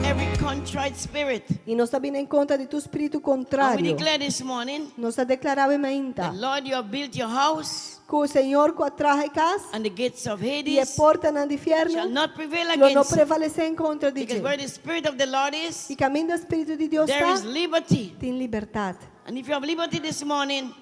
Every contrite spirit. I nos ta bini en kontra di tur spiritu And we kontrario. declare this morning, Nos ta deklará awe mainta. the Lord, you have built your house, Ku Señor ku a traha e kas and the gates of i e Hades portanan di shall fièrnu not prevail lo no against it. prevalesé en kontra di Because dje. where the Spirit of the Lord is, I kaminda Spiritu di Dios there ta, is liberty. tin libertat. And if you have liberty this morning,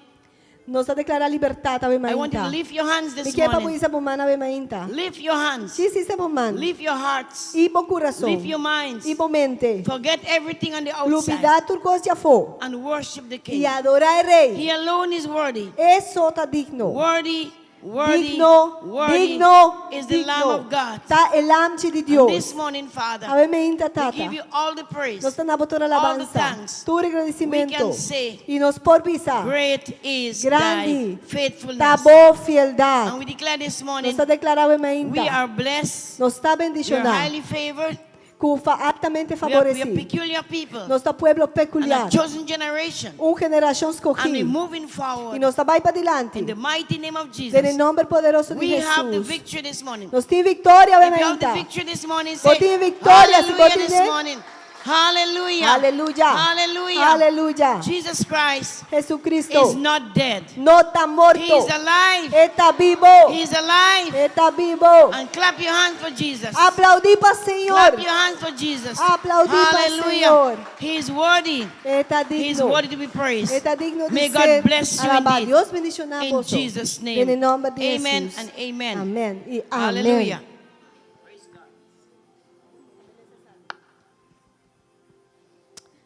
Nos ta deklará libertat awe I want you mainta. to lift your hands Mi this kier pa bo morning. hisa bo man awe mainta. Lift your hands. Sí, sí, hisa bo man. Lift your hearts. I bo kurason. Lift your minds. I bo mente. Forget everything on the outside Lubidá tur kos di afó. and worship the I King. adorá e Rei. He alone is worthy. E so ta digno. Worthy, worthy, Digno, worthy digno, is the Lamb digno. of God. Ta e Lamchi di And this Dios. morning, Father, Awe mainta, we Tata. give you all the praise. Nos ta na bo tur all the alabansa, thanks. tur We agradecimento. can say, I nos por bisa, Great is thy Grandi ta faithfulness. bo fieldad. And we declare this morning, Nos ta declara awe we mainta. are blessed, Nos ta we are bendiciona. highly favored, Cu fa altamente we are, we are favoreci. peculiar people, Nos ta pueblo and a peculiar. chosen generation. Un generacion And we're scogi. moving Y forward nos ta bay pa in dilanti. the mighty name of Den e Jesus. nomber poderoso di We have the Jesus. victory this morning. Nos tin victoria awe If you have the mainta. victory this morning, Bo say tin victoria, si bo hallelujah tin this e. morning. Hallelujah. Hallelujah. Hallelujah. Hallelujah. Jesus Christ Jesucristo is not dead. no ta He morto. is alive. E ta bibo. He is alive. E ta bibo. And clap your hands for Jesus. Aplaudí pa Clap Señor. your hands for Jesus. Aplaudí pa Hallelujah. Señor. He is worthy. E ta He is digno. worthy to be praised. E ta digno di May ser God bless you alabá. indeed. Dios bendiciona In boso. Jesus' name. Den e nomber di Amen Jesus. and amen. Amen y amen. Hallelujah.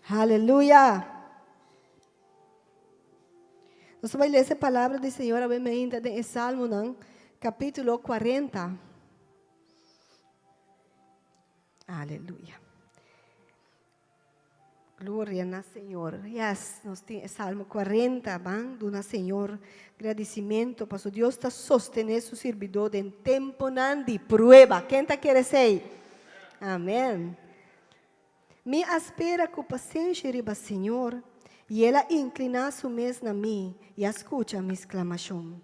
Aleluya. Nos ta bai lesa e palabra di Señor awe mainta den e Salmonan, capítulo 40. Aleluya. Gloria na Señor. Yes, nos tin e Salmo 40, ban duna Señor gradicimento paso Dios ta sostene su sirbidó den temponan di prueba. Ken ta kere esey? Amen. Mi a spera cu pasenshi riba Señor, y El a inclina su mes na mi y a scucha mi sclamacion.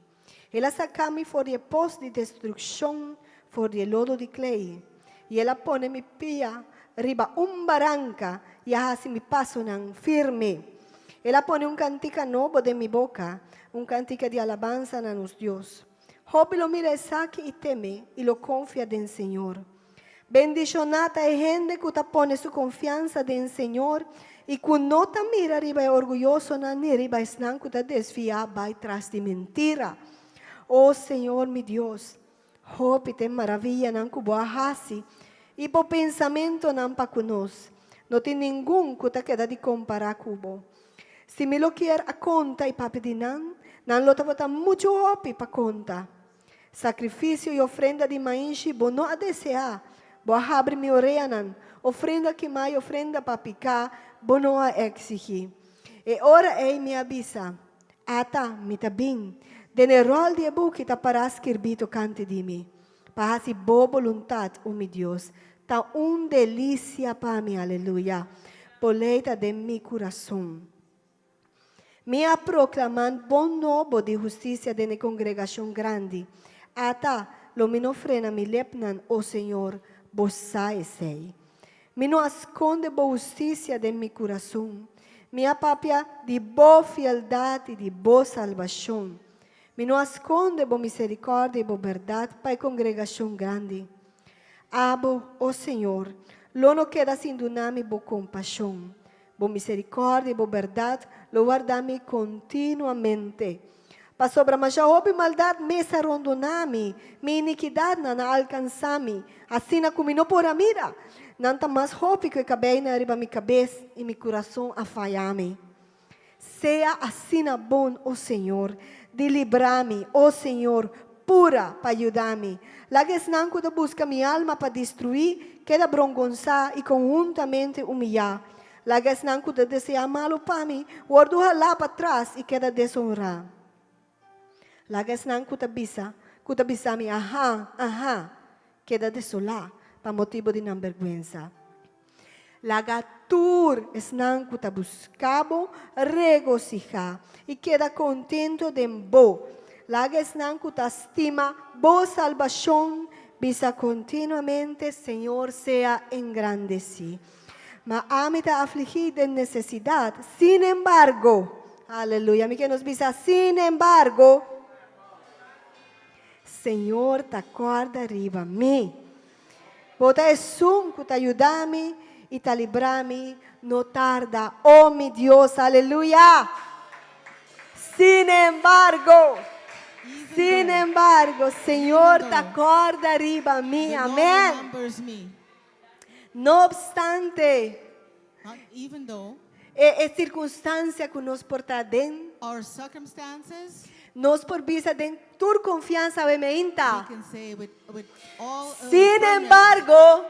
El a saca mi for di e pos di destruccion, for di e lodo di klei, i el a pone mi pia riba un baranca i a haci mi pasonan firme. El a pone un cantica nobo den mi boca, un cantica di alabansa na nos Dios. Hopi lo mira esaki i teme i lo confia den Señor. Bendicioná ta e hende cu ta pone su confiansa den Señor i cu no ta mira riba e orguyosonan ni riba esnan cu ta desviá bai tras di mentira. O Señor mi Dios, hopi ta e maraviyanan cu bo a haci i bo pensamentonan pa cu nos. No tin ningun cu ta keda di compará cu bo. Si mi lo kier a conta i papia di nan, nan lo tabata muchu hopi pa conta. Sakrifisio i ofrenda di mainshi bo no a deseá, bo a habri mi oreanan, ofrenda kimá i ofrenda pa piká bo no a eksigí. E ora ei mi a bisa, Ata, mi ta bin, den e ròl di e buki ta pará skirbí tokante di mi, pa hasi bo boluntat, o mi Dios, ta un delisia pa mi, aleluya, bo lei ta den mi kurason. Mi a proclaman bon nobo di husticia den e congregacion grandi. Ata, lo mi no frena mi lepnan, o Señor, Bo sa esei. Mi no a sconde Bo husticia den mi curason. Mi a papia di Bo fieldad i di Bo salbacion. Mi no a sconde Bo misericordia i Bo berdad pa e congregacion grandi. Abo, o Señor, lo no keda sin duna mi Bo compasion. Bo miserikòrdia i bo bèrdat lo warda mi kontinuamente. Pasobra masha hopi maldat mes a rondoná mi, mi inikidatnan a alkansá mi, asina ku mi no por a mira. Nan ta mas hopi ku e kabeinan riba mi kabes, i mi kurason a faya mi. Sea asina bon, o Señor, di libra mi, o Señor, pura pa yuda mi. Laga esnan ku ta buska mi alma pa destruí, keda brongonsá i konhuntamente humiyá. Laga esnan ku ta deseá malu pa mi, wòrdu halá patras i keda desonrá. Laga esnan ku ta bisa, ku ta bisa mi, Aha, aha, keda desolá pa motibu di nan bèrgwensa. Laga tur esnan ku ta buska bo regosihá i keda kontentu den bo. Laga esnan ku ta stima bo salbashon bisa kontinuamente, Señor sea engrandesí. Ma ami ta afligí den nesesidat, sin embargo, aleluya, mi ke nos bisa, sin embargo, Señor ta kòrda riba mi. Bo ta esun ku ta yuda mi i ta libra mi, no tarda, o mi Dios, aleluya. Sin embargo, sin embargo, Señor ta kòrda riba mi, amèn. No obstante, e sirkunstansia ku nos por ta aden, nos por bisa den tur konfiansa awe meinta, Sin embargo,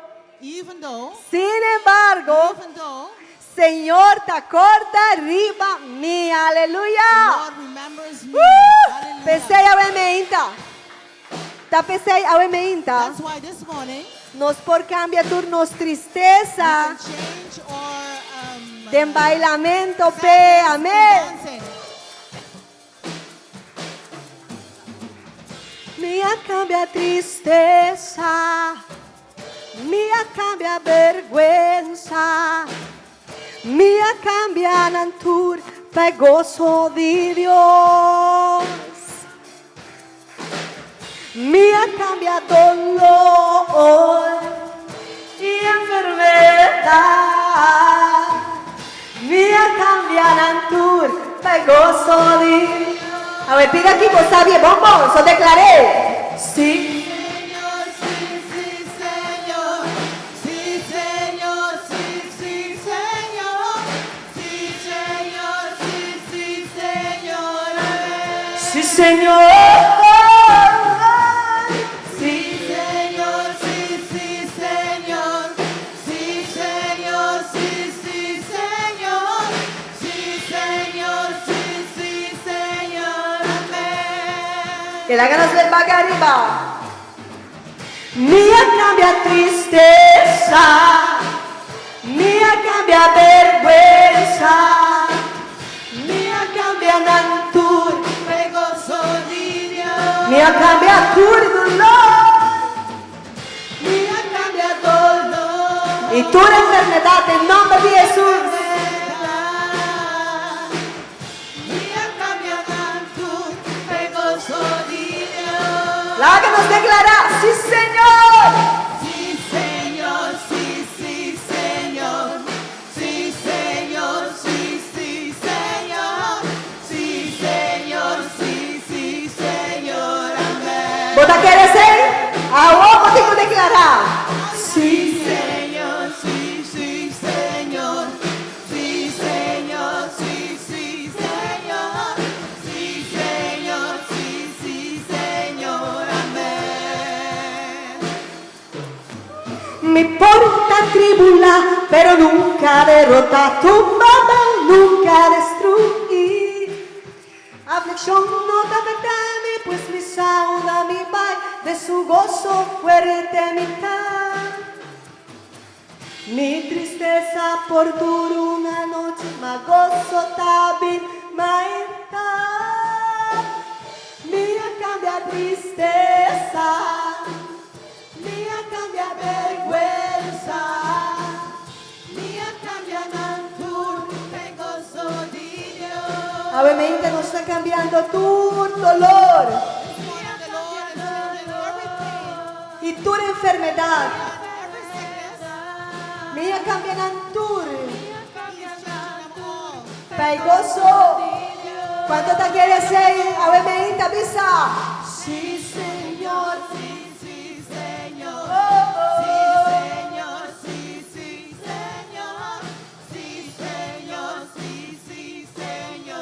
sin embargo, Señor ta kòrda riba mi. Aleluya! P'esei awe meinta. Ta p'esei awe meinta nos por cambia tur nos tristesa den bailamento p'e. Amen. Mi a cambia tristesa, mi a cambia berguensa, mi a cambia nan tur pa e goso di Dios. Mi a cambia dolor y enfermedad. Mi a cambia nan tur pa e goso di. Awe pida aki bo sabi e bon bon, so declar'é. Sí. Señor, sí, sí, Señor. Sí, Señor, sí, sí, Señor. Sí, Señor, sí, sí, Señor. Amén. Sí, Señor. Sí, Señor, sí, sí, Señor. Sí, Señor, sí, sí, Señor. Sí, Señor, sí, sí, Señor. Amén. Que laga nos ven back ariba. Mi a cambia tristesa, mi a cambia berguensa, mi a cambia nan tur. P'e goso di Dios. Mi a cambia tur dolor. Mi a cambia dolor. Y tur enfermedad den nomber di Jesus. Mi a cambia nan tur p'e goso di Dios. Laga nos declara, Si Señor! Si Señor, si, si Señor. Si Señor, si, si Señor. Si Señor, si, si Señor. Amén. Bo ta kere esey? Awor bo tin cu declara, Si Señor, si, si Señor. Sí, Señor, sí, sí, Señor. Sí, Señor, sí, sí, Señor. Amén. Mi por ta tribulá, pero nunca derotá, tumbá, nunca destruí. Afliccion no ta afectá mi, pues mi sa unda mi bai, den su gozo fuerte mi ta. Mi tristesa por dura un anochi, ma goso ta bin mainta. Mi a cambia tristesa, mi a cambia berguensa, Mi a cambia nan tur p'e goso di Dios. Awe mente nos ta cambiando tur dolor This morning the Lord is changing every pain, y tur enfermedad. every sickness. Mi a cambia nan tur He is changing them all. pa e goso. Cuanto ta kere esey? Awe mente bisa. Sí, Señor, sí, sí, Señor. Oh, Sí, oh. Señor, sí, sí, Señor. Sí, Señor, sí, sí, Señor.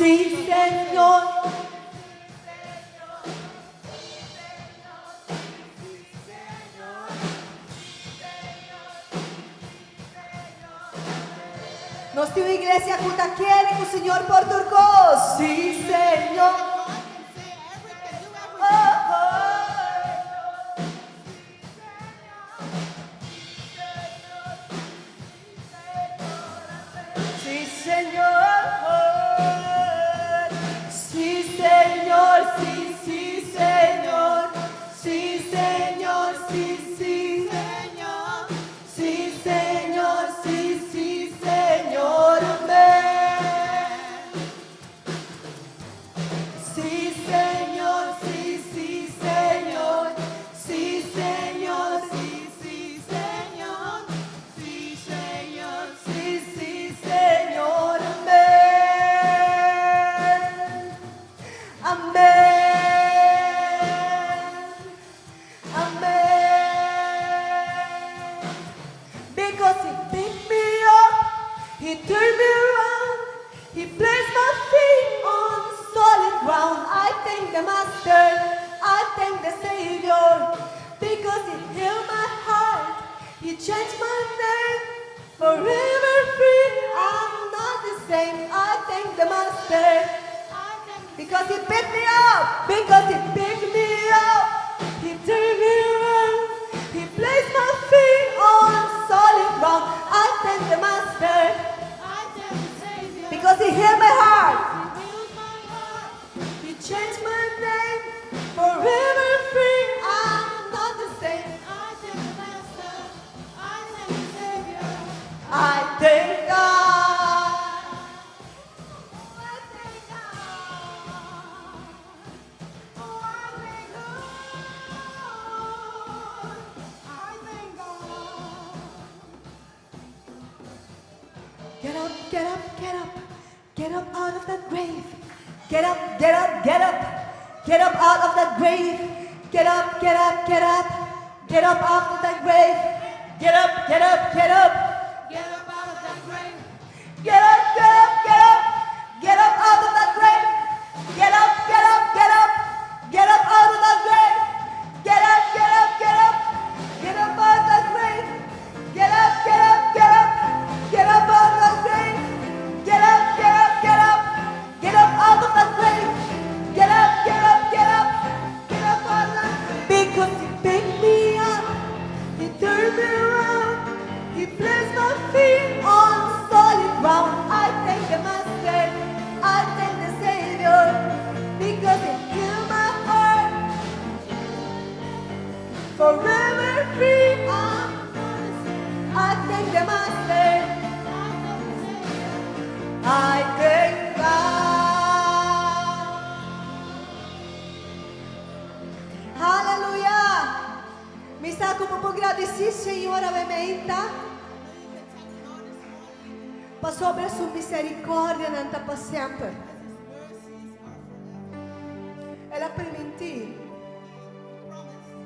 Sí, Señor. Nos tin un iglesia ku ta kere ku Señor por tur kos. Sí, Señor. God can say everything, can do everything. Oh, oh. Sí, Señor. Sí, Señor. Sí, sí, Señor. Sí, Señor. Sí, sí. Señor. Sí, Señor. Sí, sí, Señor. Amén. Sí, Señor. Sí, sí, Señor. Sí, Señor. Sí, sí, Señor. Sí, Señor. Sí, sí, Señor. Amén. Amén. Amén. Because he picked me up, he turned me around, he placed my feet on solid ground. I thank the Master, I thank the Savior, because he healed my heart, he changed my name, forever free. I'm not the same. I thank the Master. I thank Because he picked me up, because he picked me up, he turned me around, he placed my feet on solid ground. I thank the Master I thank the Savior. because he healed my heart, He healed my heart. he changed my name, forever free. I'm not the same. I thank the Master. I thank the Savior. I thank God. Oh, I thank God. Oh, I thank God. I thank God. Get up, get up, get up. Get up out of that grave. Get up, get up, get up. Get up out of that grave. Get up, get up, get up. Get up out of that grave. Get up, get up, get up. Get up out of that grave. Get up, get up, get up. Get up out of that grave. Get up, get up, get up. Get up out of that grave. Get up, get up, get up. Get up out of that grave. Get up, get up, get up. Get up out of that grave. Get up, get up, get up. Get up out of that grave. Get up, get up, get up. Get up out of that grave. Because he picked me up. He turned me around. He placed my feet on solid ground. I thank the Master. I thank the Savior. Because he healed my heart. Forever free. I'm not the same. I thank the Master. I thank the Savior. I thank God. Aleluya. Mi sa ku bo por gradisí Señor awe mainta. You can thank God this morning. Pasobra su miserikòrdianan ta pa semper. Because His mercies are forever. El a primintí He promised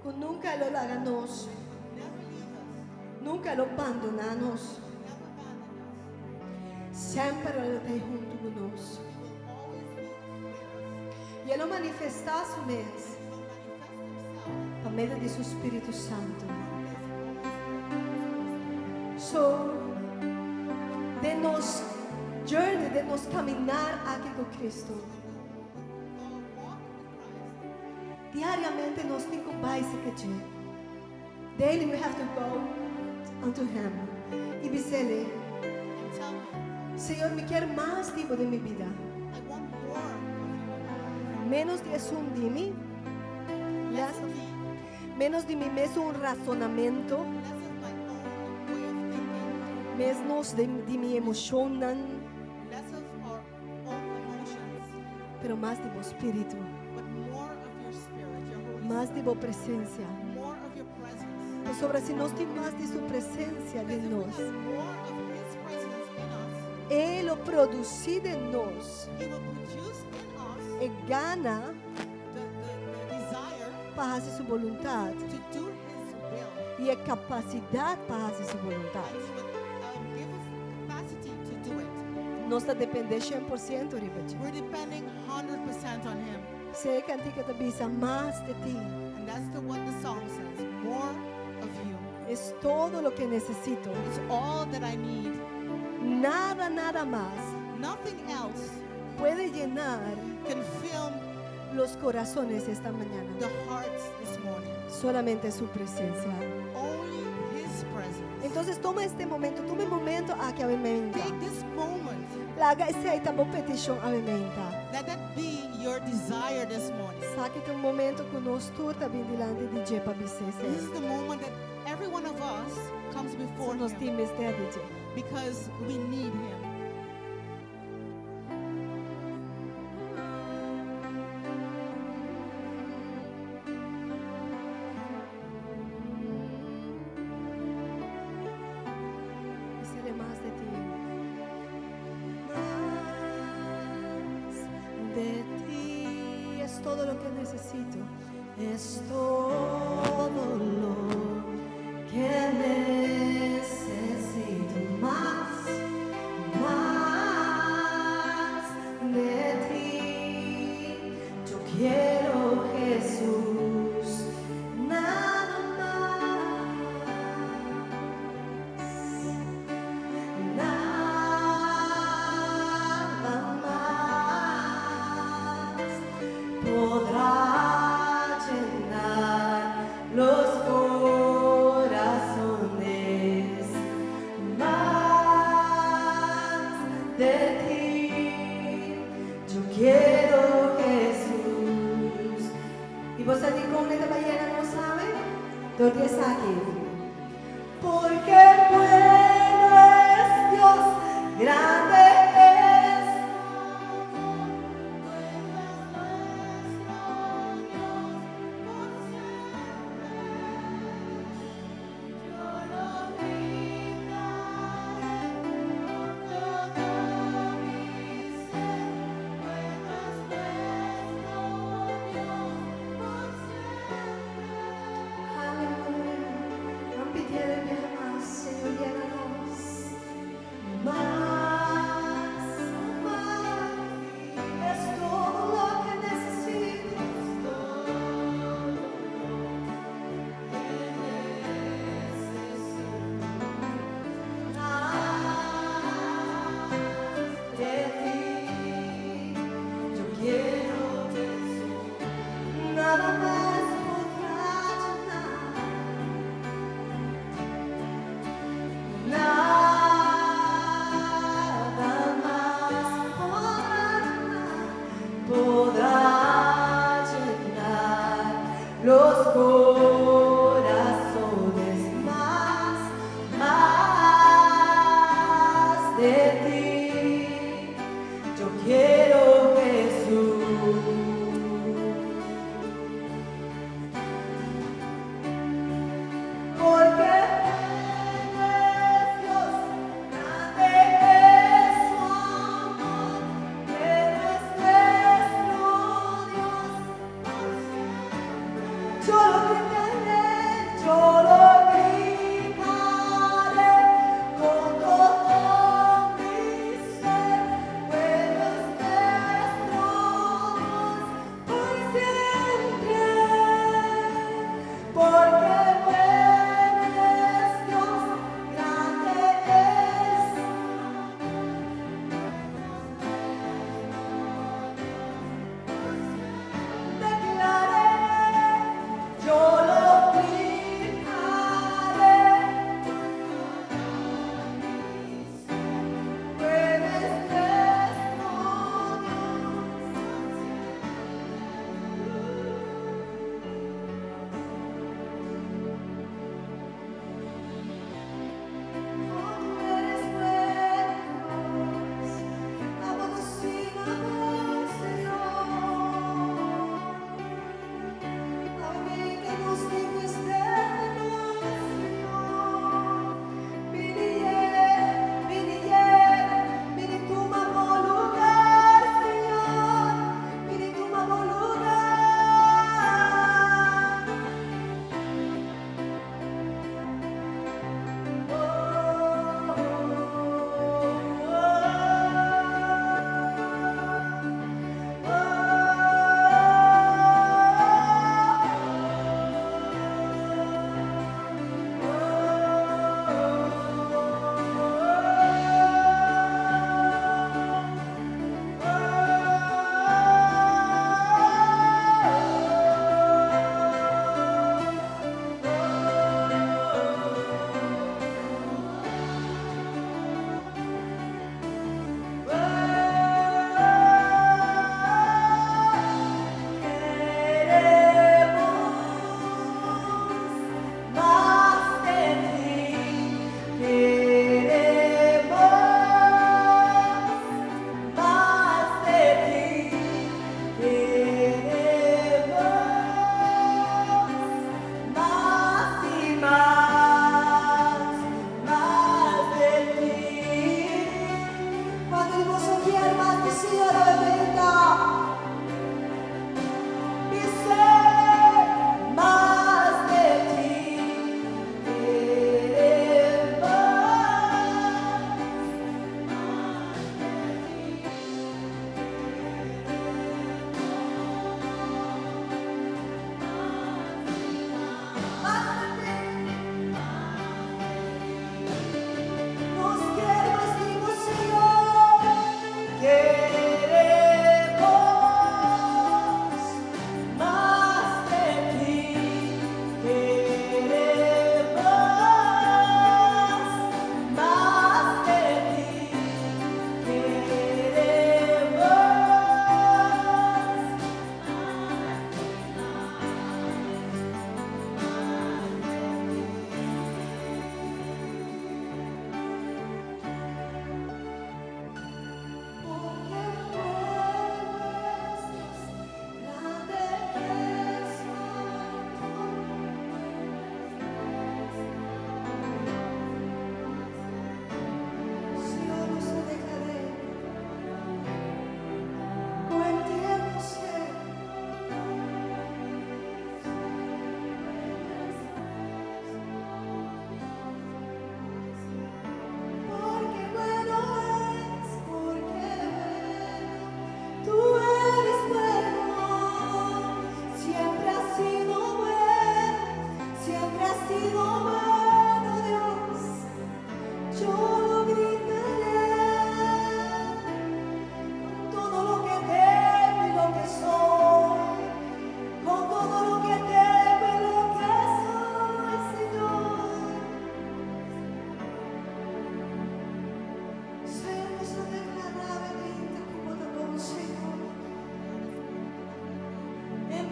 ku nunka e lo laga nos, He would never leave us, nunka e lo bandoná nos. never abandon us. Semper e lo ta huntu ku nos. He will always be with us. I e lo manifestá su mes He will manifest Himself pa medio di su Spiritu Santu. through His Holy Spirit. So, den nos journey, den nos kaminar aki ku Kristu. With our walk with Christ, Diariamente nos tin ku bai serka dje. Daily we have to go unto Him. I bis'é, and tell Him, Señor, mi ke mas di bo den mi bida. I want more of you in my life. Ménos di esun di mi, Less of me, ménos di mi mes rasonamentu, less of my own way of thinking, ménos di mi emoshonnan, less of our own emotions, pero mas di bo spiritu, but more of your spirit, your Holy mas di Spirit, bo presensia. more of your presence. Pasobra si nos tin mas di su presensia Because den if we nos, have more of His presence in us, E lo produsí den nos He will produce in us e gana the desire pa hasi su boluntat to do His will. i e kapasidat pa hasi su boluntat. And He will give us the capacity to do it. Nos ta dependé 100% riba dje. We're depending 100% on Him. E kantika ta bisa mas di ti. And that's what the song says. More of you. Es todo lo que necesito. It's all that I need. Nada, nada mas Nothing else puede llenar can fill los corazones esta mañana. the hearts this morning. Solamente su presencia. Only His presence. Entonces toma este momento, tuma e momento aki awe mainta. Take this moment. Laga esei ta bo petishon awe mainta. Let that be your desire this morning. Esaki ta un momento ku nos tur ta bin dilanti di dje pa This is the moment that every one of us comes before Nos Him tin mester di dje. Because we need Him. Seré mas di ti. Más de ti es todo lo que necesito. Es todo lo que necesito. Más, más de ti. Yo quiero, Jesús, nada más. Nada más podrá llenar los corazones. Más de ti, yo quiero, Jesús. I bo sa kon e ta yena nos, sabe? Dor di esaki. Porque bueno es Dios, grande es su amor, bueno es nuestro Dios por siempre. Yo lo gritaré con todo mi ser, bueno es nuestro Dios por siempre. Aleluya. Ban pidié mas, Señor, yena nos. Mas, mas, es todo lo que necesito. Todo lo que necesito. Más de ti, yo quiero, Jesús. Nada más podrá llenar. Nada más podrá llenar, podrá llenar los corazones. Más, más de ti. Yo quiero, Jesús. Porque es Dios, grande es su amor, pero es nuestro Dios por siempre. Yo lo gritaré, yo lo gritaré con todo mi ser, bueno es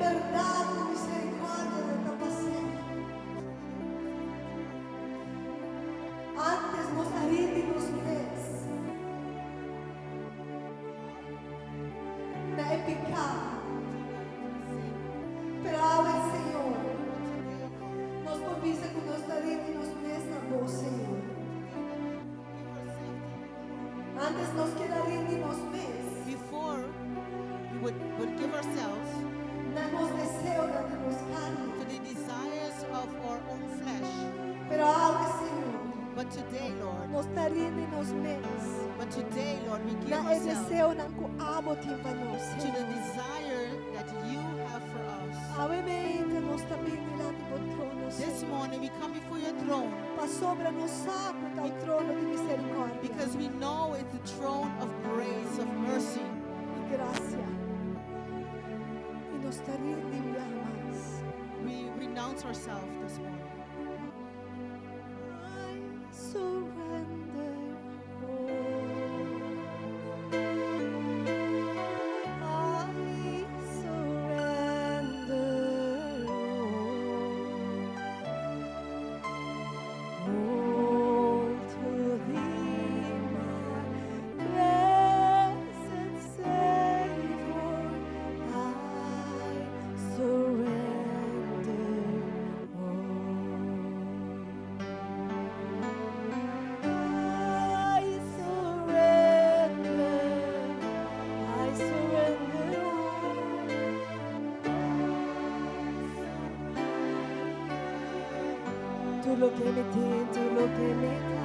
bèrdat ku miserikòrdia ta pa semper. Antes nos a rindi nos mes na e piká, pero awe, Señor, nos por bisa ku nos ta rindi nos mes na Bo, Señor. Antes nos kier a rindi nos mes Before, we would give ourselves na nos deseonan di nos karni. To the desires of our own flesh. Pero awe, Señor, But today, Lord, nos ta rindi nos mes but today, Lord, we give na e ourselves deseonan ku Abo tin pa nos. To the desire that you have for us. Awe mainta nos ta bin dilanti bo trono, This Señor. Morning, we come before your throne Pasobra nos sa ku ta e trono di miserikòrdia because we know it's the throne of grace, of mercy. I grasia. I nos ta rindi mas. We renounce ourselves this morning. I surrender all. I surrender all. All to thee, my blessed Savior, I surrender all. I surrender, I surrender all. Tur loke mi tin, tur loke mi ta.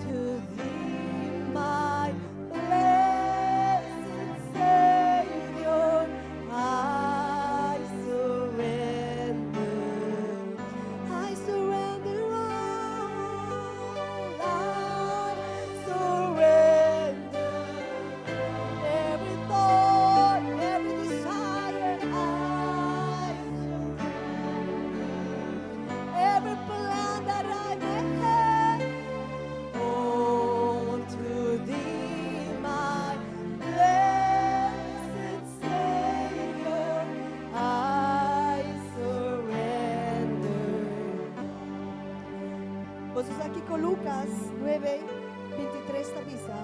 To thee, my blessed Savior, I surrender. I surrender all. I surrender every thought, every desire. I surrender every plan that I may have. All to thee, my blessed Savior, I surrender. Bo sa ku Lucas 9, 23 ta bisa.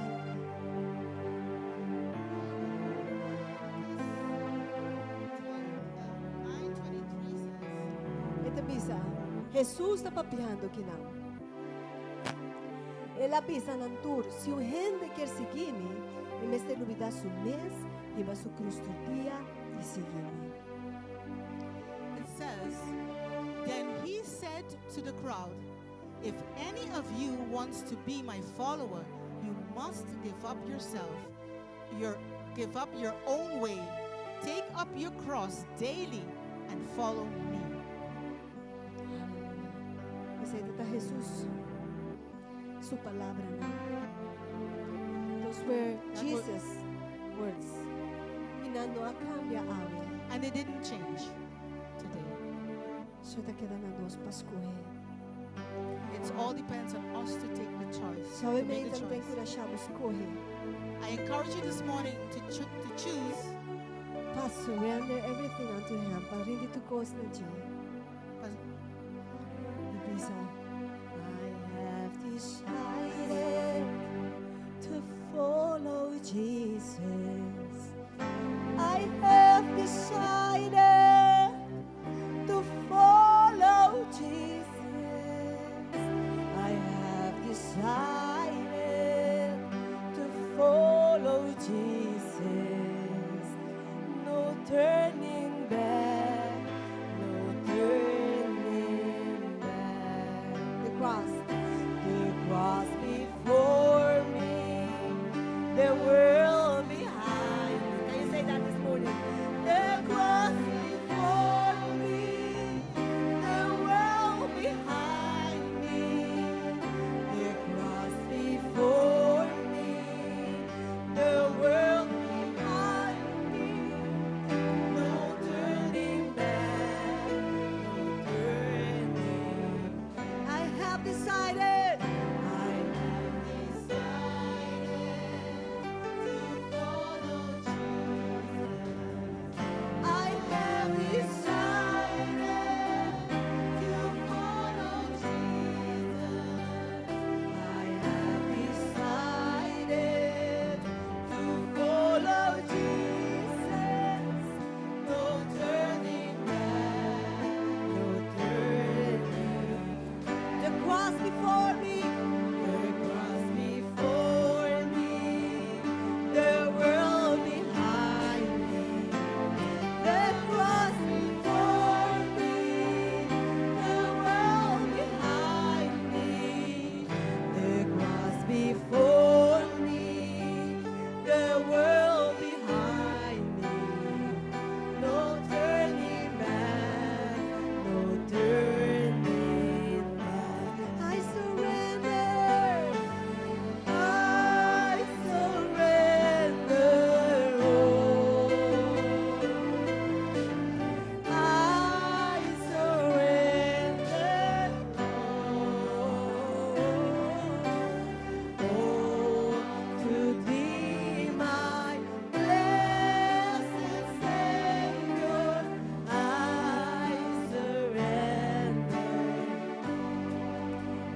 9:23 says, E ta bisa, Jesus ta papiando akinan. El a bisa nan tur, si un hende ke sigui mi, e mester lubidá su mes, hiba su krus tur dia i sigui mi. It says, "Then he said to the crowd, 'If any of you wants to be my follower, you must give up yourself, your give up your own way, take up your cross daily and follow me.'" Esei ta Jesus, su palabranan. Those were Jesus' words. I nan no a kambia awe. And they didn't change today. So ta keda na nos pa skohe. It all depends on us to take the choice. So To make mi the ta choice. enkurashá bo skohe. I encourage you this morning to choose Pa surrender everything unto Him. Pa rindi tur kos na dje. I bisa, I have decided to follow Jesus. I have decided to follow Jesus. I have decided to follow Jesus. No turning back, no turning back. The cross before me, the world behind. Can you say that this morning? The cross before me, the world behind me. The cross before me, the world behind me. No turning back, no turning. I have decided. I have decided.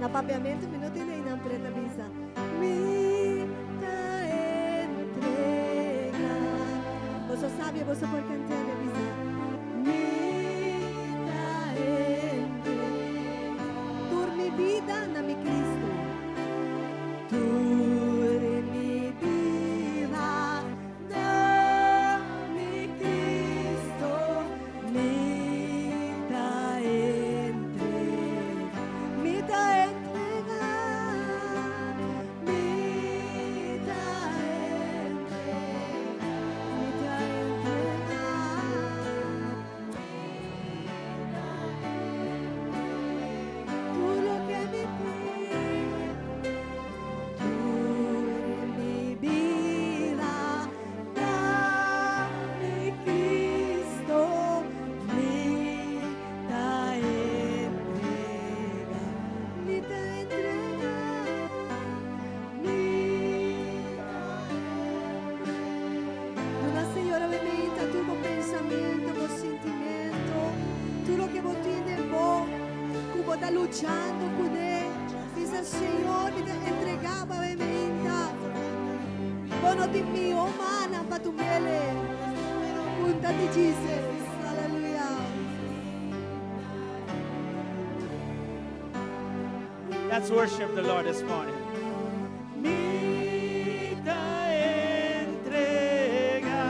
Na papiamento mi no tin einan pero e ta bisa, Mi ta entrega. Boso sabi, boso por kant'é, e bisa, Mi ta entrega. Tur mi bida na mi Cristo. Tur mi bida na mi Cristo. Mi ta entrega. Mi ta entrega. Mi ta entrega. Mi ta entrega. Tur loke mi tin. Tur mi bida na mi Cristo. Mi ta entrega. Mi ta entrega. Mi ta entrega. Duna Señor awe mainta tur bo pensamento, bo sentimento, tur loke bo tin den bo, ku bo ta luchando kuné. Bisa, Señor, mi ta entrega bo awe mainta. Bo no tin mihó mannan pa tum'ele. Punta di Jesus. Aleluya. Let's worship the Lord this morning. Mi ta entrega.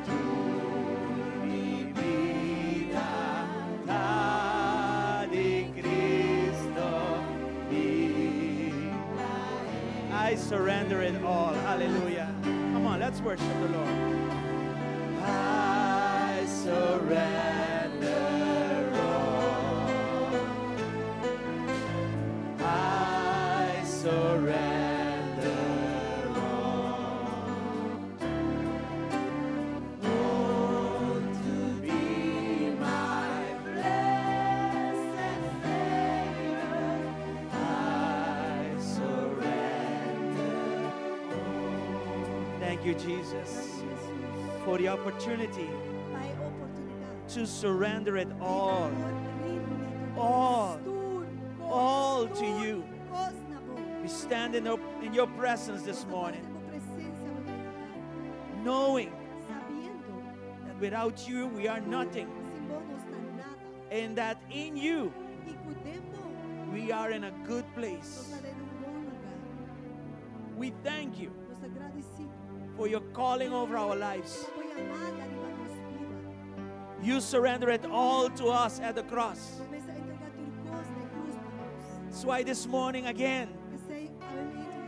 Tur mi bida ta di Cristo. Mi I surrender it all. Hallelujah. Come on, let's worship the Lord. I surrender all. I surrender all. Oh, to be my blessed Savior, I surrender all. Thank you, Jesus, for the opportunity Pa e oportunidat. To surrender it all. All. All to you. We stand in your presence this morning, knowing that without you we are nothing, and that in you we are in a good place. We thank you for your calling over our lives. You surrender it all to us at the cross. That's why this morning again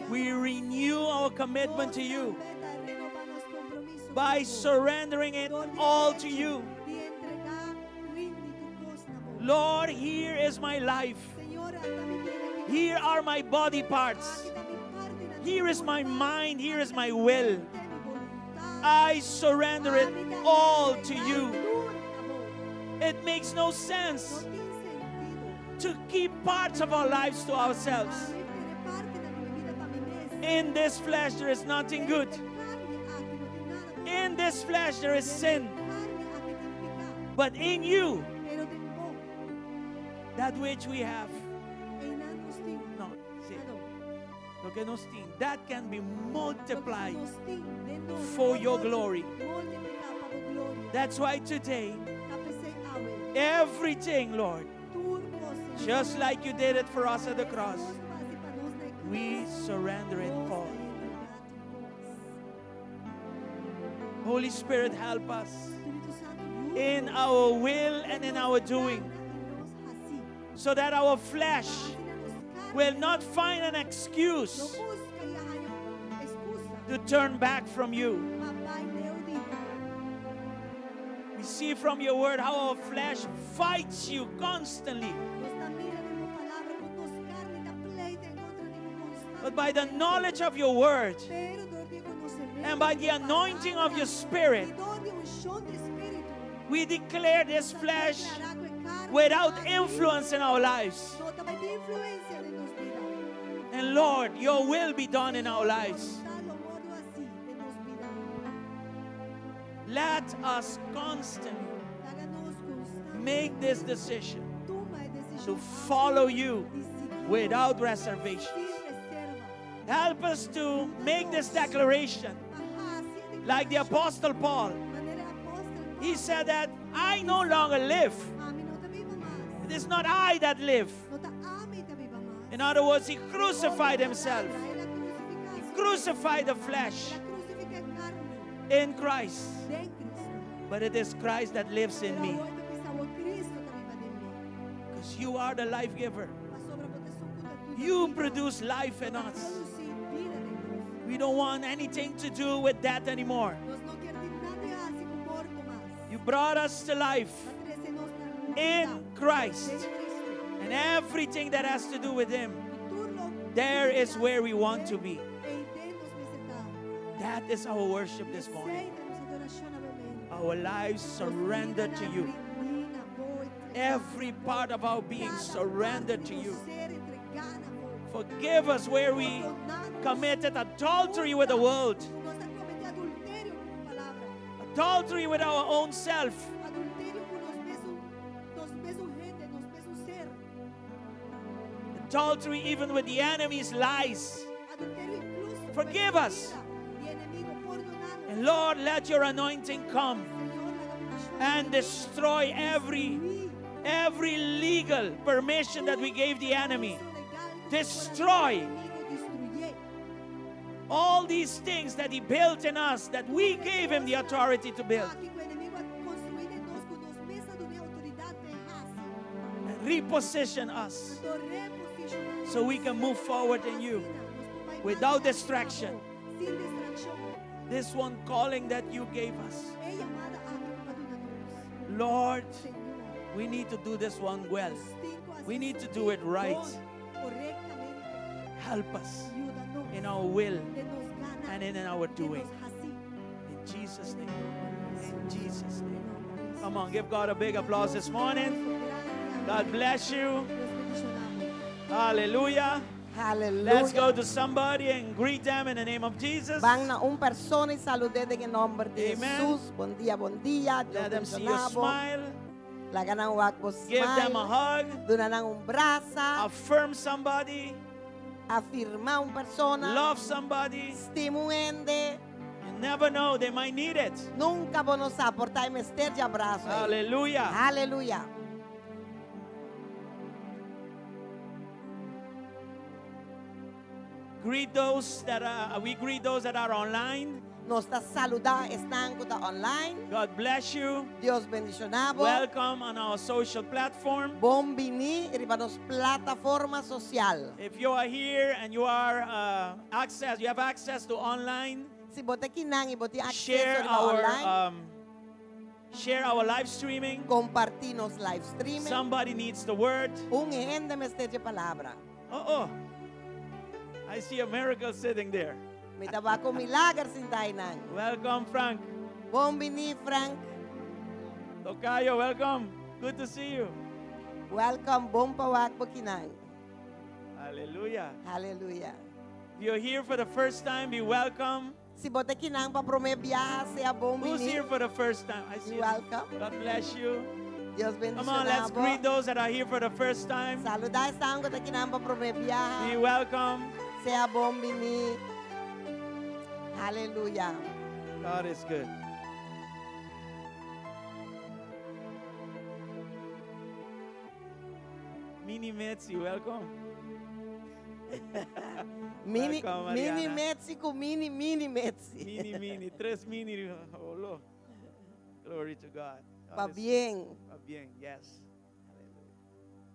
we renew our commitment to you by surrendering it all to you. Lord, here is my life. Here are my body parts. Here is my mind. Here is my will. I surrender it all to you. It makes no sense to keep parts of our lives to ourselves. In this flesh, there is nothing good. In this flesh, there is sin. But in you, that which we have, no, see, loke nos tin, that can be multiplied for your glory. That's why today, everything, Lord, just like you did it for us at the cross, we surrender it all. Holy Spirit, help us in our will and in our doing so that our flesh will not find an excuse to turn back from you. We see from your word how our flesh fights you constantly. But by the knowledge of your word and by the anointing of your spirit, we declare this flesh without influence in our lives. And Lord, your will be done in our lives. Let us constantly Laga nos konstantemente make this decision tuma e desishon to follow you di sigui without reservations. sin reserva. Help us to make this declaration Pa hasi e like the deklarashon. Apostle Paul. Manera apòstel He Pablo, said that I no longer live. Ami no ta biba mas. It is not I that live. No ta ami ta biba mas. In other words, he crucified himself. El a krusifiká He su crucified the flesh El a krusifiká karni in Christ. den Kristu. But it is Christ that lives in Pero me. awor ta bisa awor Kristu ta biba den mi. Because you are the life giver. Pasobra bo ta esun ku ta duna You bida. produce life in Bo ta us. produsí bida den nos. We don't want anything to do with death anymore. Nos no ke tin nada di hasi ku morto mas. You brought us to life Bo a trese nos na in bida Christ. den Kristu. And everything that has to do with Him, I tur lo there is where we want to be. Ei den nos mester ta. That is our worship this morning. Esei ta nos adorashon awe mainta. Our lives surrender to you. Every part of our being surrendered to you. Forgive us where we committed adultery with the world, adultery with our own self, adultery even with the enemy's lies. Forgive us. And Lord, let your anointing come and destroy every legal permission that we gave the enemy. Destroy all these things that he built in us that we gave him the authority to build. And reposition us so we can move forward in you without distraction. This one calling that you gave us. Lord, we need to do this one well. We need to do it right. Help us in our will and in our doing. In Jesus' name. In Jesus' name. Come on, give God a big applause this morning. God bless you. Hallelujah. Aleluya. Let's go to somebody and greet them in the name of Jesus. Ban na un persona i salud'é den nòmber di Amen. Hesus. Bon dia, bon dia. Dios Let them see your bendishoná bo. smile. Laga nan wak bo Give them a smile. hug. Duna nan un brasa. Affirm somebody. Afirmá un persona. Love somebody. Stima un hende. You never know, they might need it. Nunka bo no sa, por ta e mester di brasa. Hallelujah. Aleluya. Greet those that are, we greet those that are online. Nos ta saludá esnan ku ta online. God bless you. Dios bendishoná bo. Welcome on our social platform. Bon biní riba nos plataforma sosial. If you are here and you are access, you have access to online. Si bo ta akinan i bo tin akseso Share riba our online, share our live streaming. kompartí nos live streaming. Somebody needs the word. Un hende mester di palabra. Oh, oh. I see a miracle sitting there. Mi ta wak un milager sintá einan. Welcome, Frank. Bon biní, Frank. Tocayo, welcome. Good to see you. Welcome, bon pa wak bo akinan. Hallelujah. Aleluya. If you're here for the first time, be welcome. Si bo ta akinan pa promé biaha, sea bon Who's biní. here for the first time? I see you. Welcome. God bless you. Dios Come on, let's bendishoná bo. greet those that are here for the first time. Saludá esnan ku ta akinan pa promé Be biaha. welcome. Sea bon biní. Aleluya. God is good. Mini Mitzi, welcome. Mini, Welcome, mini Mariana. Metsi ku mini, mini Metsi. Mini, mini, tres mini. Oh, Lord. Glory to God. God Pa is- bien. Pa bien, yes.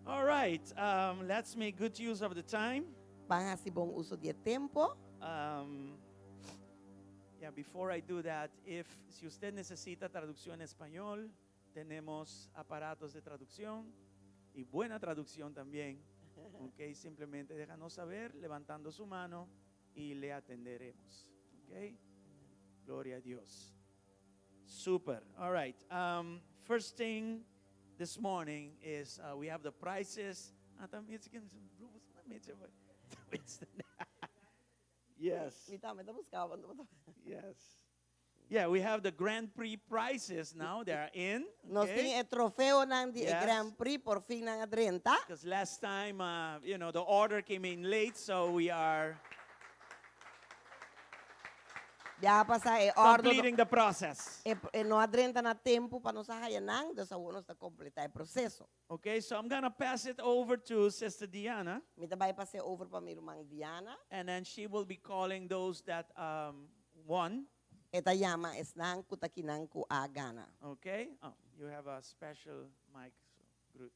All right, let's make good use of the time. Ban hasi bon uso di tempu. Yeah, before I do that, if si usted necesita traducción en español, tenemos aparatos de traducción y buena traducción también. Ok, simplemente déjanos saber levantando su mano y le atenderemos. Ok, gloria a Dios. Super. All right. First thing this morning is we have the prices. Ah, también si quieren, Yes. Mi tambe ta buskando. Yes. Yeah, we have the Grand Prix prizes now. They are in. Nos Okay? tin e trofeonan di e Yes. Grand Prix por fin nan a drenta. Because last time, the order came in late, so we are Ya pasa e ordo completing the process. E no a drenta na tempo pa nos haya nan, dus awor nos ta completa e proceso. Okay, so I'm going to pass it over to Sister Diana. Mi ta bay pasa over pa mi ruman Diana. And then she will be calling those that won. E ta yama esnan ku ta kinan ku a gana. Okay. Oh, you have a special mic. So, good.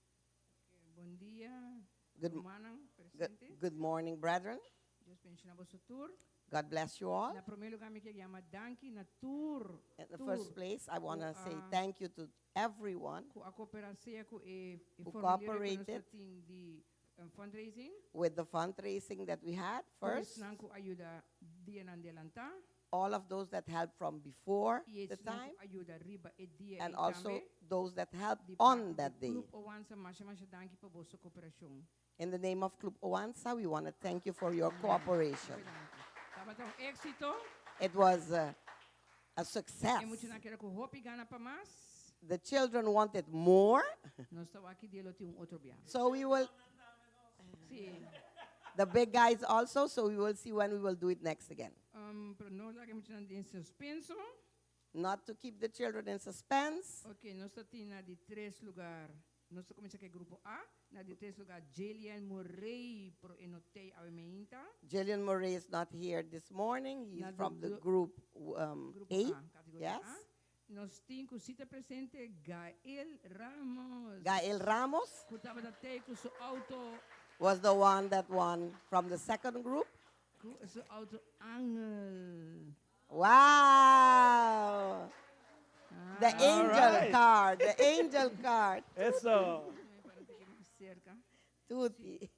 Okay, bon dia. Good Rumannan, presente. morning, brethren. Dios bendiciona boso tur. God bless you all. Na prome lugar, mi kier yama danki na tur. In the tur first place, I want to say Ku a thank you to everyone ku a cooperacia ku e who formulario ku nos cooperated tin di fundraising. with the fundraising that we had Tur first. esnan ku a yuda dianan adelanta. All of those that helped from before Y the esnan ku time, a yuda riba e dia and e also tambe. those that helped Di on parte that di day. Club Oansa, masha, masha danki pa boso cooperacion. In the name of Club Oansa, we want to thank you for your Amen. cooperation. Tabata un exito. It was a success. E muchanan kier a ku hopi gana pa mas. The children wanted more. Nos ta wak ki dia lo tin un otro biaha. So we will. Si. The big guys also, so we will see when we will do it next again. Pero no laga muchanan den suspenso. Not to keep the children in suspense. Ok, nos tin na di tres lugar. Nos ta cuminsa cu grupo A, na di tres lugar Jillian Murray, pero e no t'ey awe mainta. Jillian Murray is not here this morning. He's Na from the group grupo A. A, categoria Yes. A. Nos tin cu si ta presente Gael Ramos. Gael Ramos. Cu tabata t'ey cu su auto. Was the one that won from the second group. Cu su auto Angel. Wow. The angel All right. card, the angel card. Eso. Cerca. Tutti.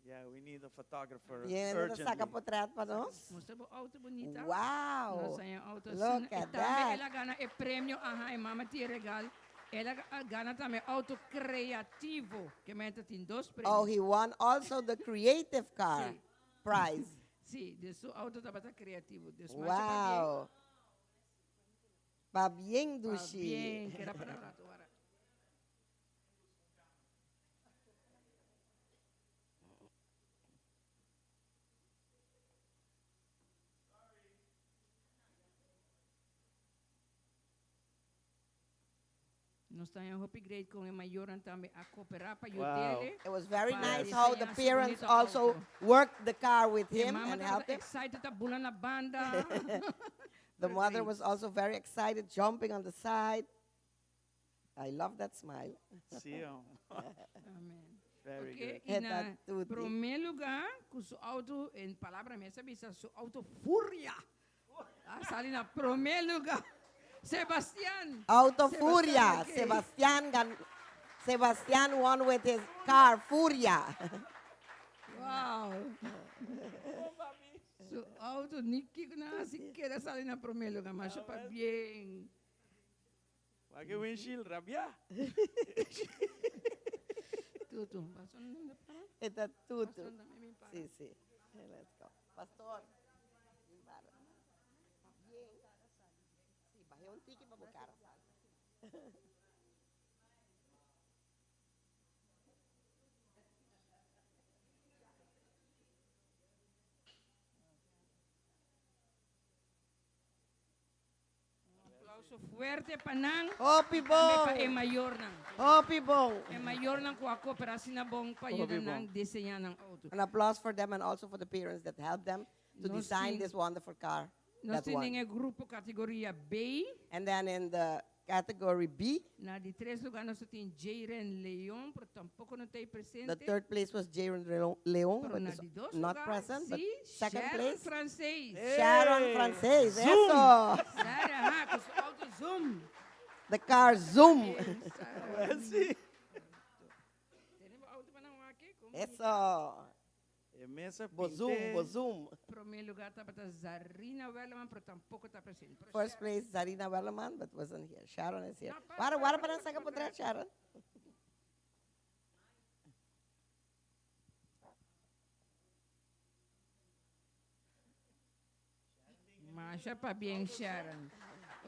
Yeah, we need a photographer Bien, urgently. saca portret pa nos. Mustra bo auto bunita. Wow. Nos hay auto. Look Sina, at e tambe that. El a gana e premio, ajá, e mama ti regal. El a gana tambe auto creativo, que meta tin dos premios. Oh, he won also the creative car Si. prize. Si, di su auto tabata creativo. De su Wow. Pa bien, Pa Dushi. bien, que era para rato, ahora. Nos ta en hopi great cu e mayornan tambe a coopera pa Wow. yud'e. It was very Pa nice how the diseña su parents bonito also auto. worked the car with E him mama and tabata helped him. excited ta bula na banda. The Very mother great. was also very excited, jumping on the side. I love that smile. Si, oh. Amen. Very Okay, good. y na Eta tutti. prome lugar, cu su auto, en palabra mes a bisa, su auto Furia. A sali na prome lugar. Sebastián. Auto Sebastián, Furia. okay. Sebastián Sebastián won with his car Furia. Wow. Su auto ni que nada siquiera sale na prome lugar, mas pa bien. Wak e windshield, rabia. Tutu, pastor, no me para. Eta tutu. Pastor, no me para. Si, si. Let's go. Pastor. Para. Bien. Si, baha un tiki pa buscar. Aplauso fuerte pa nan. Hopi Tambe pa bon. e mayornan. Hopi bon. E mayornan cu a coopera asina bon pa Hopi yuda bon. nan diseña nan auto. An applause for them and also for the parents that helped them to Nos design tin this wonderful car. Nos that won. tin e grupo categoria B. And then in the category B, Na di tres lugar nos tin Jaren Leon, pero tampoco no ta presente. The third place was Jaren Leon, Pero but na is di dos not lugar, present. But si, second Sharon place, Francés. Hey! Sharon Francés. Zoom. Eso. Sarah, ha, cu su auto Zoom. The car Zoom. Sarah. Si. Tenemos auto para nós aqui? Como Eso. E mesa Bo Zoom, pinte. bo Zoom. Primer lugar ta para Zarina Wellerman, pero tampoco ta presente. Pero First Sharon place, Zarina Wellerman, but wasn't here. Sharon is here. No, para, Para, para, para, para, para, saca para, por atrás, Sharon. Masha pabien Sharon.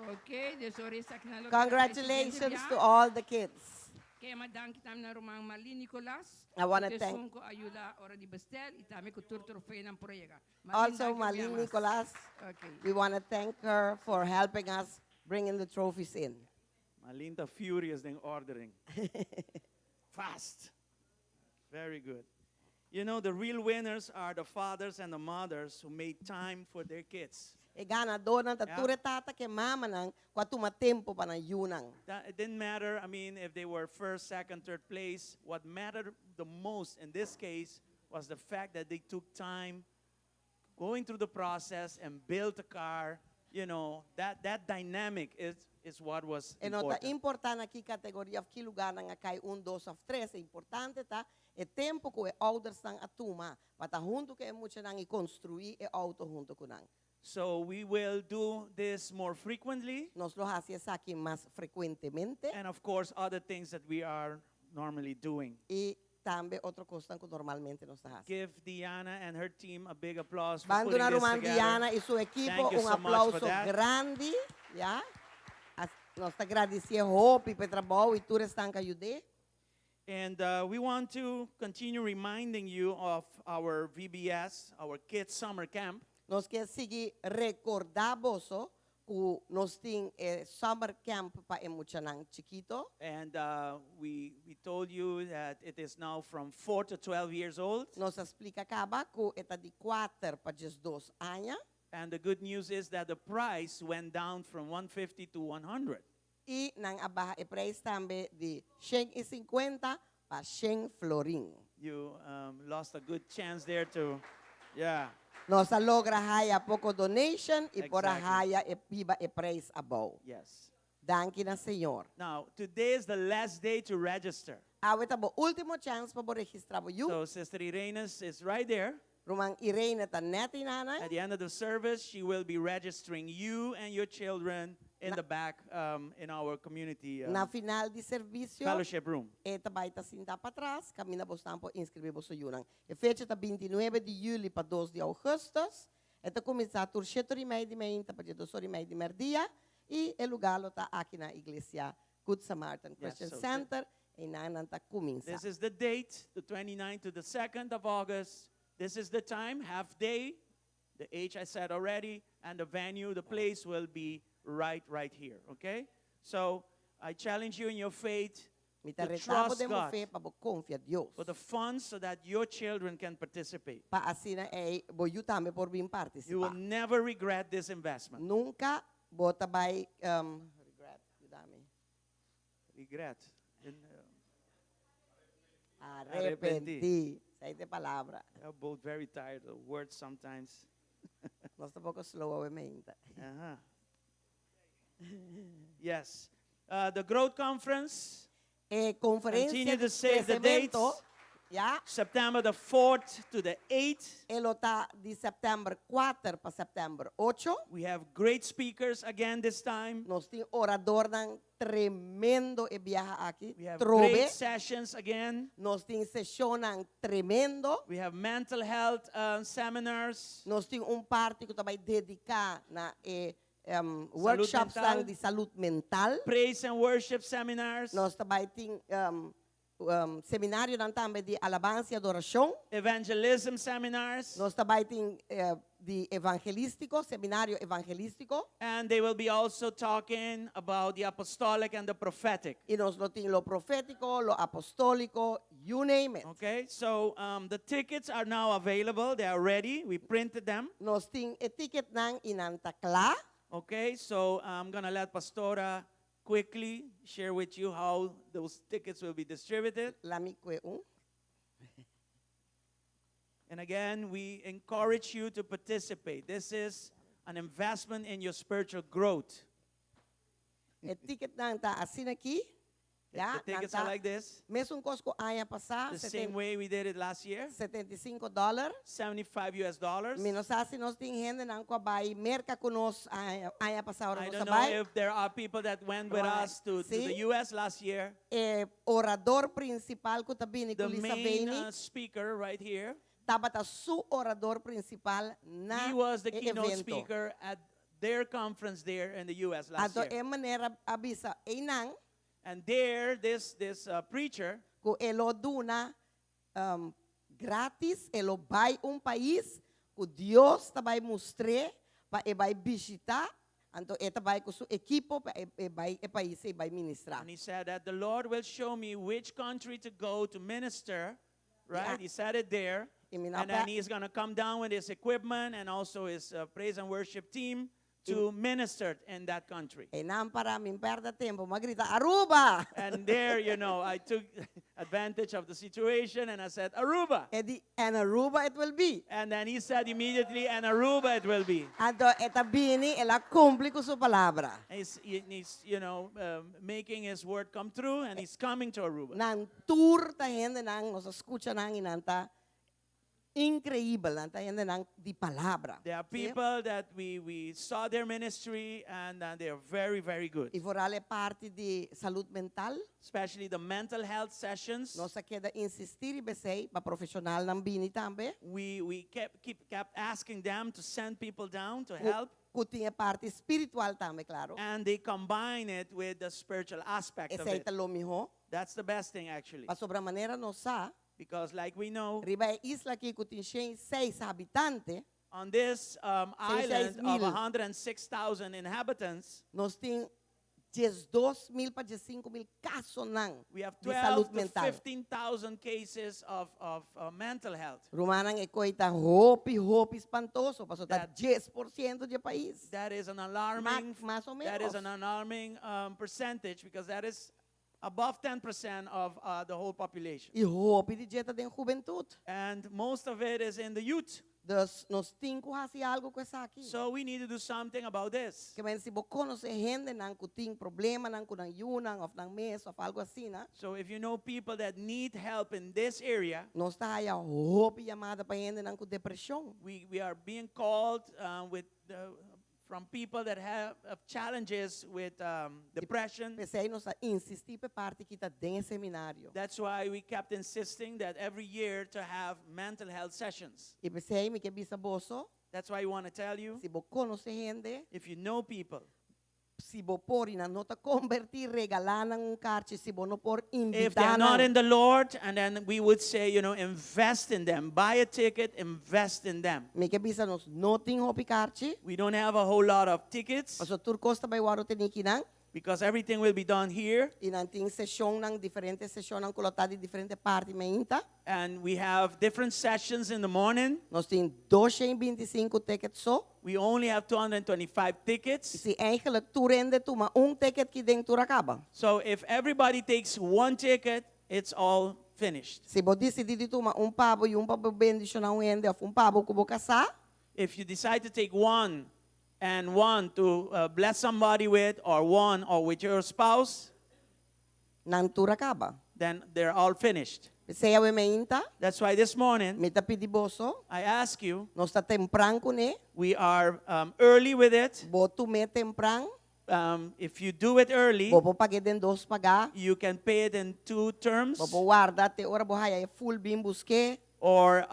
Ok, dus ora esakinan lo keda pa e siguiente Congratulations biaha. to all the kids. Ke yama danki tambe na ruman Marlene Nicolas I wanna ku thank esun ku a yuda ora di bestel i tambe ku tur trofeonan por a yega. Marlene, Also danki un bia Marlene mas. Nicolas, Ok. we wanna thank her for helping us bringing the trophies in. Marlene ta furious den ordering. Fast. Very good. You know, the real winners are the fathers and the mothers who made time for their kids. E ganadónan ta Ja. tur e tata ku mamanan ku a tuma tempu pa nan yunan. That, it didn't matter, I mean, if they were first, second, third place. What mattered the most in this case was the fact that they took time going through the process and built a car. That dynamic is what was E no ta important. importá na ki kategoria òf ki lugá nan a kai un, dos òf tres. E importante ta e tempu ku e oudernan a tuma pa ta huntu ku e muchanan i konstruí e outo huntu ku nan. So we will do this more frequently. Nos lo hasi esaki mas frekuentemente. And of course, other things that we are normally doing. I tambe otro kosnan ku normalmente nos ta hasi. Give Diana and her team a big applause for Ban putting duna this ruman together. Diana i su ekipo Thank you un so much for aplauso that. grandi, ya. Nos ta gradisié hopi pa e trabou i tur esnan ku a yud'é. And we want to continue reminding you of our VBS, our Kids Summer Camp. Nos ke sigui rekordá boso ku nos tin e summer camp pa e muchanan chikitu. And we told you that it is now from 4 to 12 years old. Nos a splika kaba ku e ta di 4 pa 12 aña. And the good news is that the price went down from 150 to 100. I nan a baha e preis tambe di 150 pa 100 florin. You lost a good chance there to, yeah. Nos a logra haya poko donation i por a haya e hiba e preis abou. Yes. Danki na Señor. Now, today is the last day to register. Awe ta bo ultimo chance pa bo registrá bo yu. So Sister Irena's is right there. Ruman Irene ta net einan. At the end of the service, she will be registering you and your children in the back in our community Na final di servisio, fellowship room. e ta bai ta sinta patras, kaminda bosnan por inskribí boso yunan. E fecha ta 29 di yüli pa 2 di ougùstùs. E ta kuminsá tur shete ora i mei di meinta pa 12 ora i mei di mèrdia i e lugá lo ta aki na Iglesia Good Samaritan Christian Center, einan nan ta kuminsá. This is the date, the 29th to the 2nd of August. This is the time, half day, the age I said already, and the venue, the place will be right here, okay? So I challenge you in your faith Mi ta to reta bo trust den bo God fe pa bo konfia Dios. for the funds so that your children can participate. Pa asina ei bo yu tambe por bin You partisipá. will never regret this investment. Nunka bo ta bai regret, yuda mi. Regret. In, Arepentí. Esei ta e palabra. We are both very tired of words sometimes. Nos ta poko slow awe meinta. Yes. The Growth Conference. E konferensia Continue di to save the kresementu, dates. ya. September the 4th to the 8th. E lo ta di sèptèmber kuater pa sèptèmber ocho. We have great speakers again this time. Nos tin oradornan tremendo e biaha aki. We have Trobe. great sessions again. Nos tin seshonnan tremendo. We have mental health seminars. Nos tin un parti ku ta bai dediká na e Salud workshopsnan mental. di salud mental. Praise and worship seminars. Nos ta bai tin seminarionan tambe di alabansa i adorashon. Evangelism seminars. Nos ta bai tin di evangelístiko, seminario evangelístiko. And they will be also talking about the apostolic and the prophetic. I nos lo tin lo profétiko, lo apostóliko, you name it. The tickets are now available. They are ready. We printed them. Nos tin e ticketnan i nan ta kla. I'm going to let Pastora quickly share with you how those tickets will be distributed. La mi kue un. And again, we encourage you to participate. This is an investment in your spiritual growth. E ticketnan ta asina aki. The Ja, tickets nan ta are like this. Mesun kos ku aña pasá, The same way we did it last year. 75 dollar. 75 US dollars. Mi no sa si nos tin hendenan ku a bai Merka ku nos aña pasá ora I nos don't a know bai. if there are people that went with Right. us to Sí. the US last year. E orador prinsipal ku ta bini The ku Lisa main, Bailey. speaker right here. Tabata su orador prinsipal na He was the e keynote evento. speaker at their conference there in the U.S. last Anto year. e meneer a bisa einan And there, this preacher, ku e lo duna gratis, e lo bai un pais ku Dios ta bai mustr'é pa e bai bishitá, anto e ta bai ku su ekipo pa e bai e pais e bai ministrá. And he said that the Lord will show me which country to go to minister, right? He said it there. I mi no And then he's going to come down with his equipment and also his praise and worship team to minister in that country. Einan pará mi n' pèrdè tempu, m'a grita Aruba! And there, I took advantage of the situation and I said, "Aruba." E di, and Aruba it will be. And then he said immediately, "And Aruba it will be." Anto e ta bini, el a kumpli ku su palabra. And he's making his word come true and he's coming to Aruba. Nan tur ta hendenan, nos a skucha nan i nan ta inkreibel, nan ta hendenan di palabra. There are Si? people that we saw their ministry and they are very, very good. I vooral e parti di salú mental, Especially the mental health sessions. Nos a keda insistí riba esei pa profeshonalnan bini tambe. We kept asking them to send people down to Ku, help. Ku tin e parti spiritual tambe, klaro. And they combine it with the spiritual aspect of Esei it. ta lo mihó. That's the best thing, actually. Pasobra manera nos sa, Because, like we know, riba e isla aki ku tin 106 habitante, on this 6 island of mil. 106,000 inhabitants, Nos tin 12 mil pa 5 mil kasonan we have di salú 12 to mental. 15,000 cases of mental health. Rumannan, e kos ta hopi, hopi espantoso, paso ta 10% di e pais. That is an alarming, Mas o that is ménos. an alarming percentage because that is above 10% of the whole population. I hopi di dje ta den hubentut. And most of it is in the youth. Dus nos tin ku hasi algu ku esaki. So we need to do something about this. Ke men si bo konosé hendenan ku tin problemanan ku nan yunan òf nan mes òf algu asina, So if you know people that need help in this area, nos ta haya hopi yamada pa hendenan ku depreshon. we are being called from people that have challenges with depression. P'esei nos a insistí pa e parti aki ta den seminario. That's why we kept insisting that every year to have mental health sessions. I p'esei mi ke bisa boso, That's why we want to tell you, si bo konosé hende, if you know people, si bo por i nan no ta konvertí, regalá nan un karchi, si bo no por if they're invitá not nan. in the Lord, and then we would say, invest in them. Buy a ticket, invest in them. Mi ke bisa nos no tin hopi karchi, We don't have a whole lot of tickets paso tur kos ta bai wòrdu tení akinan, because everything will be done here. I nan tin seshonnan, diferente seshonnan ku lo ta di diferente parti mainta. And we have different sessions in the morning. Nos tin 225 tickets so. We only have 225 tickets. Si eigenlijk tur hende tuma un ticket aki den tur a kaba. So if everybody takes one ticket, it's all finished. Si bo disidí di tuma un pa bo i un pa bo bendishoná un hende òf un pa bo ku bo kasá, If you decide to take one and one to bless somebody with, or one or with your spouse, nan tur a kaba. Then they're all finished. P'esei awe mainta, That's why this morning mi ta pidi boso, I ask you, nos ta tempran kuné, we are early with it. bo tum'é tempran, If you do it early, bo por pag'é den dos paga, you can pay it in two terms, bo por warda te ora bo haya e full bin busk'é, or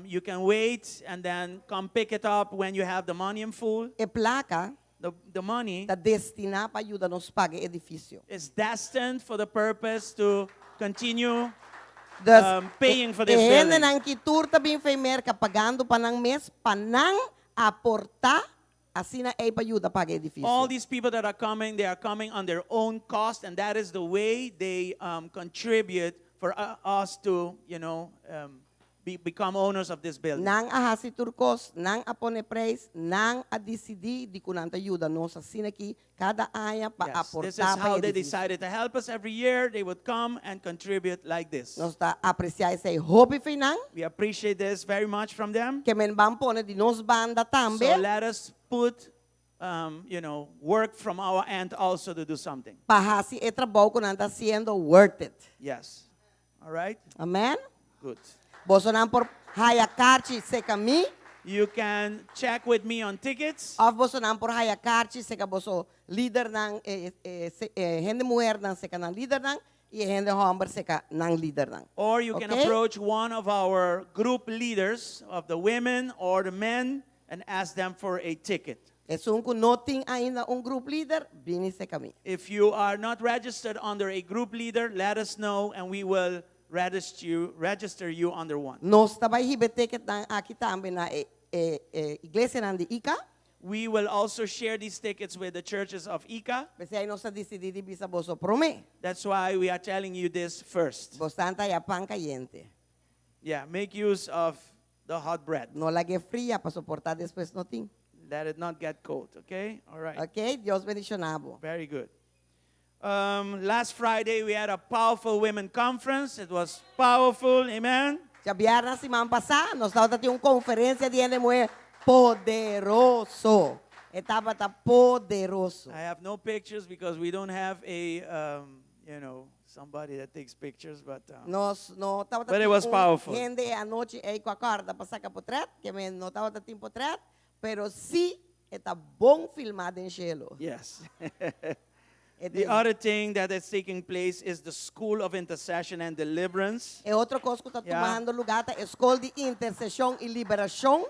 you can wait and then come pick it up when you have the money in full. E plaka The money ta destiná pa yuda nos paga e edifisio. Is destined for the purpose to continue Dus, paying for this e building. hendenan aki tur ta bin for di Merka pagando pa nan mes, pa nan aportá, asina ei pa yuda paga e edifisio. All these people that are coming, they are coming on their own cost, and that is the way they contribute for us to become owners of this building. Nan a hasi tur kos, nan a pone preis, nan a disidí di ku nan ta yuda nos asina aki kada aña pa Yes, this is aportá pa how they edifisio. Decided to help us every year. They would come and contribute like this. Nos ta apresiá esei hopi for di nan, We appreciate this very much from them. ke men ban pone di nos banda tambe. So let us put work from our end also to do something. Pa hasi e trabou ku nan ta hasiendo worth it. Yes. All right? Amen? Good. Bosonan por haya karchi serka mi, You can check with me on tickets. Òf bosonan por haya karchi serka boso lidernan, hende muhernan serka nan lidernan i hende hòmber serka nan lidernan. Or you can Okay? approach one of our group leaders of the women or the men and ask them for a ticket. Esun ku no tin ainda un group leader, bini serka mi. If you are not registered under a group leader, let us know and we will register you, register you under one. Nos ta bai hiba e ticketnan aki tambe na e e e iglesianan di ICA. We will also share these tickets with the churches of ICA. P'esei nos a disidí di bisa boso promé. That's why we are telling you this first. Bo ta haya pan kayente. Yeah, make use of the hot bread. No lag'é fria paso por ta despues no tin. Let it not get cold, okay? All right. Ok, Dios bendishoná bo. Very good. Um, last Friday we had a powerful women conference. It was powerful, amen. Djabièrnè siman pasá nos tabata tin un konferensia di hende muhé poderoso. E tabata poderoso. I have no pictures because we don't have a, um, you know, somebody that takes pictures, but um, Nos no tabata But it tin was un powerful. hende e anochi ei ku a kòrda pa saka potrèt, ke men no tabata tin potrèt, pero sí e ta bon filmá den shelu. Yes. E The den- other thing that is taking place is the School of Intercession and Deliverance. E otro kos ku ta Ya. tumando lugá ta e Skol di Interseshon i Liberashon.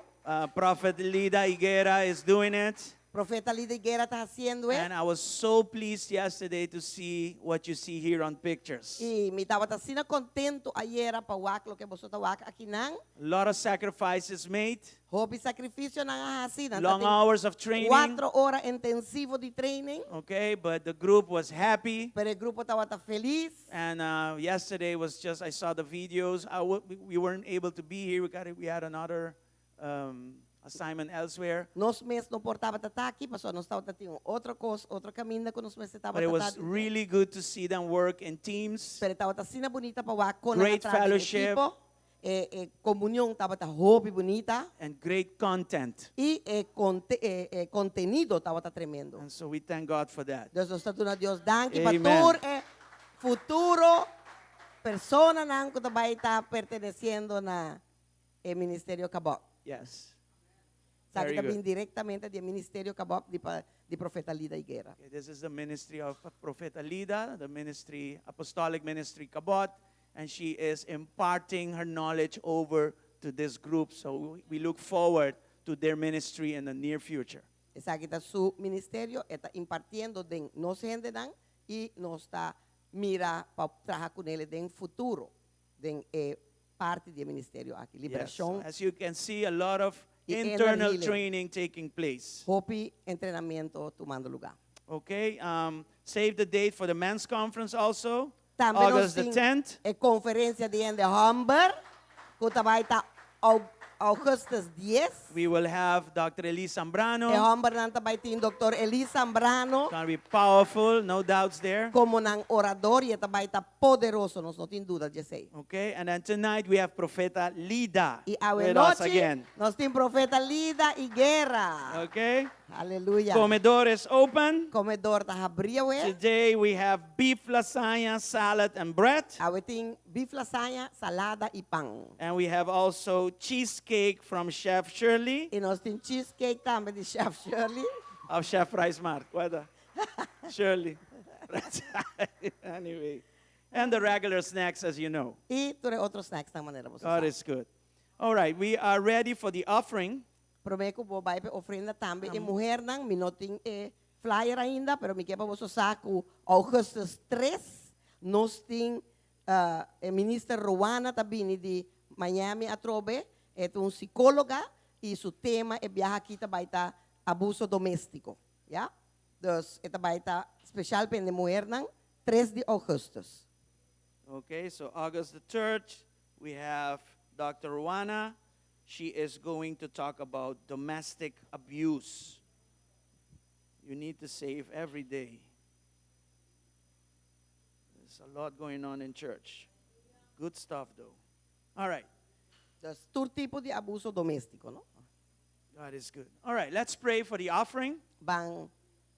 Prophet Lida Higuera is doing it. Profeta Lida Higuera ta hasiendo e. And I was so pleased yesterday to see what you see here on pictures. I mi tabata asina kontentu ayera pa wak loke boso ta wak akinan. A lot of sacrifices made. Hopi sacrificio nan a haci, nan ta Long tin hours of training. cuatro ora intensivo di training. Okay, but the group was happy. Pero e grupo tabata feliz. And uh, yesterday was just, I saw the videos. I w- we weren't able to be here. We, got, we had another um, assignment elsewhere. Nos mes no por tabata ta aki, pasobra nos tabata tin un otro cos, otro caminda cu nos mester But tabata it was ta. really good to see them work in teams. Pero e tabata asina bunita pa wak con nan a Great traha den fellowship. ekipo. E, e comunion tabata hopi bunita. And great content. Y e, conte, e, e contenido tabata tremendo. And so we thank God for that. Dus nos ta duna Dios danki pa Amen. tur e futuro personanan ku ta bai ta perteneciendo na e Ministerio Kabop. Yes. Sa Very ta good. bin directamente di e Ministerio Kabop di, pa, di Profeta Lida Higuera. Okay, this is the ministry of Profeta Lida, the ministry, apostolic ministry Kabot, and she is imparting her knowledge over to this group. So we look forward to their ministry in the near future. Esaki ta su ministerio, e ta impartiendo den nos hendenan y nos ta mira pa traha cu nele den futuro den e parti di e ministerio aki. Yes. Liberacion. As you can see, a lot of Y inner internal healing. training taking place. Hopi entrenamiento tumando lugar. Okay, um, save the date for the men's conference also, Tambe nos August the tin 10th. e conferencia di hende homber, cu ta bay ta augustus 10. We will have Dr. Eli Zambrano. E hombernan ta bay tin Dr. Eli Zambrano. It's going to be powerful, no doubts there. Como nan orador y e ta bay ta poderoso, nos no tin duda di esey. Okay, and then tonight we have Profeta Lida Y awe with us nochi again. nos tin Profeta Lida Higuera. Okay, Aleluya. Comedor is open. Comedor ta habri awe. Today we have beef lasagna, salad, and bread. Awe tin beef lasagna, salada y pan. And we have also cheesecake from Chef Shirley. Y nos tin cheesecake tambe di Chef Shirley. Of Chef Rice Mart. What Shirley. anyway. And the regular snacks, as you know. Y tur e otro snacks nan manera boso God sa. is good. All right, we are ready for the offering. Promé ku bo bai pa e ofrenda tambe e muhernan, mi no tin e flyer ainda, pero mi ke pa boso sa ku augustus tres nos tin e minister Rowana ta bini di Miami atrobe, e ta un psicologa y su tema e biaha aki ta bai ta abuso domestico, ya. Dus e ta bai ta special pa hende muhernan tres di augustus. Okay, so August the 3rd, we have Doctor Ruana. She is going to talk about domestic abuse. You need to save every day. There's a lot going on in church. Good stuff, though. All right. Dus tur tipo di abuso domestico, no? God is good. All right, let's pray for the offering. Ban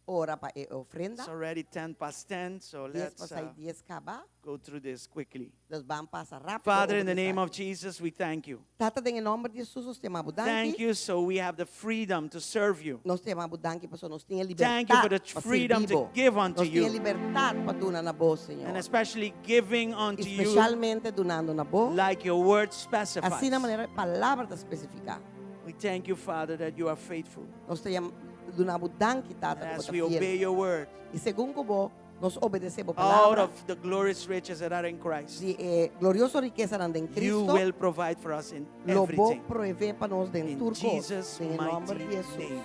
ora pa e ofrenda. It's already 10 past 10, so Dies let's pasai uh, dies kaba. go through this quickly. Dus ban pasa rápido Father, over in the di name esaki. of Jesus, we thank you. Tata, den e nomber di Jesus, nos te yama bo danki. Thank you so we have the freedom to serve you. Nos te yama bo danki pasobra nos tin e Thank you for libertad the pa freedom sirbi to bo. give unto Nos tin e you. libertad pa duna na bo, Señor. And especially giving unto you Especialmente dunando na bo. like your word specifies. Asina manera e palabra ta specifica. We thank you, Father, that you are faithful. Nos te yama, duna bo danki, Tata, And ku as bo we ta obey fiel. your word, I segun ku bo nos obedesé bo out palabra, of the glorious riches that are in Christ, di e glorioso rikesanan den you Cristo, will provide for us in lo bo everything. proveé pa nos den In tur kos. Jesus' Den e nòmber mighty di Hesus. name.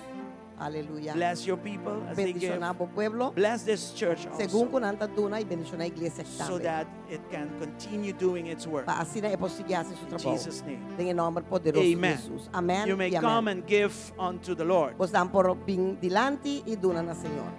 Aleluya. Bless your people as they give. Bendishoná bo pueblo Bless this church segun also ku nan ta duna i bendishoná e iglesia so tambe. that it can continue doing its work. Pa asina e por sigui hasi su In trabou. Jesus' name. Den e nòmber poderoso di Amen. Hesus. Amèn You may i come amèn. and give unto the Lord. Bosnan por bin dilanti i duna na Señor.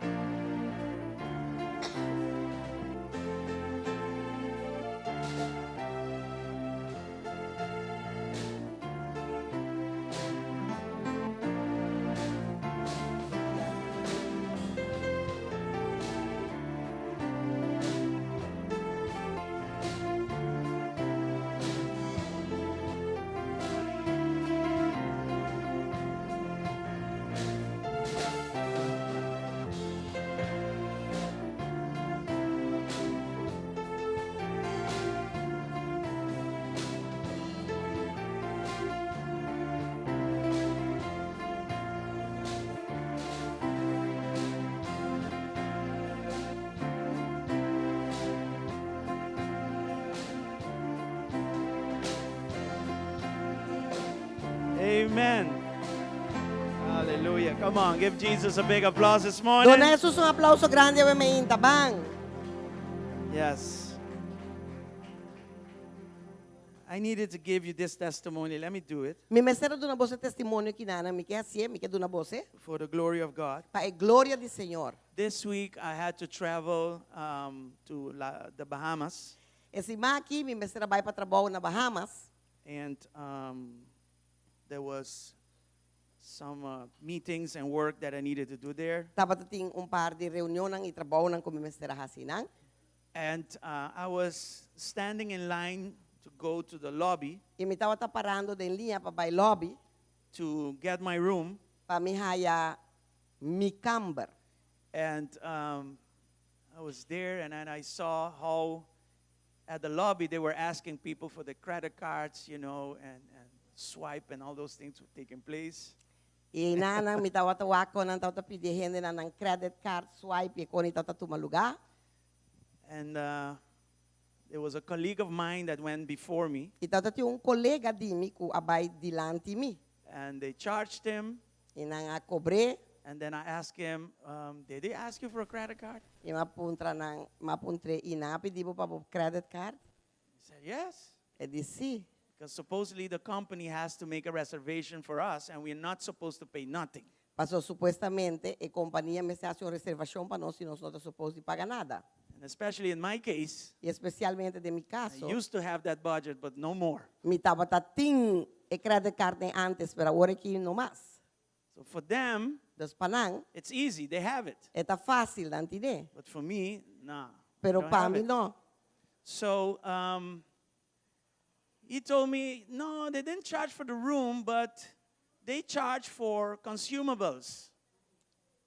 Amen. Hallelujah. Come on, give Jesus a big applause this morning. Duna Hesus un aplauso grandi awe meinta. Ban. Yes. I needed to give you this testimony. Let me do it Mi mester a duna boso e testimonio kinana, mi ke hasié, mi ke duna boso e. for the glory of God. Pa e gloria di Señor. This week I had to travel um, to La, the Bahamas. E siman aki mi mester a bai pa trabou na Bahamas. And um, there was some uh, meetings and work that I needed to do there. Tabata tin un par di reunionnan i trabounan ku mi mester a hasi nan. And uh, I was standing in line to go to the lobby. I mi tabata parando den liña pa bai lobby. To get my room. Pa mi haya mi kamber. And um, I was there and then I saw how at the lobby they were asking people for the credit cards, you know, and, and swipe and all those things were taking place. I einan mi tabata wak kon nan tabata pidi e hendenan nan credit card, swipe i kon e tabata tuma lugá. And uh, there was a colleague of mine that went before me. I tabata tin un kolega di mi ku a bai dilanti mi. And they charged him. I nan a kobr'é. And then I asked him, um, did they ask you for a credit card? I m'a puntra nan, m'a puntr'é, i nan a pidi bo pa bo credit card? He said, yes. E di, si. Because supposedly the company has to make a reservation for us and we're not supposed to pay nothing. Paso supuestamente e kompania mester hasi un reservashon pa nos i nos no ta supos di paga nada. And especially in my case, I espesialmente den mi kaso, I used to have that budget, but no more. Mi tabata tin e credit card den antes, pero awor aki no mas. So for them, Dus pa nan, it's easy, they have it. E ta fácil, nan tin'é. But for me, nah. Pero I don't pa have mi it. no. So um, he told me, no, they didn't charge for the room, but they charge for consumables.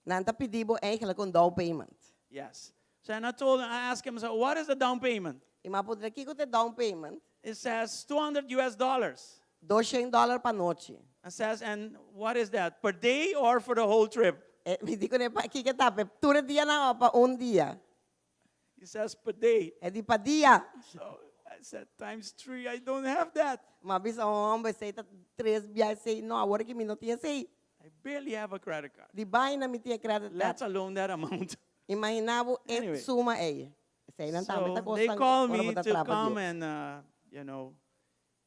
Nan ta pidi bo eigenlijk un down payment. Yes. So and I told him, I asked him, so what is the down payment? I m'a puntra kiko ta e down payment? It says 200 US dollars. Doshen dollar pa nochi. I says, and what is that, per day or for the whole trip? E mi di kuné, pa kiko ta, pa tur e dianan o pa un dia? He says, per day. E di pa dia. So I said, times three, I don't have that. M'a bisa, homber, esei ta tres bia esei. No, awor ki mi no tin esei. I barely have a credit card. Di baina mi tin e credit card. Let alone that amount. Imaginá bo e Anyway. suma ei. Eseinan tambe ta So they kosnan call ora me bo ta to trapa come Dios. and, uh, you know,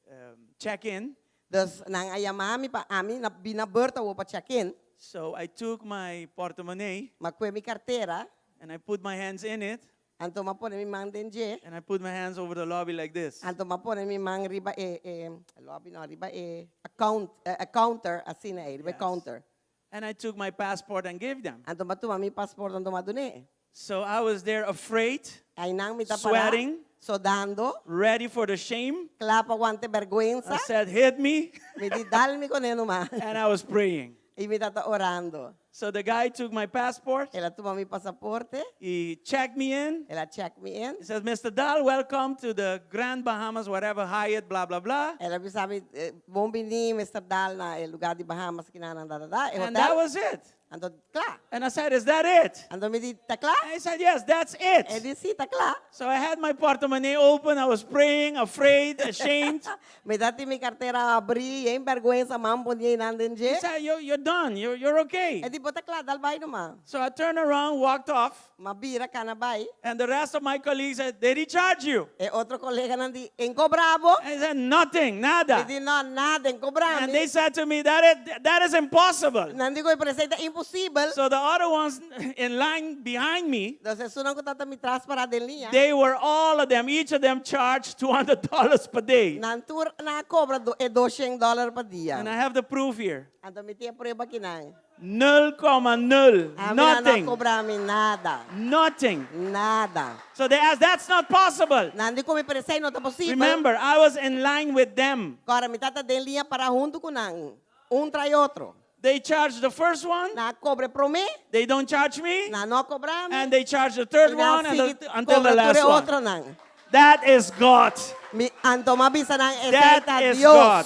um, check in. Dus nan a yama mi pa ami na bina beurt awo pa check in. So I took my portemonnee. M'a kue mi kartera. And I put my hands in it. Anto m'a pone mi man den dje. And I put my hands over the lobby like this. Anto m'a pone mi man riba e, e lobby no, riba e account, e counter, asina ei, riba e Yes. counter. And I took my passport and gave them. Anto m'a tuma mi pasport anto m'a dun'é. So I was there afraid, Einan mi ta pará, sweating, sodando, ready for the shame. kla pa wanta e bèrgwensa. I said, hit me. Mi di, dal mi kuné numa. And I was praying. I mi tabata orando. So the guy took my passport. El a tuma mi pasaporte. He checked me in. El a check mi in. He says, Mister Daal, welcome to the Grand Bahamas, whatever, Hyatt, blah, blah, blah. El a bisa mi, Bon bini, Mister Daal, na e lugar di Bahamas, kinanan, da, da, da, e And that hotel. was it. Anto, kla. And I said, Is that it? Anto mi di, ta kla? And he said, Yes, that's it. E di, si, ta kla. So I had my portemonnee open. I was praying, afraid, ashamed. Mi tabatin mi kartera habrí, yen bèrgwensa, m'a pone einan den He dje. said, You're done. You're okay. E di, bo ta kla, dal bai numa. So I turned around, walked off. M'a bira kana bai. And the rest of my colleagues said, Did he charge you? E otro koleganan di, el a kobra bo? I said, Nothing, nada. Mi di, no, nada, el a kobra And mi. they said to me, That is impossible. Nan di ku mi, pero esei ta imposibel. So the other ones in line behind me, Dus esunnan ku tabata mi tras pará den liña. they were all of them, each of them charged $200 per day. Nan tur nan a kobra e $200 pa dia. And I have the proof here. Anto mi tin e prueba akinan. 0,0. Ami nan no a Nothing. kobra mi nada. Nothing. Nada. So they asked, That's not possible. Nan di ku mi, pero esei no ta posibel. Remember, I was in line with them. Kòrda, mi tabata den liña pará huntu ku nan. Un tras otro. They charged the first one, Nan a kobra e promé. they don't charge me, Nan no a kobra mi. and they charge the third I nan one and sigui until the kobra tur last e one. otronan. That is God. Mi anto m'a bisa nan esei That ta is Dios. God.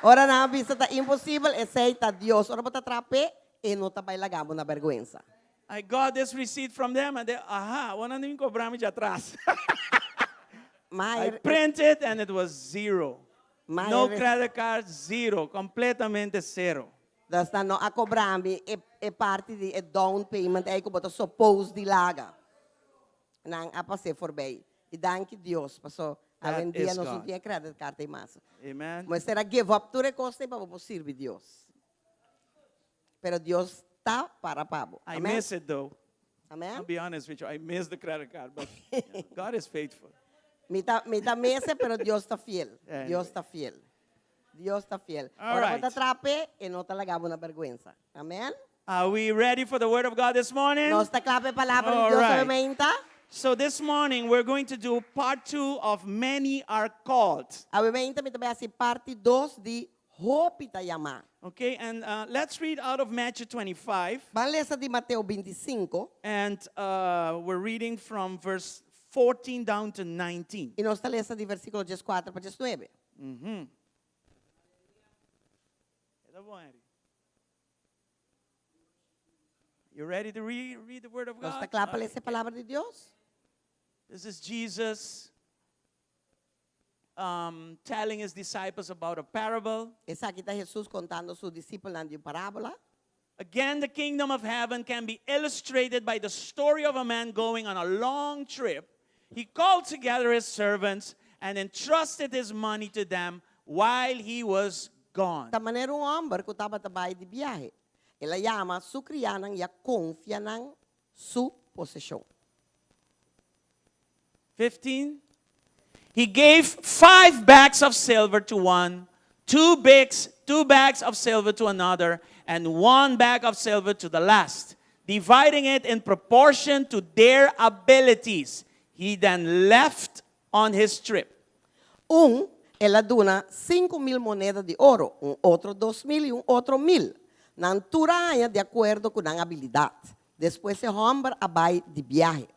Ora nan a bisa ta imposibel, esei ta Dios. Ora bo ta traha p'e, e no ta bai laga bo na bèrgwensa. I got this receipt from them and they, aha, nan a kobra mi atras. Ma I printed and it was zero. Ma No credit card, zero, kompletamente sero. Dus nan no a kobra mi e, e parti di e down payment ei ku bo ta suppose di laga. Nan a pas'é forbij. I danki Dios, paso That awendia is nos no God. tin credit card ei mas. Amen. Mester a give up tur e kos pa bo sirbi Dios. Pero Dios ta para pa bo. I Amen. miss it though. Amen. I'll be honest with you, I miss the credit card, but God is faithful. Mi ta mi ta miss e, pero Dios ta fiel. Anyway. Dios ta fiel. Dios ta fiel. All Ora right. bo ta traha p'e, e no ta laga bo na bèrgwensa. Amen. Are we ready for the word of God this morning? Nos ta kla pa e palabra di All Dios right. obviamente. So this morning we're going to do part two of Many Are Called. Awe mainta mi ta bai hasi parti 2 di Hopi ta yamá. Okay, and let's read out of Matthew 25. Ban lesa di Mateo 25. And we're reading from verse 14 down to 19. I nos ta lesa di versíkulo 14 pa 19. Ta bon, Henry? You ready to read the word of Nos God? ta kla pa lesa e palabra di Dios? This is Jesus telling his disciples about a parable. Esaki ta Hesus kontando su disipelnan di un parábola. Again, the kingdom of heaven can be illustrated by the story of a man going on a long trip. He called together his servants and entrusted his money to them while he was gone. Ta manera un hòmber ku tabata bai di biahe. El a yama su kriánan i a konfia nan su poseshon. 15. He gave 5 bags of silver to one, 2 bags of silver to another, and one bag of silver to the last, dividing it in proportion to their abilities. He then left on his trip. Un, el a duna 5.000 moneda di oro, un otro 2.000 i un otro 1.000. Nan tur a haña di akuerdo ku nan abilidat. Despues e hòmber a bai di biahe.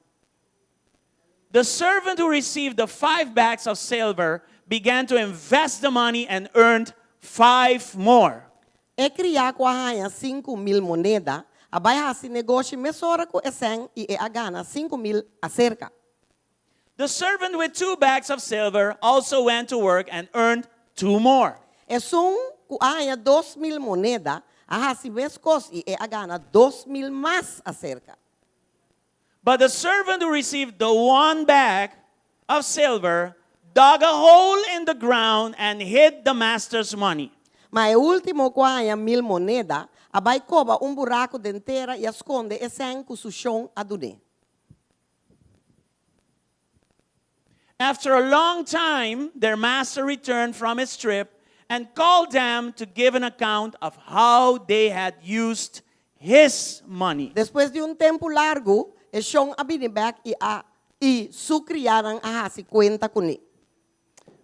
The servant who received the 5 bags of silver began to invest the money and earned 5 more. E kriá ku a haña 5.000 moneda, a bai hasi negoshi mesora ku e sèn i el a gana 5.000 aserka. The servant with 2 bags of silver also went to work and earned 2 more. Esun ku a haña 2.000 moneda, a hasi meskos i el a gana 2.000 mas aserka. But the servant who received the one bag of silver dug a hole in the ground and hid the master's money. Ma e último ku a haña 1.000 moneda, a bai koba un buraku den tera i a skonde e sèn ku su shon a dun'é. After a long time, their master returned from his trip and called them to give an account of how they had used his money. Despues di un tempu largu, e shon a bini bèk i a i su kriánan a hasi kuenta kuné.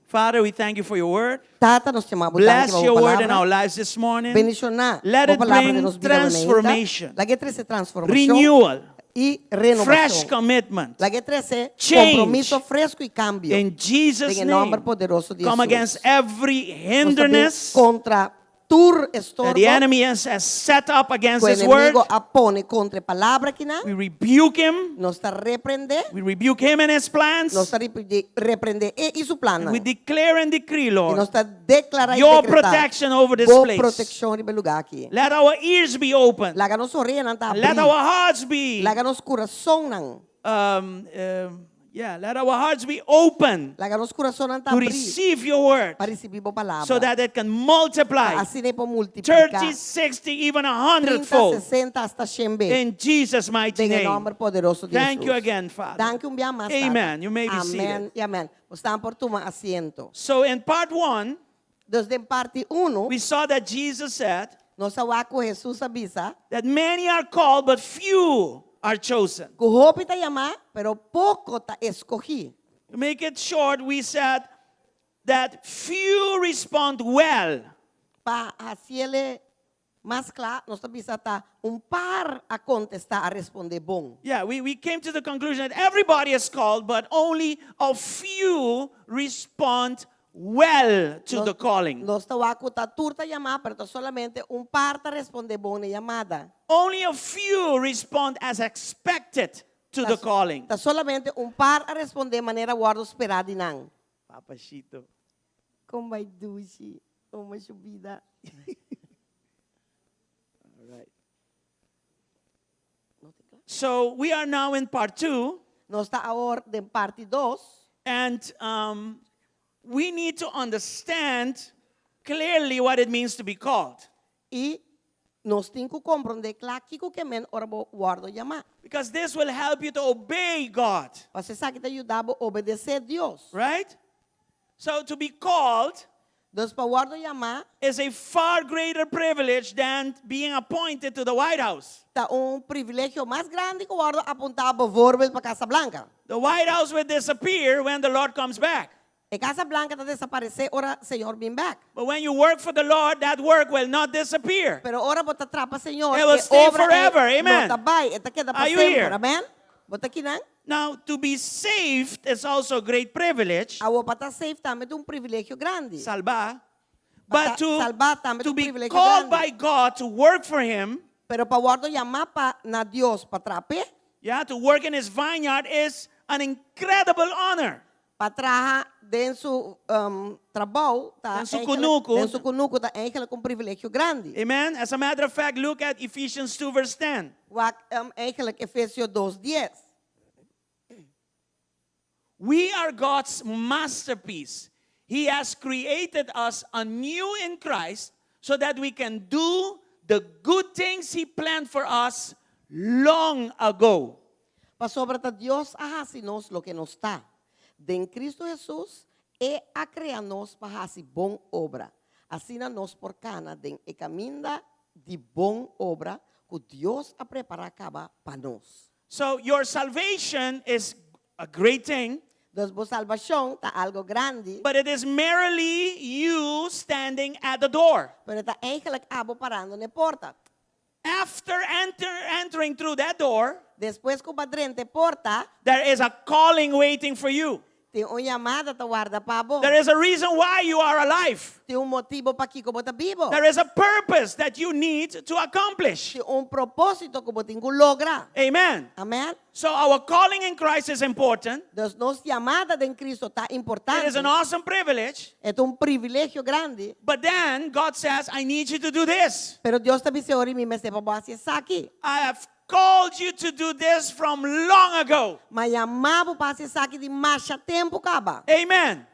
Father, we thank you for your word. Tata, nos yama Bless your word in our lives this morning. Bendishoná Let it palabra bring di nos bida transformation, Lag'é trese transformashon renewal, i renovashon. fresh commitment. Lag'é trese Change. kompromiso fresku i kambio. In Jesus' Den nòmber name, poderoso di come Hesus. against every Nos hinderness, kontra Tur that estorbo the enemy has set up against ku this word, enemigu a pone kontra e palabra akinan, we rebuke him. nos ta reprendé, We rebuke him and his plans. nos ta reprendé e i su plannan. We declare and decree, I Lord, nos ta deklará i your dekretá protection over this bo place. protekshon riba e lugá aki. Let our ears be open. Laga nos oreanan ta Let abrí. our hearts be Laga nos kurasonnan. Yeah, let our hearts be open Laga nos kurasonnan ta to abrí receive your word pa risibí bo palabra. so that it can multiply Pa asina e por multipliká. 30, 60, even a 30, hundredfold 60, hasta 100 bes. in Jesus' mighty Den e name. nòmber poderoso di Thank you Hesus. again, Father. Danki un bia mas, Tata. Amen. You may be Amèn seated. i amèn. Bo por tuma asiento. So in part 1, Dus den parti 1, we saw that Jesus said nos a wak ku Hesus a bisa that many are called, but few are chosen. ku hopi ta yamá, pero poko ta eskohí. To make it short, we said that few respond well. Pa hasié mas kla, nos a bisa ta un par a kontestá, a respondé bon. Yeah, we came to the conclusion that everybody is called, but only a few respond well to the calling. Nos ta wak ku ta tur ta yamá, pero ta solamente un par ta respondé bon na e yamada. Only a few respond as expected to the calling. Ta solamente un par a respondé manera a wòrdu sperá di nan. Papachito. Kon bai dushi, oma su bida. All right. So we are now in part 2. Nos ta awor den parti 2. And we need to understand clearly what it means to be called. I nos tin ku komprondé kla kiko ke men ora bo wòrdu yamá. Because this will help you to obey God. Pasobra esaki ta yuda bo obedesé Dios. Right? So to be called Dus pa wòrdu yamá is a far greater privilege than being appointed to the White House. Ta un privilegio mas grandi ku wòrdu apuntá bijvoorbeeld pa Casa Blanca. The White House will disappear when the Lord comes back. E Casa Blanca ta desaparesé ora Señor bin bèk. But when you work for the Lord, that work will not disappear. Pero ora bo ta traha pa Señor, It will e stay obra ei forever. Amen. no ta bai, e ta keda pa Are you semper. here? Amen? Bo ta akinan? Now, to be saved is also a great privilege. Awor pa ta safe tambe ta un privilegio grandi. Salba. Pa But ta to, salba tambe ta to un be privilegio called grandi. by God to work for Him, Pero pa wòrdu yamá pa na Dios pa traha p'e. yeah, to work in His vineyard is an incredible honor. Pa traha den su trabou ta Den su eigenlijk kunuku. Den su kunuku ta eigenlijk un privilegio grandi. Amen. As a matter of fact, look at Ephesians 2 verse 10. Wak eigenlijk Efesio 2 dies. We are God's masterpiece. He has created us anew in Christ so that we can do the good things He planned for us long ago. Pasobra ta Dios a hasi nos loke nos ta. Den Cristo Hesus, E a krea nos pa hasi bon obra. Asina nos por kana den e kaminda di bon obra ku Dios a prepará kaba pa nos. So your salvation is a great thing. Dus bo salbashon ta algo grandi. But it is merely you standing at the door. Pero ta eigenlijk abo parando na e porta. After entering through that door, Despues ku bo a drenta e porta, there is a calling waiting for you. Tin un yamada ta warda pa bo. There is a reason why you are alive. Tin un motibu pakiko bo ta bibu. There is a purpose that you need to accomplish. Tin un propósito ku bo tin ku logra. Amen. Amen. So our calling in Christ is important. Dus nos yamada den Cristo ta importante. It is an awesome privilege. E ta un privilegio grandi. But then God says, I need you to do this. Pero Dios ta bisa ora mi mester pa bo hasi esaki. I have called you to do this from long ago. M'a yama bo pa hasi esaki di masha tempu kaba. Amen.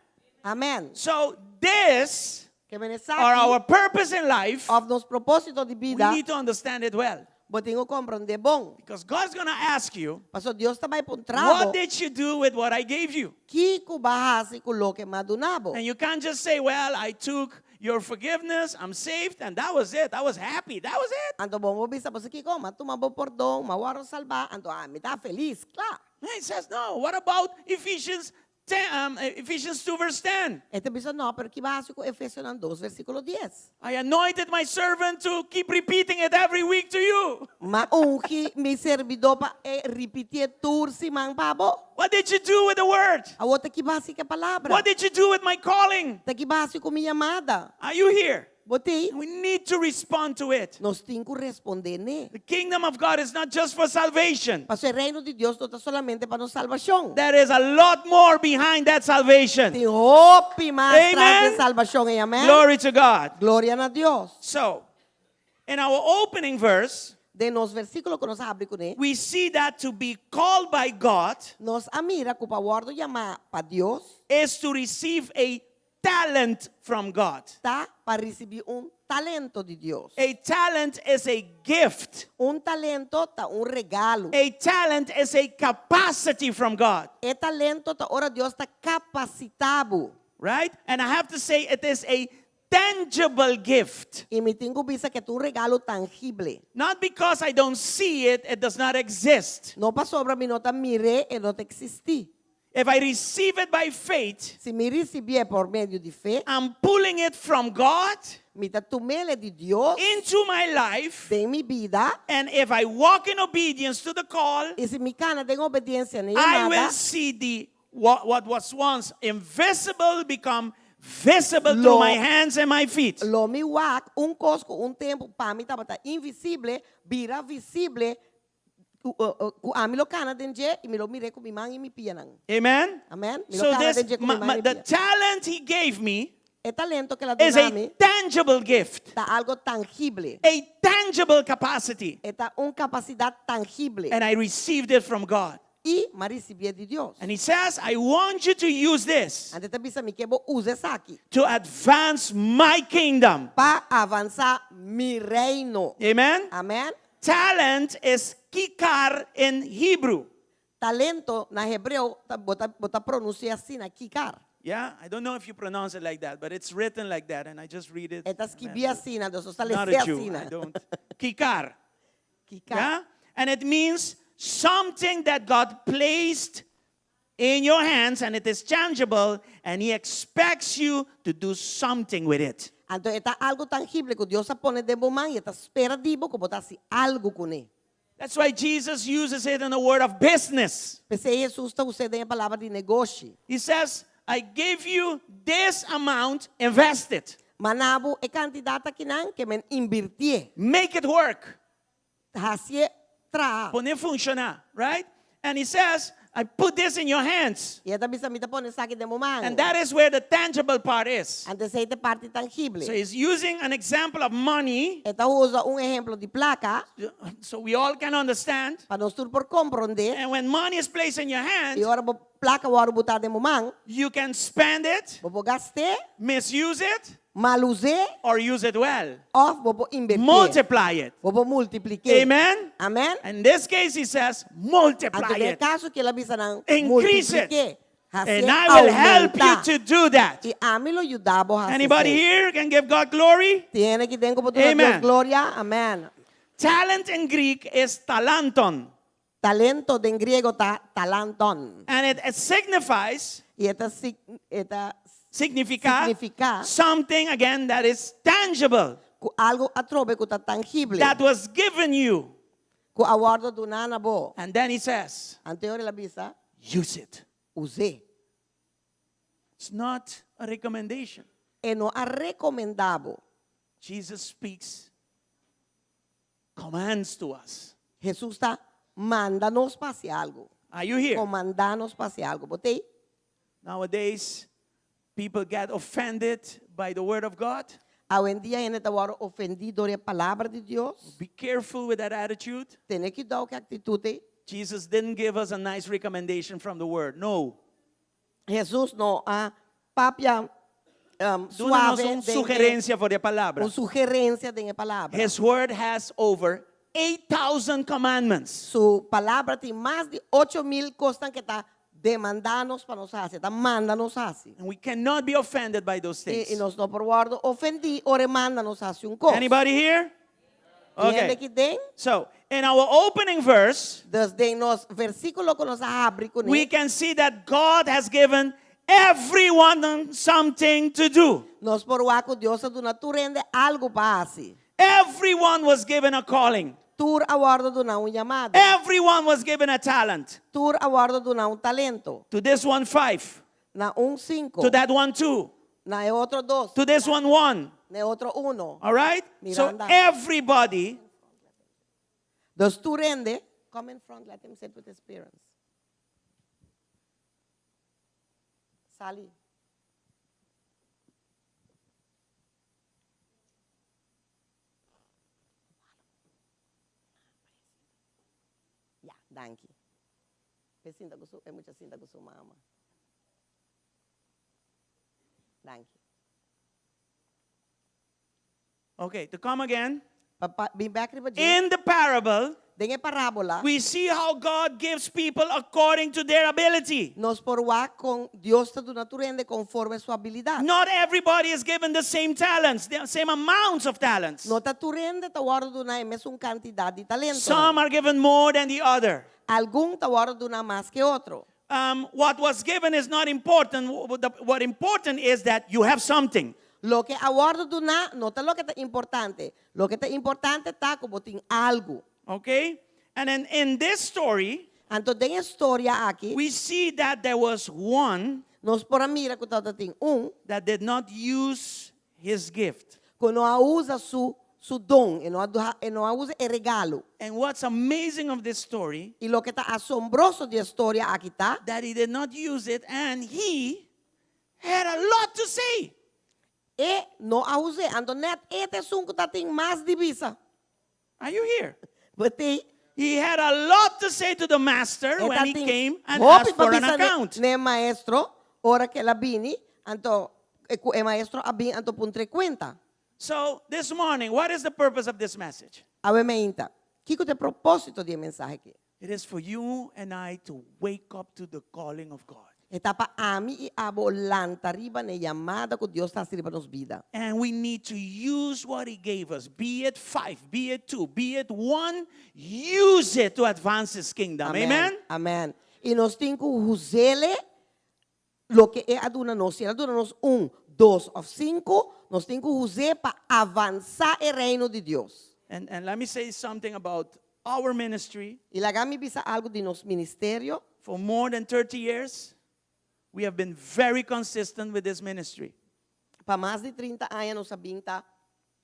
Amen. So this Ke men esaki are our purpose in life. Of nos propósito di bida. We need to understand it well. Bo tin ku komprondé bon. Because God's going to ask you, Paso Dios ta bai puntra bo. What did you do with what I gave you? Kiko b'a hasi ku loke m'a duna bo? And you can't just say, well, I took your forgiveness, I'm saved, and that was it. I was happy. That was it. Anto bo no por bisa, bo sa kiko, m'a tuma bo pordon, m'a wòrdu salbá, anto ami ta felis, kla. He says, no, what about Ephesians 10, Ephesians 2 verse 10? E ta bisa, no, pero ki b'a hasi ku Efesionan 2 versíkulo 10? I anointed my servant to keep repeating it every week to you. M'a ungi mi servidó pa e ripitié tur siman pa bo. What did you do with the word? Awor ta ki b'a hasi ku e palabra? What did you do with my calling? Ta ki b'a hasi ku mi yamada? Are you here? Bo t'ei? We need to respond to it. Nos tin ku respondé n'e. The kingdom of God is not just for salvation. Pasobra e reino di Dios no ta solamente pa nos salbashon. There is a lot more behind that salvation. Tin hopi mas tras Amen. di salbashon ei. Amèn. Glory to God. Gloria na Dios. So, in our opening verse, Den nos versíkulo ku nos a habri kuné, we see that to be called by God nos a mira ku pa wòrdu yamá pa Dios is to receive a talent from God. ta pa risibí un talento di Dios. A talent is a gift. Un talento ta un regalo. A talent is a capacity from God, E talento ta ora Dios ta kapasitá bo. right? And I have to say, it is a tangible gift. I mi tin ku bisa ku ta un regalo tangible. Not because I don't see it, it does not exist. No pasobra mi no ta mir'é, e no ta eksistí. If I receive it by faith, Si mi risibié por medio di fe, I'm pulling it from God mi ta tum'é di Dios into my life. den mi bida. And if I walk in obedience to the call, I si mi kana den obediensia na I will yamada, see the what was once invisible become visible through my hands and my feet. Lo mi wak un kos ku un tempu pa mi tabata invisible bira visible ku ku ami lo kana den dje i mi lo mir'é ku mi man i mi pianan. Amen. Amen. Mi lo So kana this den dje ku mi man i mi the pia. talent he gave me E talento ku el a is duna a mi tangible gift, ta algu tangible. a tangible capacity. E ta un kapasidat tangible. And I received it from God. I m'a risibié di Dios. And he says, I want you to use this Anto e ta bisa mi ke bo usa esaki to advance my kingdom. pa avansá mi reino. Amen. Amen. Talent is kikar in Hebrew. Talento na hebreo ta bo ta bo ta pronunsiá asina kikar. Yeah, I don't know if you pronounce it like that, but it's written like that, and I just read it. E ta skibí asina, anto ta Not les'é a Jew. asina. I don't. Kikar. Kikar. Yeah? And it means something that God placed in your hands and it is tangible and He expects you to do something with it. Anto e ta algu tangible ku Dios a pone den bo man i e ta spera di bo ku bo ta hasi algu kuné. That's why Jesus uses it in the word of business. P'esei Hesus ta us'é den e palabra di negoshi. He says, I give you this amount, invest it. M'a duna bo e kantidat akinan ke men invertié. Make it work. Hasié traha. Pon'é funshoná, right? And he says, I put this in your hands. I e ta bisa mi ta pone esaki den bo man. And that is where the tangible part is. Anto esei ta e parti tangible. So he's using an example of money E ta usa un ehèmpel di plaka so we all can understand. pa nos tur por komprondé. And when money is placed in your hand, I ora bo plaka wòrdu botá den bo man, you can spend it, bo por gast'é, misuse it, malus'é, or use it well. òf bo por invertié. Multiply it. Bo por multiplik'é. Amen? Amen? In this case, he says, multiply Anto den it. kaso akí el a bisa nan Increase it. multiplik'é. Hasié And I will help you oumentá. to do that. I ami lo yuda bo hasi Anybody esei. here can give God glory? Tin hende aki den ku por duna Amen. Dios gloria? Amen. Talent in Greek is talanton. Talento den griego ta talanton. And it signifies, I e ta, e ta significa, signifiká something again that is tangible, ku algu atrobe ku ta tangible. that was given you. Ku a wòrdu duná na bo. And then he says, Anto el a bisa, use it. Us'é. It's not a recommendation. E no a rekomendá bo. Jesus speaks commands to us. Hesus ta manda nos pa hasi algu. Are you here? Komandá nos pa hasi algu. Bo t'ei? Nowadays, people get offended by the word of God. Awendia hende ta wòrdu ofendí dor di e palabra di Dios. Be careful with that attitude. Tene kuidou ku e aktitut ei. Jesus didn't give us a nice recommendation from the word. No. Hesus no a papia um, Duna nos suave un den e- sugerensia for di e palabra. un sugerensia den e palabra. His word has over 8,000 commandments. Su palabra tin mas di 8.000 kosnan ku ta demandá nos pa nos hasi, ta manda nos hasi. And we cannot be offended by those I, things. i nos no por wòrdu ofendí ora e manda nos hasi un kos. Anybody here? Tin hende Okay. aki den? So, in our opening verse, Dus den nos versíkulo ku nos a habri kuné. we can see that God has given everyone something to do. Nos por wak ku Dios a duna tur hende algu pa hasi. Everyone was given a calling. Tur a wòrdu duná un yamada. Everyone was given a talent. Tur a wòrdu duná un talento. To this one, five. Na un sinku. To that one, two. Na e otro dos. To this one, one. Na e otro uno. All right? So Miranda. everybody Dus tur hende, come in front, let him sit with his parents. Sali. Ya, danki. E sinta ku su, e mucha sinta ku su mama. Danki. Okay, to come again. Pa, pa, bin bek riba dje. In the parable, Den e parábola, we see how God gives people according to their ability. nos por wak kon Dios ta duna tur hende konforme su abilidat. Not everybody is given the same talents, the same amounts of talents. No ta tur hende ta wòrdu duná e mesun kantidat di talentonan. Some are given more than the other. Algun ta wòrdu duná mas ke otro. Um, what was given is not important. What important is that you have something. Loke a wòrdu duná no ta loke ta importante. Loke ta importante ta ku bo tin algu. Okay? And then in this story, Anto den e storia aki, we see that there was one nos por a mira ku tabata tin un that did not use his gift. ku no a usa su su don, e no a e no a usa e regalo. And what's amazing of this story, I loke ta asombroso di e storia aki ta, that he did not use it and he had a lot to say. E no a us'é, anto nèt e ta esun ku ta tin mas di bisa. Are you here? Bo t'ei? He had a lot to say to the master E when ta he tin came and hopi asked pa for an bisa account. n'e maestro ora ku el a bini, anto ku e maestro a bin anto puntra e kuenta. So this morning, what is the purpose of this message? Awe meinta, kiko ta e propósito di e mensahe aki? It is for you and I to wake up to the calling of God. E ta pa ami i abo lanta riba na e yamada ku Dios ta hasi riba nos bida. And we need to use what He gave us, be it five, be it two, be it one, use it to advance His kingdom. Amen? Amen. I nos tin ku hus'ele loke E a duna nos. Si El a duna nos un, dos òf sinku, nos tin ku hus'é pa avansá e Reino di Dios. And, and let me say something about our ministry. I laga mi bisa algu di nos ministerio. For more than 30 years, we have been very consistent with this ministry. Pa mas di trinta aña nos a bin ta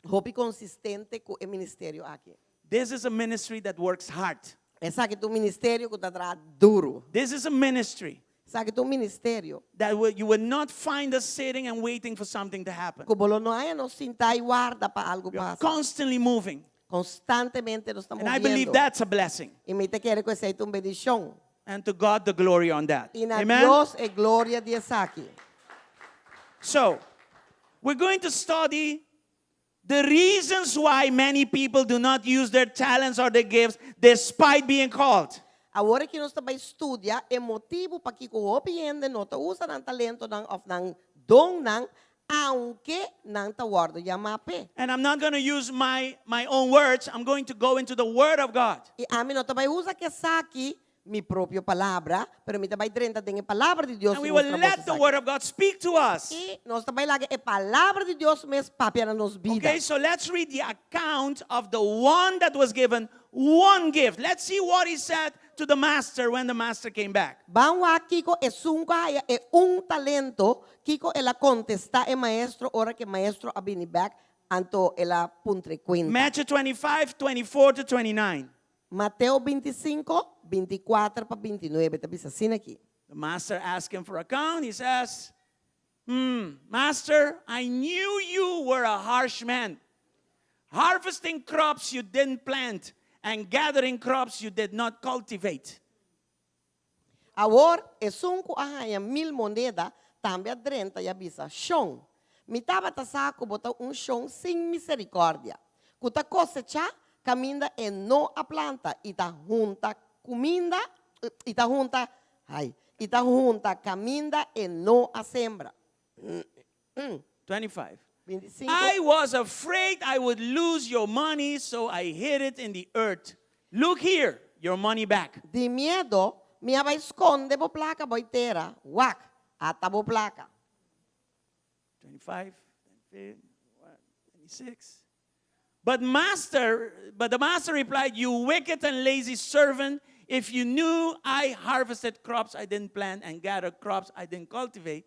hopi konsistente ku e ministerio aki. This is a ministry that works hard. Esaki ta un ministerio ku ta traha duru. This is a ministry Esaki ta un ministerio. that will, you will not find us sitting and waiting for something to happen. Ku bo lo no haña nos sintá i warda pa algu We are pasa. constantly moving. Konstantemente nos ta And I believe moviendo. that's a blessing. I mi ta kere ku esei ta un bendishon. And to God the glory on that. I na Amen. Dios e gloria di esaki. So, we're going to study the reasons why many people do not use their talents or their gifts despite being called. Awor aki nos ta bai studia e motibu pakiko hopi hende no ta usa nan talentonan òf nan donnan aunke nan ta wòrdu yamá p'e. And I'm not going to use my, my own words. I'm going to go into the Word of God. I ami no ta bai usa kesaki mi propio palabra, pero mi ta bai drenta den e Palabra di Dios And i we will mustra let boso the esaki. Word of God speak to us. I nos ta bai laga e Palabra di Dios mes papia na nos bida. Okay, so let's read the account of the one that was given one gift. Let's see what he said to the master when the master came back. Ban wak kiko esun ku a haya e un talento, kiko el a kontestá e maestro ora ku e maestro a bini bèk, anto el a puntra e kuenta. Matthew 25, 24 to 29. Mateo 25, 24 pa 29 ta bisa asina aki. The master asked him for account. He says, Hmm, master, I knew you were a harsh man, harvesting crops you didn't plant and gathering crops you did not cultivate. Awor, esun ku a haña mil moneda tambe a drenta i a bisa, Shon, mi tabata sa ku bo ta un shon sin miserikòrdia, ku ta kosechá kaminda e no a planta i ta hunta kuminda, i ta hunta, ai, i ta hunta kaminda e no a sembra. 25. 25. I was afraid I would lose your money, so I hid it in the earth. Look here, your money back. Di miedo, mi a bai skonde bo plaka bou tera. Wak, ata bo plaka. 25, 26. But master, but the master replied, You wicked and lazy servant, if you knew I harvested crops I didn't plant and gathered crops I didn't cultivate.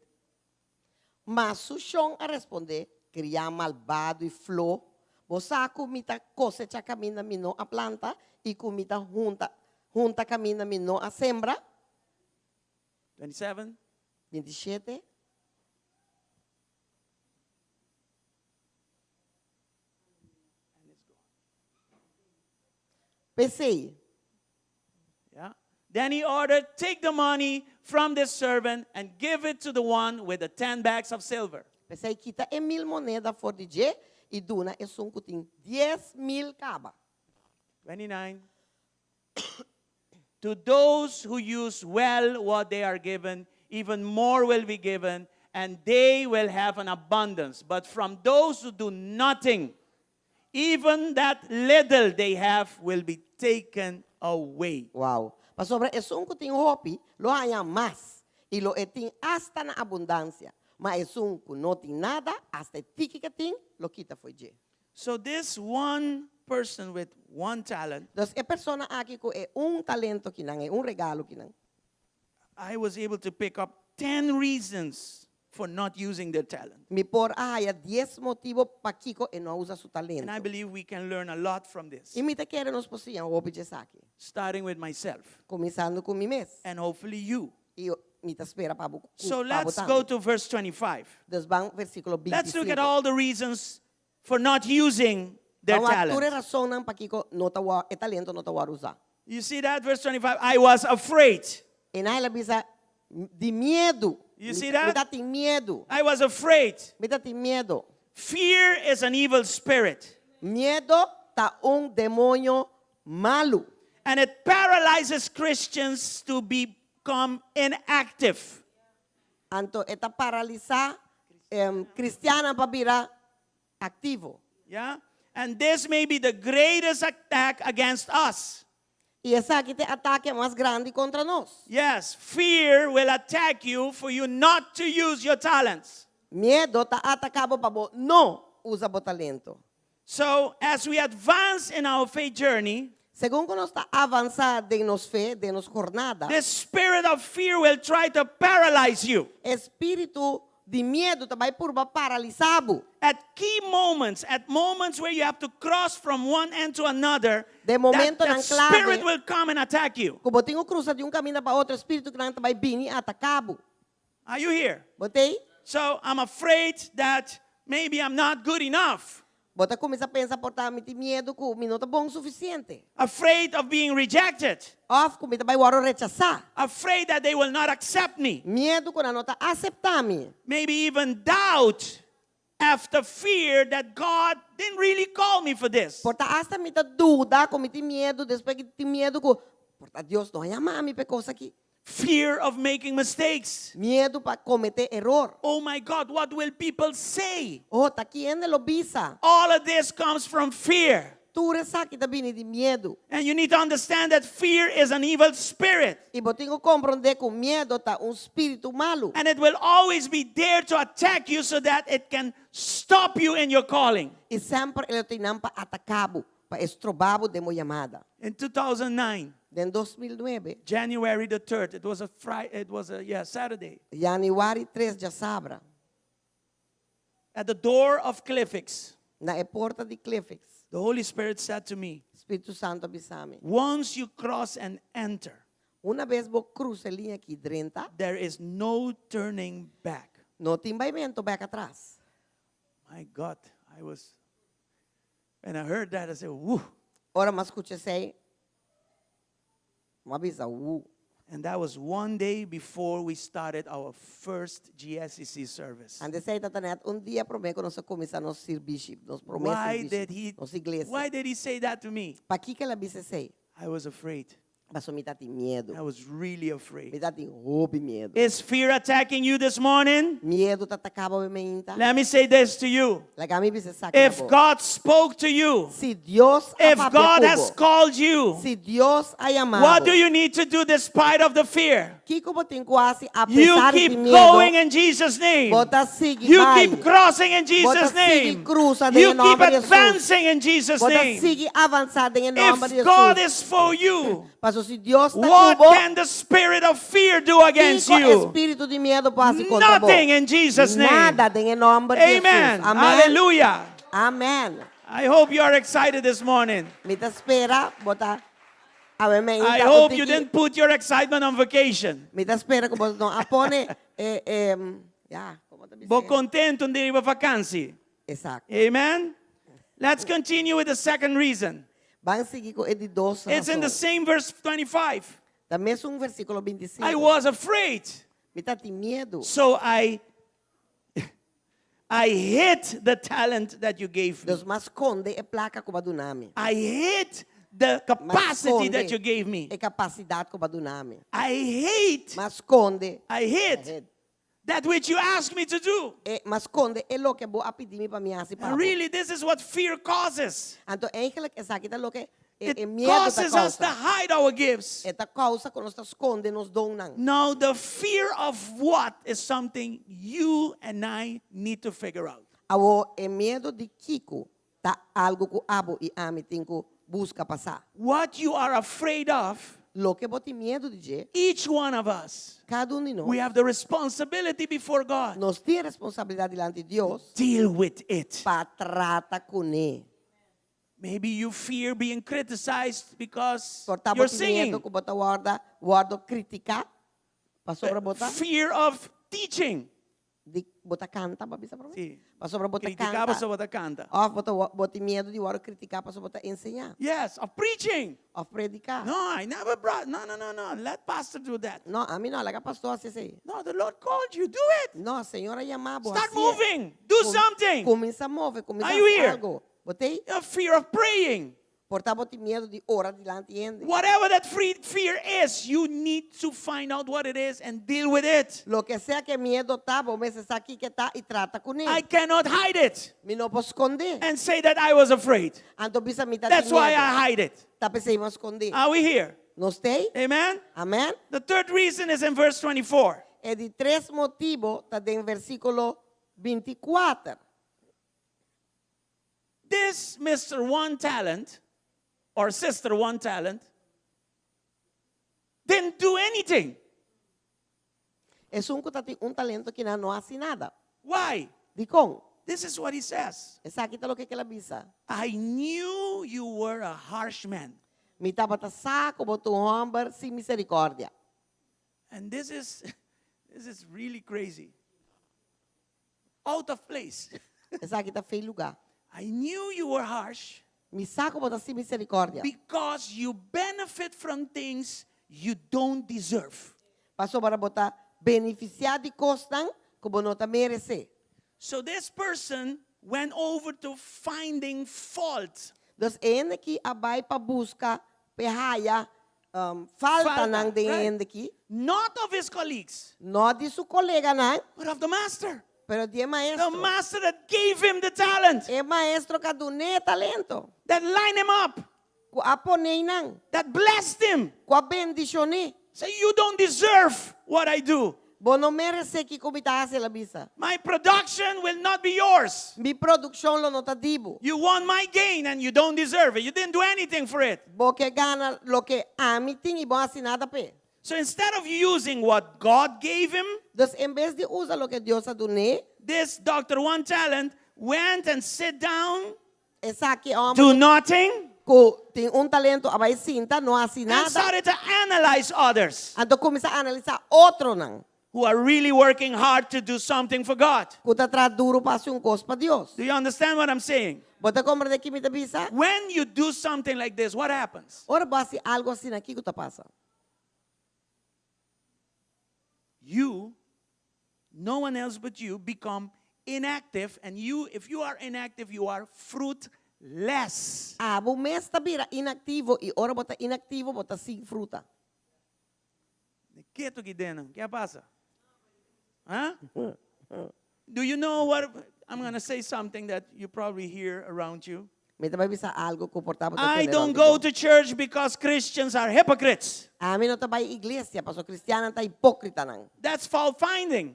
Ma su shon a respondé, Kriá malbado i flo, bo sa ku mi ta kosechá kaminda mi no a planta i ku mi ta hunta hunta kaminda mi no a sembra? 27. 27. P'esei. Yeah. Then he ordered, Take the money from this servant and give it to the one with the ten bags of silver. P'esei kita e mil moneda for di dje i duna esun ku tin 10,000 kaba. 29. To those who use well what they are given, even more will be given, and they will have an abundance. But from those who do nothing, even that little they have will be taken away. Wow. Pasobra esun ku tin hopi lo haña mas, i lo e tin asta na abundansia, ma esun ku no tin nada, asta e tiki ku e tin lo kita fo'i dje. So this one person with one talent. Dus e persona aki ku e un talento kinan, e un regalo kinan. I was able to pick up ten reasons for not using their talent. Mi por a haya dies motibo pakiko e no a usa su talento. And I believe we can learn a lot from this. I mi ta kere nos por siña hopi dje esaki. Starting with myself. Kuminsando ku mi mes. And hopefully you. I mi ta spera pa bo ku So pa bo let's tambe. go to verse 25. Dus ban versíkulo Let's look at 25. all the reasons for not using their Ban wak tur e talent. rasonnan pakiko no ta wor e talento no ta wòrdu usá. You see that? Verse 25, I was afraid. I nan el a bisa, Di miedu. You see Mi that? ta tin miedu. I was afraid. Mi ta tin miedu. Fear is an evil spirit. Miedu ta un demoño malu. And it paralyzes Christians to become inactive. Anto e ta paralisá kristiannan pa bira aktivo. Yeah? And this may be the greatest attack against us. I esaki ta e atake mas grandi kontra nos. Yes, fear will attack you for you not to use your talents. Miedo ta ataká bo pa bo no usa bo talento. So, as we advance in our faith journey, Segun ku nos ta avansá den nos fe, den nos jornada, the spirit of fear will try to paralyze you. e spiritu di miedu ta bai purba paralisá bo. At key moments, at moments where you have to cross from one end to another, Den that, momentonan that spirit klave will come and attack you. ku bo tin ku krusa di un kaminda pa otro, e spiritu kinan ta bai bini ataká bo. Are you here? Bo t'ei? So I'm afraid that maybe I'm not good enough. Bo ta kuminsá pensa por ta mi tin miedu ku mi no ta bon sufisiente. Afraid of being rejected. Òf ku mi ta bai wòrdu rechasá. Afraid that they will not accept me. Miedu ku nan no ta aseptá mi. Maybe even doubt after fear that God didn't really call me for this. Por ta asta mi ta duda ku mi tin miedu despues ki tin miedu ku por ta Dios no a yama mi pa e kos aki. Fear of making mistakes. Miedu pa kometé eror. Oh my God, what will people say? Oh, ta kiende lo bisa? All of this comes from fear. Tur esaki ta bini di miedu. And you need to understand that fear is an evil spirit. I bo tin ku komprondé ku miedu ta un spiritu malu. And it will always be there to attack you so that it can stop you in your calling. I semper e lo tin nan pa ataká bo, pa e strobá bo den bo yamada. In 2009, Den 2009, January the 3rd, it was a Friday, it was a yeah, Saturday. yanüari tres djasabra. At the door of Cliffix. Na e porta di Cliffix. The Holy Spirit said to me. Spiritu Santu a bisa mi. Once you cross and enter. Una bes bo krusa e liña aki drenta. There is no turning back. No tin baimento bek atras. My God, I was When I heard that, I said, Woo. Ora mi a skucha esei, mi a bisa, Woo. And that was one day before we started our first GSCC service. Ant esei tabata net un dia promé ku nos a kuminsá nos sirbishi, nos promé Why sirbishi, did he, nos iglesia. why did he say that to me? Pakiko el a bisa esei? I was afraid. Pasobra mi ta tin miedu. I was really afraid. Mi ta tin hopi miedu. Is fear attacking you this morning? Miedu ta ataká bo meinta? Let me say this to you. Laga mi bisa esaki na If bo. God spoke to you, Si Dios a if papia God ku has bo, called you, si Dios a yama what bo, do you need to do despite of the fear? kiko bo tin ku hasi a You pesar di keep miedu? going in Jesus' name. Bo ta sigui You bai. keep crossing in Bo ta Jesus' sigui name. krusa den You e keep nòmber di Jesus. advancing in Jesus' Bo ta name. sigui avansá den e nòmber di If God Jesus. is for you, Pasobra Paso si Dios ta what ku bo, can the spirit of fear do against kiko you? espíritu di miedu por hasi kontra bo? Nothing in Jesus' name. Nada den e nòmber di Amen. Hesus. Amen. Hallelujah. Amen. I hope you are excited this morning. Mi ta spera, bo ta awe me I hope you didn't put your excitement on vacation. Mi ta spera ku bo no a pone e e ya, komo ta bisa? Bo kontentu den riba vakansi. Exacto. Amen. Let's continue with the second reason. Ban sigui ku e di dos It's in the rason. same verse 25. Ta mesun versíkulo 25. I was afraid, Mi tatin miedu. so I I hid the talent that you gave me. Dus m'a skonde e plaka ku bo a duna mi. I hid the M'a capacity that skonde you gave me. E kapasidat ku bo a duna mi. I hate, M'a skonde. I hid I hid. that which you asked me to do. E, m'a skonde e loke bo a pidi mi pa mi hasi pa And bo. really, this is what fear causes. Anto eigenlijk esaki ta loke e, It e miedu ta causes us to kousa. hide our gifts. E ta kousa ku nos ta skonde nos donnan. Now, the fear of what is something you and I need to figure out. Awor e miedu di kiko ta algu ku abo i ami tin ku buska pa sa. What you are afraid of, Loke bo tin miedu di dje, each one of us, kada un di nos, we have the responsibility before God. nos tin responsabilidat dilanti Dios Deal with it. pa trata kuné. Maybe you fear being criticized because Por ta bo you're tin singing. miedu ku bo ta wòrdu wòrdu kritiká pasobra bo ta Fear of teaching. di bo ta kanta, bo a bisa promé? Sí. Pasobra bo ta Kritiká kanta. pasobra bo ta kanta. Òf bo ta bo tin miedu di wòrdu kritiká pasobra bo ta enseñá. Yes, of preaching. Òf prediká. No, I never brought. No, no, no, no. Let pastor do that. No, ami no, laga pastor hasi esei. No, the Lord called you. Do it. No, Señor a yama bo. Start Hasié. moving. Do something. Kuminsá move, kuminsá Are you hasi here? algo. Bo t'ei? A fear of praying. Por ta bo tin miedu di ora dilanti hende. Whatever that free fear is, you need to find out what it is and deal with it. Loke sea ku e miedu ta, bo mester sa kiko e ta i trata kuné. I cannot hide it Mi no por skonde. and say that I was afraid. Anto bisa mi ta That's tin why miedu. I hide it. Ta p'esei mi a skonde. Are we here? Nos t'ei? Amen? Amen? The third reason is in verse 24. E di tres motibu ta den versíkulo 24. This Mr. One Talent or Sister One Talent didn't do anything. Esun ku tatin un talento kinan no a hasi nada. Why? Dikon? This is what he says. Esaki ta loke ku el a bisa. I knew you were a harsh man. Mi tabata sa ku bo ta un hòmber sin miserikòrdia. And this is this is really crazy. Out of place. Esaki ta fei lugá. I knew you were harsh. Mi sa ku bo ta sin miserikòrdia. Because you benefit from things you don't deserve. Pasobra bo ta benefisiá di kosnan ku bo no ta meresé. So this person went over to finding fault. Dus e hende ki a bai pa buska p'e haya faltanan den e hende ki. Not of his colleagues. No di su koleganan. But of the master. Pero di e maestro. The master that gave him the talent. E maestro ku a dun'é e talento. That lined him up. Ku a pon'é einan. That blessed him. Ku a bendishon'é. Say you don't deserve what I do. Bo no meresé kiko mi ta hasi, el a bisa. My production will not be yours. Mi produkshon lo no ta di bo. You want my gain and you don't deserve it. You didn't do anything for it. Bo ke gana loke ami tin i bo a hasi nada p'e. So instead of using what God gave him, Dus en bes di usa loke Dios a dun'é, this Doctor One Talent went and sit down, esaki e hòmber do nothing, ku tin un talento a bai sinta, no a hasi and nada, started to analyze others anto kuminsá analisá otronan who are really working hard to do something for God. ku ta traha duru pa hasi un kos pa Dios. Do you understand what I'm saying? Bo ta komprendé ki mi ta bisa? When you do something like this, what happens? Ora bo hasi algu asina, kiko ta pasa? You, no one else but you, become inactive. And you, if you are inactive, you are fruitless. Abo mes ta bira inaktivo i ora bo ta inaktivo bo ta sin fruta. Ketu ki dena, ke a pasa? Huh? Do you know what? I'm going to say something that you probably hear around you. Mi ta bai bisa algo ku por ta bo ta I tende don't rònt di go bo. to church because Christians are hypocrites. Ami no ta bai iglesia pasobra kristiannan ta hipókritanan. That's fault finding.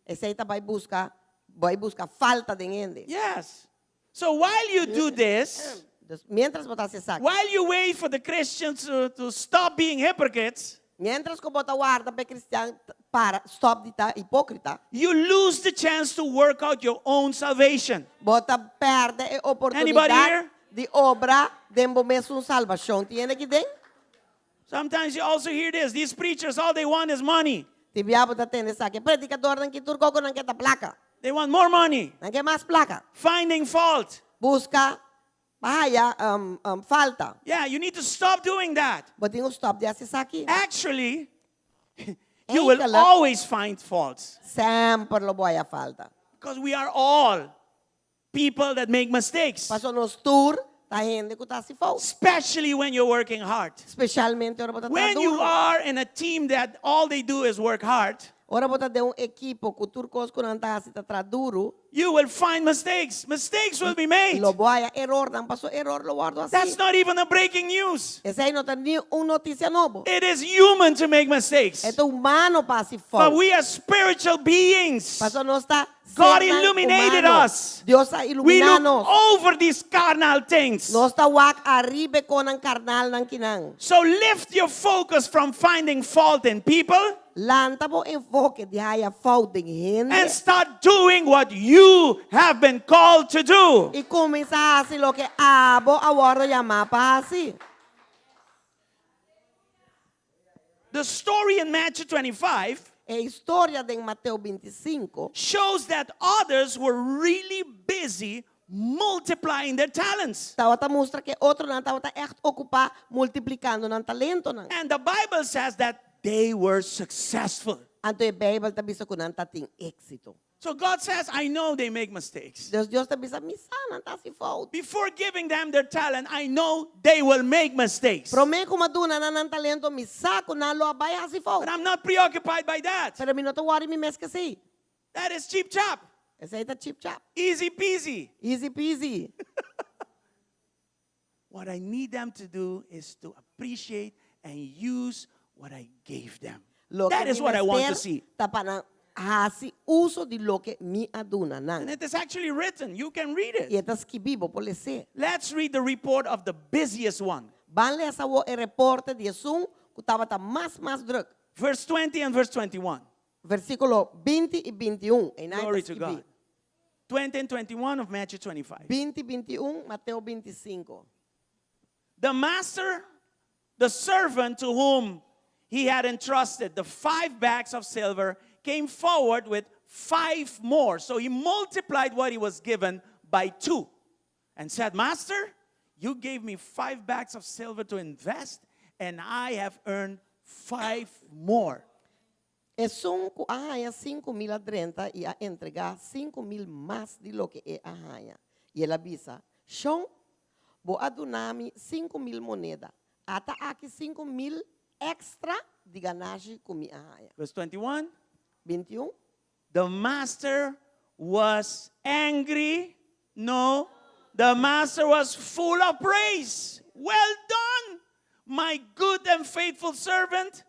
Esei ta bai buska, bai buska falta den hende. Yes. So while you do this, Dus, mientras bo ta hasi esaki. While you wait for the Christians to stop being hypocrites, Mientras ku bo ta warda pa e kristian para stòp di ta hipókrita. You lose the chance to work out your own salvation. Bo ta pèrdè e Anybody oportunidat here? di obra den bo mesun salbashon. Tin hende aki den? Sometimes you also hear this, these preachers, all they want is money. Tin bia bo ta tende esaki, e predikadornan ki tur koko nan ke ta plaka. They want more money. Nan ke mas plaka. Finding fault. Buska pa haya falta. Yeah, you need to stop doing that. Bo tin ku stòp di hasi esaki. Actually, you will Eigenlijk, always find faults. Semper lo bo haya falta. Because we are all people that make mistakes. Paso nos tur ta hende ku ta hasi fout. Especially when you're working hard. Spesialmente ora bo ta traha When you duru. are in a team that all they do is work hard. Ora bo ta den un ekipo ku tur kos ku nan ta hasi ta traha duru. You will find mistakes. Mistakes will be made. Lo bo haya erornan, paso eror lo wòrdu hasí. That's not even a breaking news. Esei no ta ni un notisia nobo. It is human to make mistakes. E ta humano pa hasi But fout. we are spiritual beings. Paso nos ta God sernan illuminated humano. us. Dios a We iluminá look nos. over these carnal things. Nos ta wak ariba e konan karnalnan kinan. So lift your focus from finding fault in people. Lanta bo enfoke di haya fout den hende. And start doing what you have been called to do. I kuminsá hasi loke abo a wòrdu yamá pa hasi. The story in Matthew 25 E historia den Mateo 25 shows that others were really busy multiplying their talents. Tabata mustra ku e otronan tabata ègt okupá multiplikando nan talentonan. And the Bible says that they were successful. Anto e Beibel ta bisa ku nan ta tin éksito. So God says, I know they make mistakes. Dus Dios ta bisa, Mi sa nan ta hasi fout. Before giving them their talent, I know they will make mistakes. Promé ku mi a duna nan nan talento, mi sa ku nan lo a bai hasi fout. But I'm not preoccupied by that. Pero mi no ta wòri mi mes ku esei. That is cheap chap. Esei ta chip chap. Easy peasy. Easy peasy. What I need them to do is to appreciate and use what I gave them. Loke That is mi what I want to mester see. ta pa nan hasi uso di loke mi a duna nan. And it is actually written. You can read I it. e ta skibí, bo por les'é. Let's read the report of the busiest one. Ban lesa awor e reporte di esun ku tabata mas mas drùk. Verse 20 and verse 21. Versíkulo 20 i 21, einan e ta Glory to skibí. God. 20 and 21 of Matthew 25. 20 i 21, Mateo 25. The master, the servant to whom he had entrusted the five bags of silver, came forward with five more. So he multiplied what he was given by two and said, Master, you gave me five bags of silver to invest, and I have earned five more. Esun ku a haña 5000 a drenta i a entregá 5000 mas di loke e a haña. I el a bisa, Shon, bo a duna mi 5000 moneda. Ata aki 5000 èkstra di ganashi ku mi a haña. Verse 21. 21. The master was angry. No, the master was full of praise. Well done, my good and faithful servant.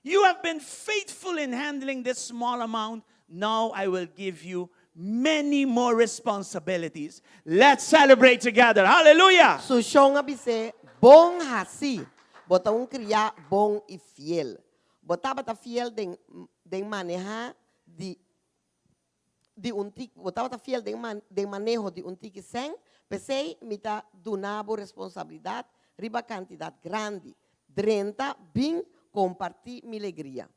You have been faithful in handling this small amount. Now I will give you many more responsibilities. Let's celebrate together. Hallelujah. Su shon a bis'é, Bon hasí! Bo ta un kriá bon i fiel. Bo tabata fiel den den manehá di di un tiki, bo tabata fiel den man den maneho di un tiki sèn, p'esei mi ta duna bo responsabilidat riba kantidat grandi. Drenta, bin kompartí mi legria.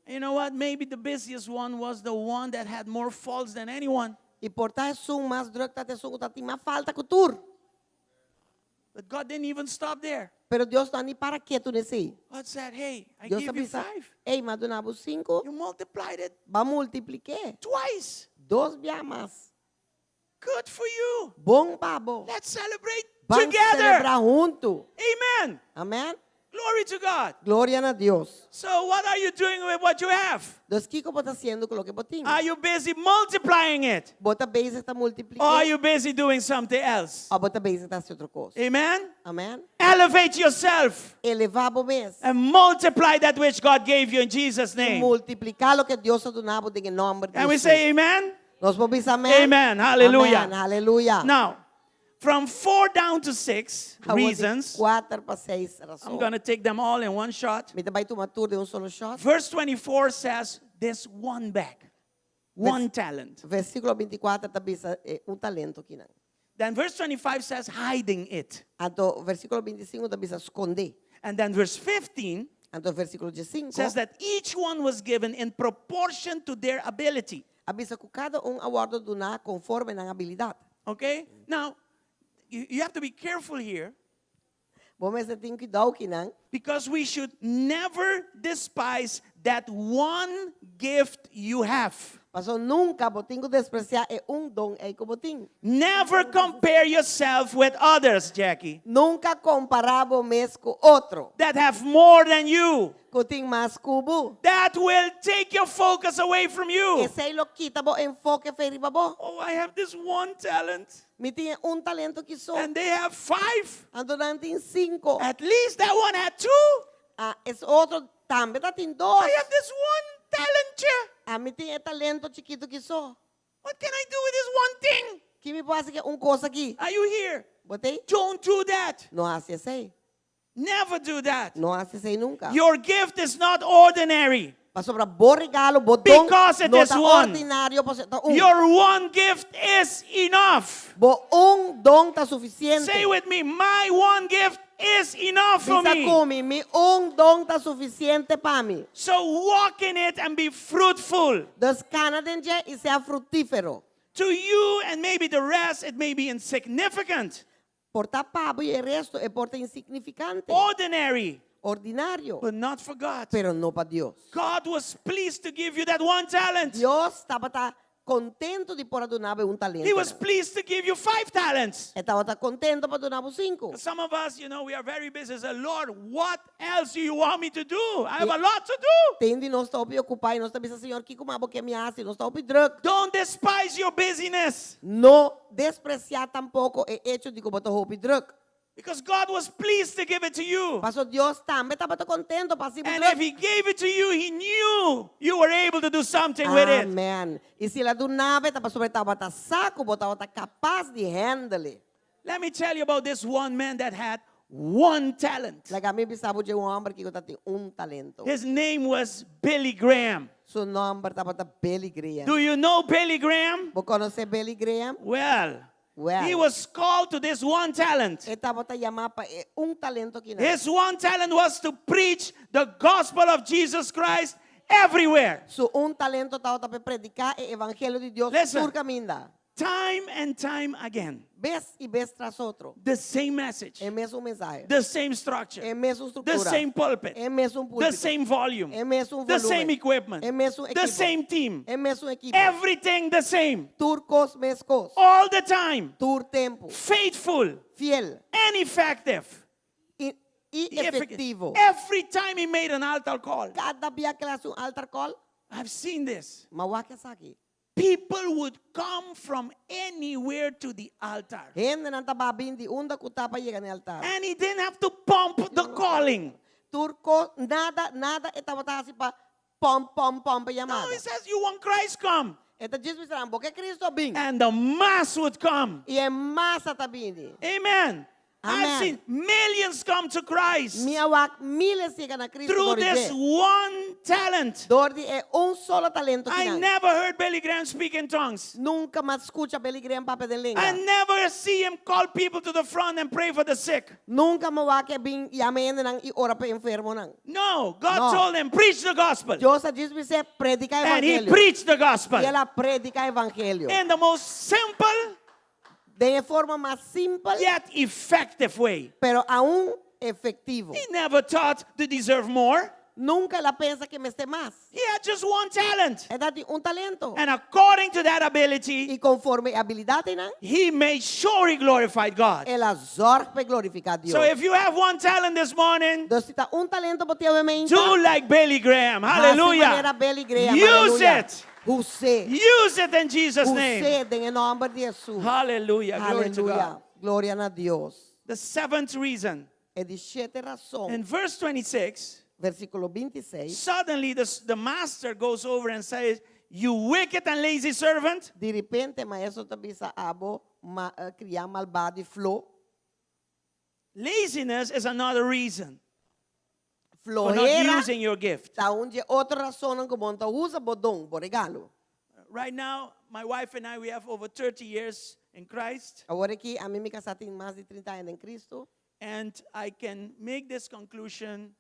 You know what? Maybe the busiest one was the one that had more faults than anyone. I por ta esun mas drùk ta esun ku ta tin mas falta ku tur. But God didn't even stop there. Pero Dios no a ni para ketu n'esei. God said, hey, I Dios a gave you bisa, five. Ey, mi a duna bo sinku. You multiplied it Bo a multiplik'é. twice. Dos bia mas. Good for you. Bon pa bo. Let's celebrate Ban together. selebrá huntu. Amen. Amen. Glory to God. Gloria na Dios. So what are you doing with what you have? Dus kiko bo ta hasiendo ku loke bo tin? Are you busy multiplying it? Bo ta bezig ta multipliká? Or are you busy doing something else? Òf bo ta bezig ta hasi otro kos? Amen. Amen. Elevate yourself. Elevá bo mes. And multiply that which God gave you in Jesus' name. Multipliká loke Dios a duna bo den e nòmber di Can we Hesus. say amen? Nos por bisa amen? Amen. Hallelujah. Amen. Hallelujah. Now, From 4 down to 6 Awor di reasons. 4 pa 6 I'm rason. going to take them all in one shot. Mi ta bai tuma tur den un solo shot. Verse 24 says, This one bag, one talent. Versíkulo 24 ta bisa e un talento akinan. Then verse 25 says, hiding it. Anto versíkulo 25 ta bisa skondé. And then verse 15 Anto versíkulo 15 says that each one was given in proportion to their ability. a bisa ku kada un a wòrdu duná konforme nan abilidat. Okay? Now, you have to be careful here. Bo mester tin kuidou akinan. Because we should never despise that one gift you have. Paso nunka bo tin ku despresiá e un don ei ku bo tin. Never compare yourself with others, Jackie. Nunka kompará bo mes ku otro. That have more than you. Ku tin mas ku bo. That will take your focus away from you. Esei lo kita bo enfoke for di riba bo. Oh, I have this one talent. Mi tin un talento aki so. And they have five. Anto nan tin sinku. At least that one had two. Ah, e otro tambe tatin dos. I have this one talent here. Ami tin e talento chikitu aki so. What can I do with this one thing? Ki mi por hasi ku un kos aki? Are you here? Bo t'ei? Don't do that. No hasi esei. Never do that. No hasi esei nunka. Your gift is not ordinary. Pasobra bo regalo, bo don, Because it no is ta one. ordinario, pasobra ta un. Your one gift is enough. Bo un don ta sufisiente. Say with me, my one gift is enough for Bisa me. ku mi, mi un don ta sufisiente pa mi. So walk in it and be fruitful. Dus kana den dje i sea frutífero. To you and maybe the rest, it may be insignificant. Por ta pa bo i e resto e por ta insignifikante. Ordinary. Ordinario. But not for God. Pero no pa Dios. God was pleased to give you that one talent. Dios tabata kontentu di por a duna bo un talento. He was pleased to give you five talents. E tabata kontentu pa duna bo sinku. Some of us, you know, we are very busy. Say, Lord, what else do you want me to do? I have a lot to do. Tin di nos ta hopi okupá i nos ta bisa, Señor, kiko mas bo ke mi hasi? Nos ta hopi drùk. Don't despise your busyness. No despresiá tampoko e echo di ku bo ta hopi drùk. Because God was pleased to give it to you. Paso Dios tambe tabata kontentu pa hasi bo And drùk. if he gave it to you, he knew you were able to do something with it. Amen. I si el a duna bo, ta pasobra e tabata sa ku bo tabata kapas di handle e. Let me tell you about this one man that had one talent. Laga mi bisa bo dje un hòmber ku tabatin un talento. His name was Billy Graham. Su nòmber tabata Billy Graham. Do you know Billy Graham? Bo konosé Billy Graham? Well, Well. he was called to this one talent. E tabata yamá pa e un talento akinan. His one talent was to preach the gospel of Jesus Christ everywhere. Su un talento tabata pa prediká e evangelio di Dios Listen. tur kaminda. Time and time again. Bes i bes tras otro. The same message. E mesun mensahe. The same structure. E mesun The struktura. same pulpit. E mesun The púlpito. same volume. E mesun The volúmen. same equipment. E mesun The ekipo. same team. E mesun ekipo. Everything the same. Tur kos meskos. All the time. Tur tempu. Faithful. Fiel. And effective. I, i efektivo. Every time he made an altar call. Kada bia ku el a hasi un altar call. I've seen this. M'a wak esaki. People would come from anywhere to the altar. Hendenan tabata bin di unda ku ta pa yega na altar. And he didn't have to pump the calling. Tur kos, nada, nada e tabata hasi pa pòmp, pòmp, pòmp yamada. No, he says, you want Christ, come. E ta djis bisa nan, bo ke Cristo bin. And the mass would come. I e masa ta bini. Amen. I've Amen. seen millions come to Christ Mi a wak míles yega na Cristo through dor di this dje. one talent. Dor di e un solo talento I kinan. never heard Billy Graham speak in tongues. Nunka m'a skucha Billy Graham papia den lenga. I never see him call people to the front and pray for the sick. Nunka m'a wak e bin yama hendenan i ora pa enfermonan. No, God No. told him, preach the gospel. Dios a djis bis'é prediká And he evangelio. preached the gospel. I el a prediká evangelio. In the most simple Den e forma mas simpel, yet effective way. pero aun efektivo. He never thought to deserve more. Nunka el a pensa ku e mester mas. He had just one talent. E tabatin un talento. And according to that ability, I konforme e abilidatnan, he made sure he glorified God. el a zòrg pa glorifiká Dios. So if you have one talent this morning, Dus si ta un talento bo tin awe mainta, do like Billy Graham. hasi Hallelujah. manera Billy Graham. Use Aleluya. it. Us'é. Use it in Jesus' name. Us'é den e nòmber di Hesus. Hallelujah. Glory to Aleluya. God. Gloria na Dios. The seventh reason. E di shete rason. In verse 26, Versíkulo 26. suddenly the, the master goes over and says, You wicked and lazy servant. Di repente, maestro ta bisa abo, ma, eh, kriá malbado i floho. Laziness is another reason for not Flohera using your gift. ta un di e otro rasonnan ku bo no ta usa bo don, bo regalo. Right now, my wife and I, we have over 30 years in Christ. Awor aki, ami i mi kasá tin mas di 30 aña den Kristu. And I can make this conclusion,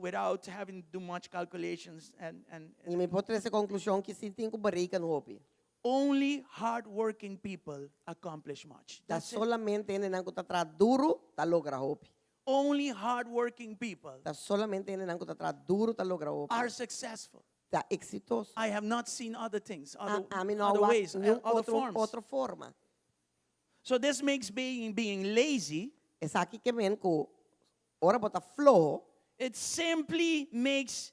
without having to do much calculations and I mi por trese konklushon aki sin tin ku bereken hopi. Only hardworking people accomplish much. Ta That's it. solamente hendenan ku ta traha duru ta logra hopi. Only hardworking people Ta solamente hendenan ku ta traha duru ta logra hopi. are successful. Ta eksitoso. I have not seen other things, other, A, ami no other a wak ways, niun other otro, forms. otro forma. So this makes being lazy, Esaki ke men ku ora bo ta floho, it simply makes,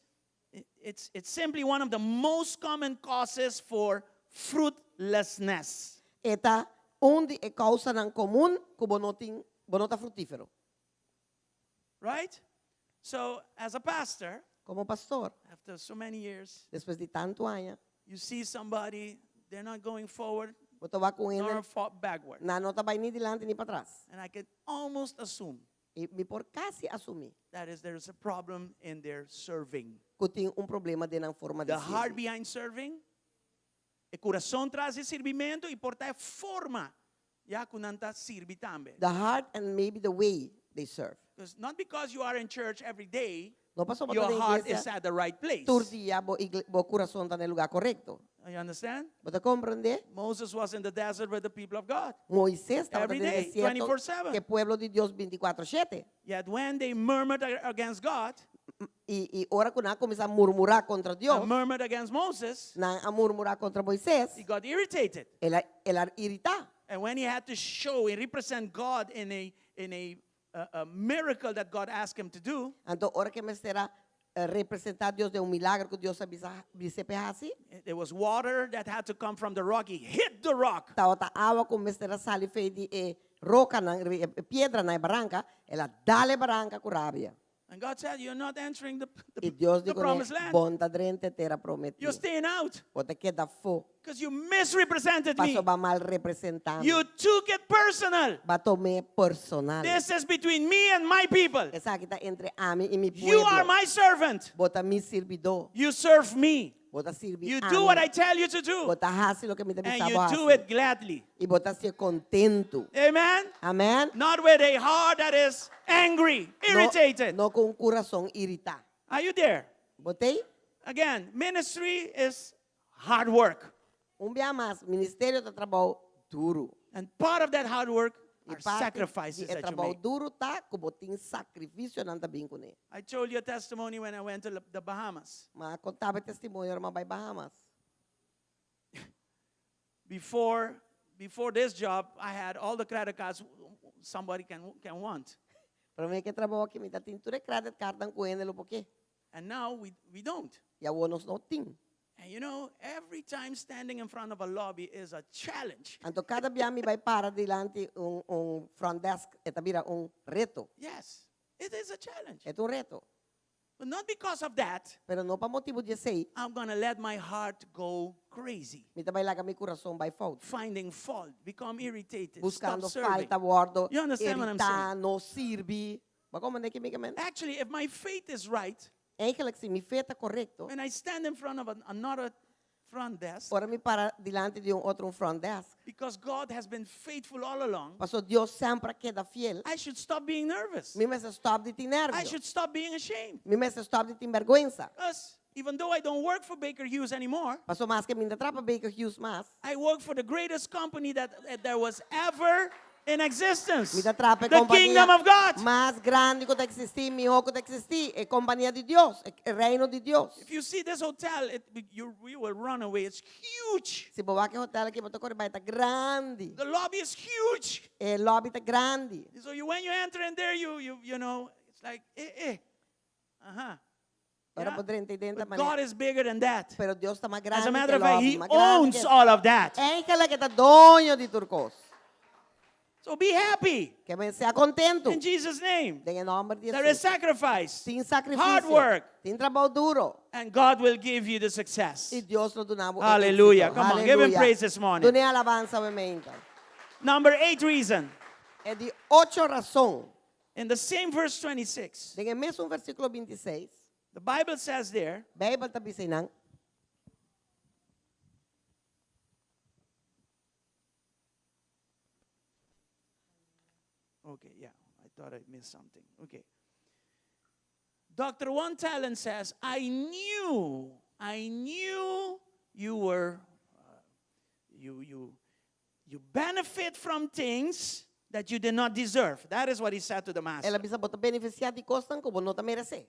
it's simply one of the most common causes for fruitlessness. E ta un di e kousanan komun ku bo no tin, bo no ta fruktífero. Right? So, as a pastor, Komo pastor, after so many years, despues di tantu aña, you see somebody, they're not going forward bo ta wak un hende, nor backward. nan no ta bai ni dilanti ni patras. And I can almost assume I mi por kasi asumí that is there's a problem in their serving. Ku tin un problema den nan forma di The heart sirbi. behind serving, e kurason tras di sirbimentu i por ta e forma ya ku nan ta sirbi tambe. The heart and maybe the way they serve. Because not because you are in church every day, No pasobra bo ta your den heart is iglesia at the right place. tur dia bo igle- bo kurason ta na e lugá korekto. You understand? Bo ta komprendé? Moses was in the desert with the people of God. Moisés tabata Every den day, desierto 24/7. ku e pueblo di Dios 24/7. Yet when they murmured against God, I, i ora ku nan a kuminsá murmurá kontra Dios, and murmured against Moses, nan a murmurá kontra Moisés, he got irritated. el a, el a iritá. And when he had to show and represent God in a miracle that God asked him to do, Anto ora ku e mester a representá Dios den un milager ku Dios a bisa bis'é p'e hasi, there was water that had to come from the rock. He hit the rock. Tabata awa ku mester a sali for di e rokanan, e piedranan, e baranka, el a dal e baranka ku rabia. And God said, You're not entering I Dios the di kuné, promised land. Bo n' ta drenta e tera prometí. You're staying out. Bo ta keda afó. Because you misrepresented me. Paso b'a mal representá mi. You took it personal. B'a tom'é personal. This is between me and my people. Esaki ta entre ami i mi You are pueblo. my servant. Bo ta mi sirbidó. You serve me. Bo ta sirbi You ami. do what I tell you to do. Bo ta hasi loke mi ta And bisa you bo do hasi. it gladly. I bo ta hasié kontentu. Amen? Amen? Not with a heart that is angry, irritated. No, no ku un kurason iritá. Are you there? Bo t'ei? Again, ministry is hard work. Un bia mas, ministerio ta trabou duru. And part of that hard work I are parti sacrifices di e that you trabou make. duru ta ku bo tin sakrifisionan ta bin kuné. I told you a testimony when I went to the Bahamas. M'a konta bo e testimonio ora m'a bai Bahamas. Before this job, I had all the credit cards somebody can want. Promé ku e trabou aki mi tatin tur e credit cardnan ku hende lo por ke. And now we don't. I awor nos no tin. And every time standing in front of a lobby is a challenge. Anto kada bia mi bai para dilanti un front desk e ta bira un reto. Yes, it is a challenge. E ta un reto. But not because of that, Pero no pa motibu di esei. I'm going to let my heart go crazy. Mi ta bai laga mi kurason bai fout. Finding fault, become irritated, stop Buskando serving. falta, wòrdu You understand what I'm iritá, saying? no sirbi. Bo a komprondé kiko mi ke men? Actually, if my faith is right, Eigenlijk, si mi fe ta korekto, when I stand in front of another front desk, ora mi para dilanti di un otro front desk, because God has been faithful all along, paso Dios semper a keda fiel, I should stop being nervous. mi mester stòp di tin nervio. I should stop being ashamed. Mi mester stòp di tin bèrgwensa. Because even though I don't work for Baker Hughes anymore, Paso maske mi n' ta traha pa Baker Hughes mas, I work for the greatest company that there was ever in existence. Mi ta traha pa e The kompania kingdom of God. mas grandi ku ta eksistí, mihó ku ta eksistí, e kompania di Dios, e reino di Dios. If you see this hotel, you will run away. It's huge. Si bo wak e hotel aki, bo ta kore bai, e ta grandi. The lobby is huge. E lobby ta grandi. So when you enter in there, it's like, eh, eh. Uh-huh. Ora Yeah. bo drenta ei den But manera. God is bigger than that. Pero Dios ta mas As a grandi matter ku of fact, lobby, He mas grandi owns ku all of that. Eigenlijk e ta doño di tur kos. So be happy Ke men sea kontentu. in Jesus' name. Den e nòmber di There is Hesus. sacrifice, Tin sakrifisio. hard work, Tin trabou duru. and God will give you the success. I Dios lo duna bo e Hallelujah. éksito. Come on, give him Hallelujah. praise this morning. Dun'é alabansa awe mainta. Number eight reason. E di ocho rason. In the same verse 26, Den e mesun versíkulo 26, the Bible says there, Beibel ta bisa einan, Okay, yeah, I thought I missed something. Okay. Dr. One Talent says, I knew, I knew you were, uh, you, you, you benefit from things that you did not deserve. That is what he said to the master. El a bisa bo ta benefisiá di kosnan ku bo no ta meresé.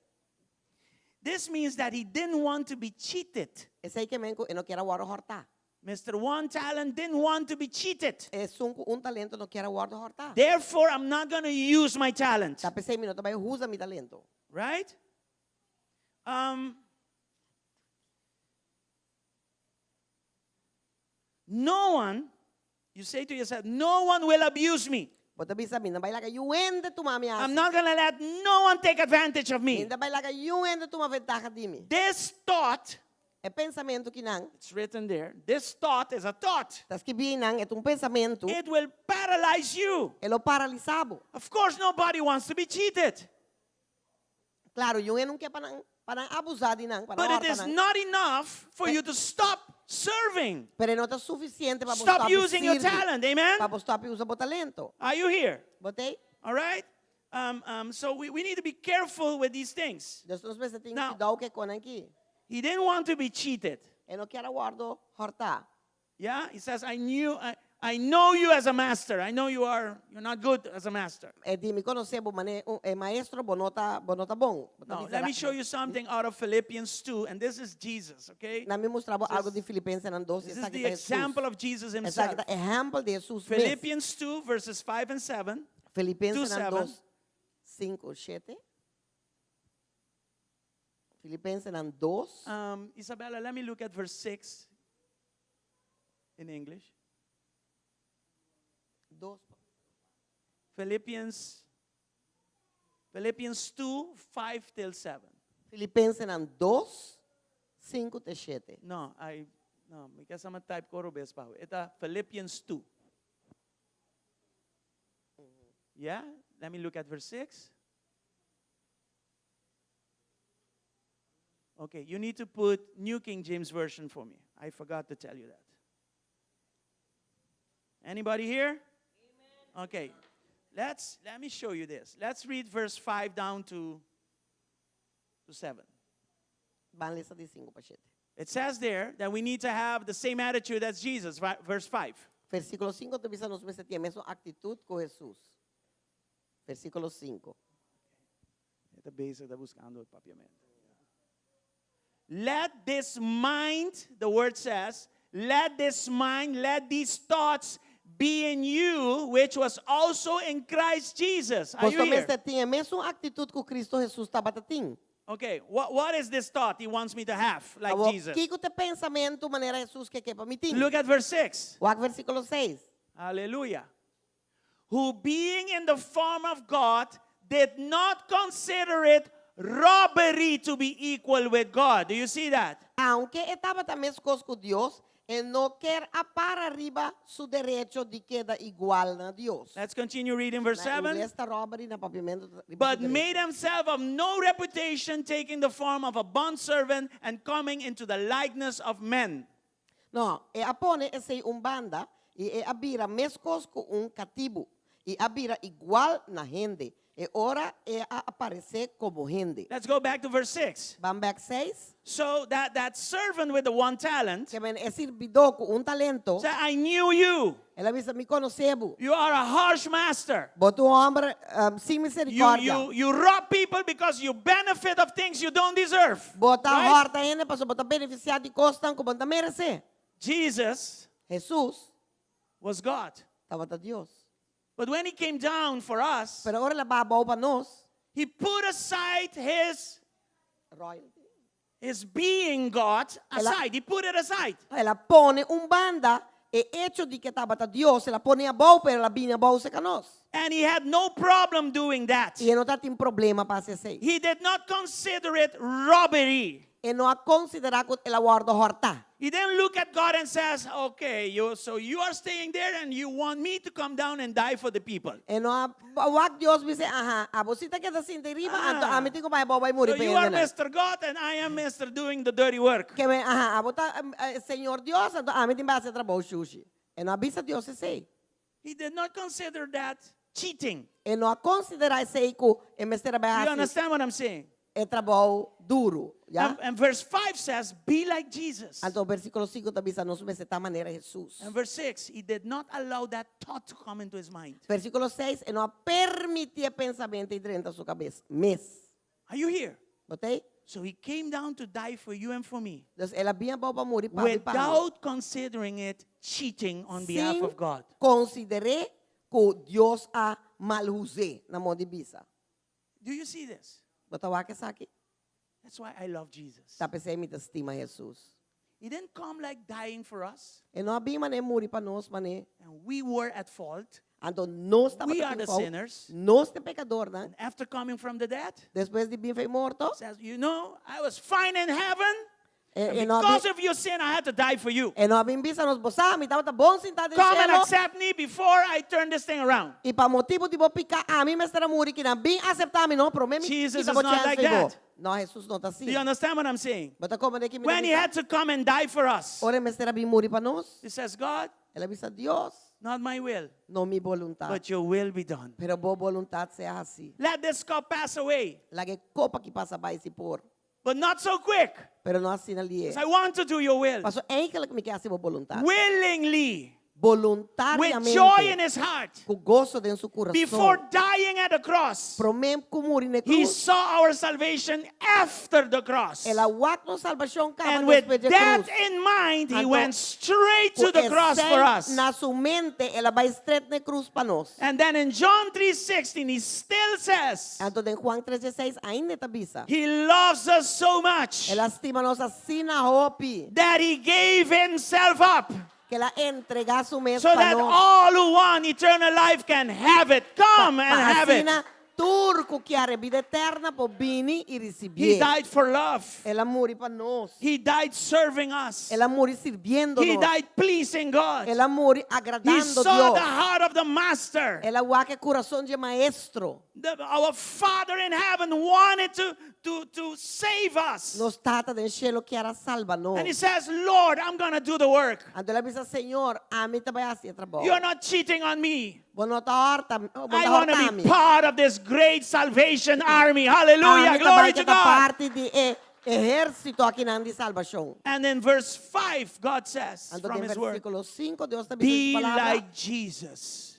This means that he didn't want to be cheated. Esei ke men ku e no kier a wòrdu hòrtá. Mister One Talent didn't want to be cheated. Esun ku un talento no kier a wòrdu hòrtá. Therefore, I'm not going to use my talent. Ta p'esei mi no ta bai usa mi talento. Right? Um, no one, you say to yourself, no one will abuse me. Bo ta bisa mi no bai laga niun hende tuma mi I'm hasi. not going to let no one take advantage of Mi me. no ta bai laga niun hende tuma ventaha di mi. This thought, E pensamentu kinan, it's written there, this thought is a thought. ta skibí einan, e ta un pensamentu. It will paralyze you. E lo paralisá bo. Of course, nobody wants to be cheated. Klaro, niun hende no ke pa nan, pa nan abusá di nan, pa nan But it hòrta is nan. not enough for you to stop serving. Pero e no ta sufisiente pa bo Stop stòp using your sirbi. talent, amen? Pa bo stòp usa bo talento. Are you here? Bo t'ei? All right? Um, um, so we, we need to be careful with these things. Dus nos mester tin Now- kuidou ku e kosnan aki. He didn't want to be cheated. E no kier a wòrdu hòrtá. Yeah, he says, I knew, I, I know you as a master. I know you are, you're not good as a master. E di, mi konosé bo mane un e maestro, bo no ta, bo no ta bon. Bo ta Now, bisa let me ra- show you something out of Philippians 2, and this is Jesus, okay? Laga mi mustra bo This algu is- di Filipensenan 2, This is esaki the ta Jesus. example of Jesus himself. Esaki ta ehèmpel di Jesus mes. Philippians 2, verses 5 and 7. Filipensenan 2, 7. 2, 5, 7. Filipensenan 2. Um, Isabella, let me look at verse 6 in English. 2. Philippians, Philippians 2, 5 till 7. Filipensenan 2, 5 te 7. No, I, no, mi ke sa mi a type kos robes pa. E ta Philippians 2. Yeah, let me look at verse 6. Okay, you need to put New King James Version for me. I forgot to tell you that. Anybody here? Amen. Okay, let's let me show you this. Let's read verse 5 down to, to 7. Ban lesa di 5 pa 7. It says there that we need to have the same attitude as Jesus, verse 5. Versíkulo 5 ta bisa nos mester tin e mesun aktitut ku Hesus. Versíkulo 5. E ta bezig ta buskando papiamento. Let this mind, the word says, let this mind, let these thoughts be in you, which was also in Christ Jesus. Are you Boso here? mester tin e mesun aktitut ku Kristu Hesus tabatin. Okay, what, what is this thought he wants me to have, like Awor, Jesus? kiko ta e pensamentu manera Hesus ke ke pa mi tin? Look at verse 6. Wak versíkulo 6. Hallelujah. Who being in the form of God did not consider it robbery to be equal with God. Do you see that? Aunke e tabata meskos ku Dios, e no kier a para riba su derecho di keda igual na Dios. Let's continue reading verse Na 7. ingles ta robbery, na papiamento ta riba But su derecho. made himself of no reputation, taking the form of a bondservant and coming into the likeness of men. No, e a pone esei un banda i e a bira meskos ku un katibu i a bira igual na hende. E ora e a aparesé komo hende. Let's go back to verse 6. Ban bèk 6. So that, that servant with the one talent Ke men e sirbidó ku un talento. said, I knew you. El a bisa mi konosé bo. You are a harsh master. Bo ta un hòmber um, sin You, miserikòrdia. you, you rob people because you benefit of things you don't deserve. Bo ta Right? hòrta hende pasobra bo ta benefisiá di kosnan ku bo no ta meresé. Jesus Hesus was God. tabata Dios. But when he came down for us, Pero ora el a baha abou pa nos, he put aside his, royalty. his being God El a- aside. He put it aside. El a pone un banda E echo di ku e tabata Dios, el a pone abou, pero el a bini abou serka nos. And he had no problem doing that. I e no tabatin problema pa hasi esei. He did not consider it robbery. E no a konsiderá ku el a wòrdu hòrtá. He didn't look at God and says, okay, you, so you are staying there and you want me to come down and die for the people. E no a wak Dios bisa, aha, abo si ta keda sinta ei riba, anto Ah. ami tin ku bai abou bai muri So pa you are hendenan. Mr. God and I am Mr. Doing the dirty work. Ke men, aha, abo ta Señor Dios, anto ami tin bai hasi e trabou shushi. E no a bisa Dios esei. He did not consider that cheating. E no a konsiderá esei ku e mester a bai Do you hasi understand what I'm saying? e trabou duru. Ya? And verse 5 says, Be like Jesus. Anto versíkulo 5 ta bisa nos mester ta manera Hesus. And verse 6, he did not allow that thought to come into his mind. Versíkulo 6, e no a permití e pensamentu ei drenta su kabes mes. Are you here? Bo t'ei? So he came down to die for you and for me. Dus el a bin abou pa muri pa mi pa bo. Without considering it cheating on behalf Sin of God. konsider'é ku Dios a malhus'é na moda di bisa. Do you see this? Bo ta wak esaki? That's why I love Jesus. Ta p'esei mi ta stima Hesus. He didn't come like dying for us. E no a bin manera muri pa nos, manera. And we were at fault. Anto nos We tabata are tin the fout. sinners. Nos ta e pekadornan. And after coming from the dead, Despues di bin fei morto, says, you know, I was fine in heaven. E, And e no a because bin, of your sin, I had to die for you. e no a bin bisa nos, bo sa, mi tabata bon sintá den Come and shelo. accept me before I turn this thing around. I pa motibu di bo piká, ami mester a muri kinan. Bin aseptá mi, no, promé mi Jesus kita is bo not chèns like fei bo. that. No, Hesus no ta Do you asina. understand what I'm saying? Bo ta komprendé ki mi ta When he bisa? had to come and die for us, Ora e mester a bin muri pa nos, he says, God, el a bisa, Dios, not my will, no mi boluntat, but your will be done. pero bo boluntat sea hasí. Let this cup pass away, Laga e kopa aki pasa bai si por. but not so quick. Pero no asina lihé. Because I want to do your will. Paso eigenlijk mi ke hasi bo boluntat. Willingly, with Voluntariamente. joy in his heart, Ku goso den su kurason. before dying at the cross, Promé ku muri na he krus. saw our salvation after the cross. El a wak nos salbashon kaba And with despues di that krus. in mind, he Anto, went straight to Ku the cross for esei us. na su mente, el a bai stret na krus pa nos. And then in John 3:16, he still says, Anto den Juan 3:16 ainda e ta bisa. He loves us so much El a stima nos asina hopi. that he gave himself up Ku el a entregá su mes so pa that nos. all who want eternal life can have it. Come Pa and have it. asina tur ku kier bida eterna por bini i He risibié. died for love. El a muri pa nos. He died serving us. El a muri sirbiendo He nos. died pleasing God. El a muri He agradando saw Dios. the heart of the master. El a wak e kurason dje maestro. The, our Father in heaven wanted to, to, to save us. Nos Tata den shelu kier a salba nos. And he says, Lord, I'm going to do the work. Anto el a bisa, Señor, ami ta bai hasi e trabou. You're not cheating on me. Bo no ta horta, bo I ta want horta to mi. be part of this great salvation army. Hallelujah. Ami ta Glory bai to keda God. parti di e ehérsito akinan di salbashon. And in verse 5, God says Anto from den his word, versíkulo 5, Dios ta bisa Be su palabra, like Jesus.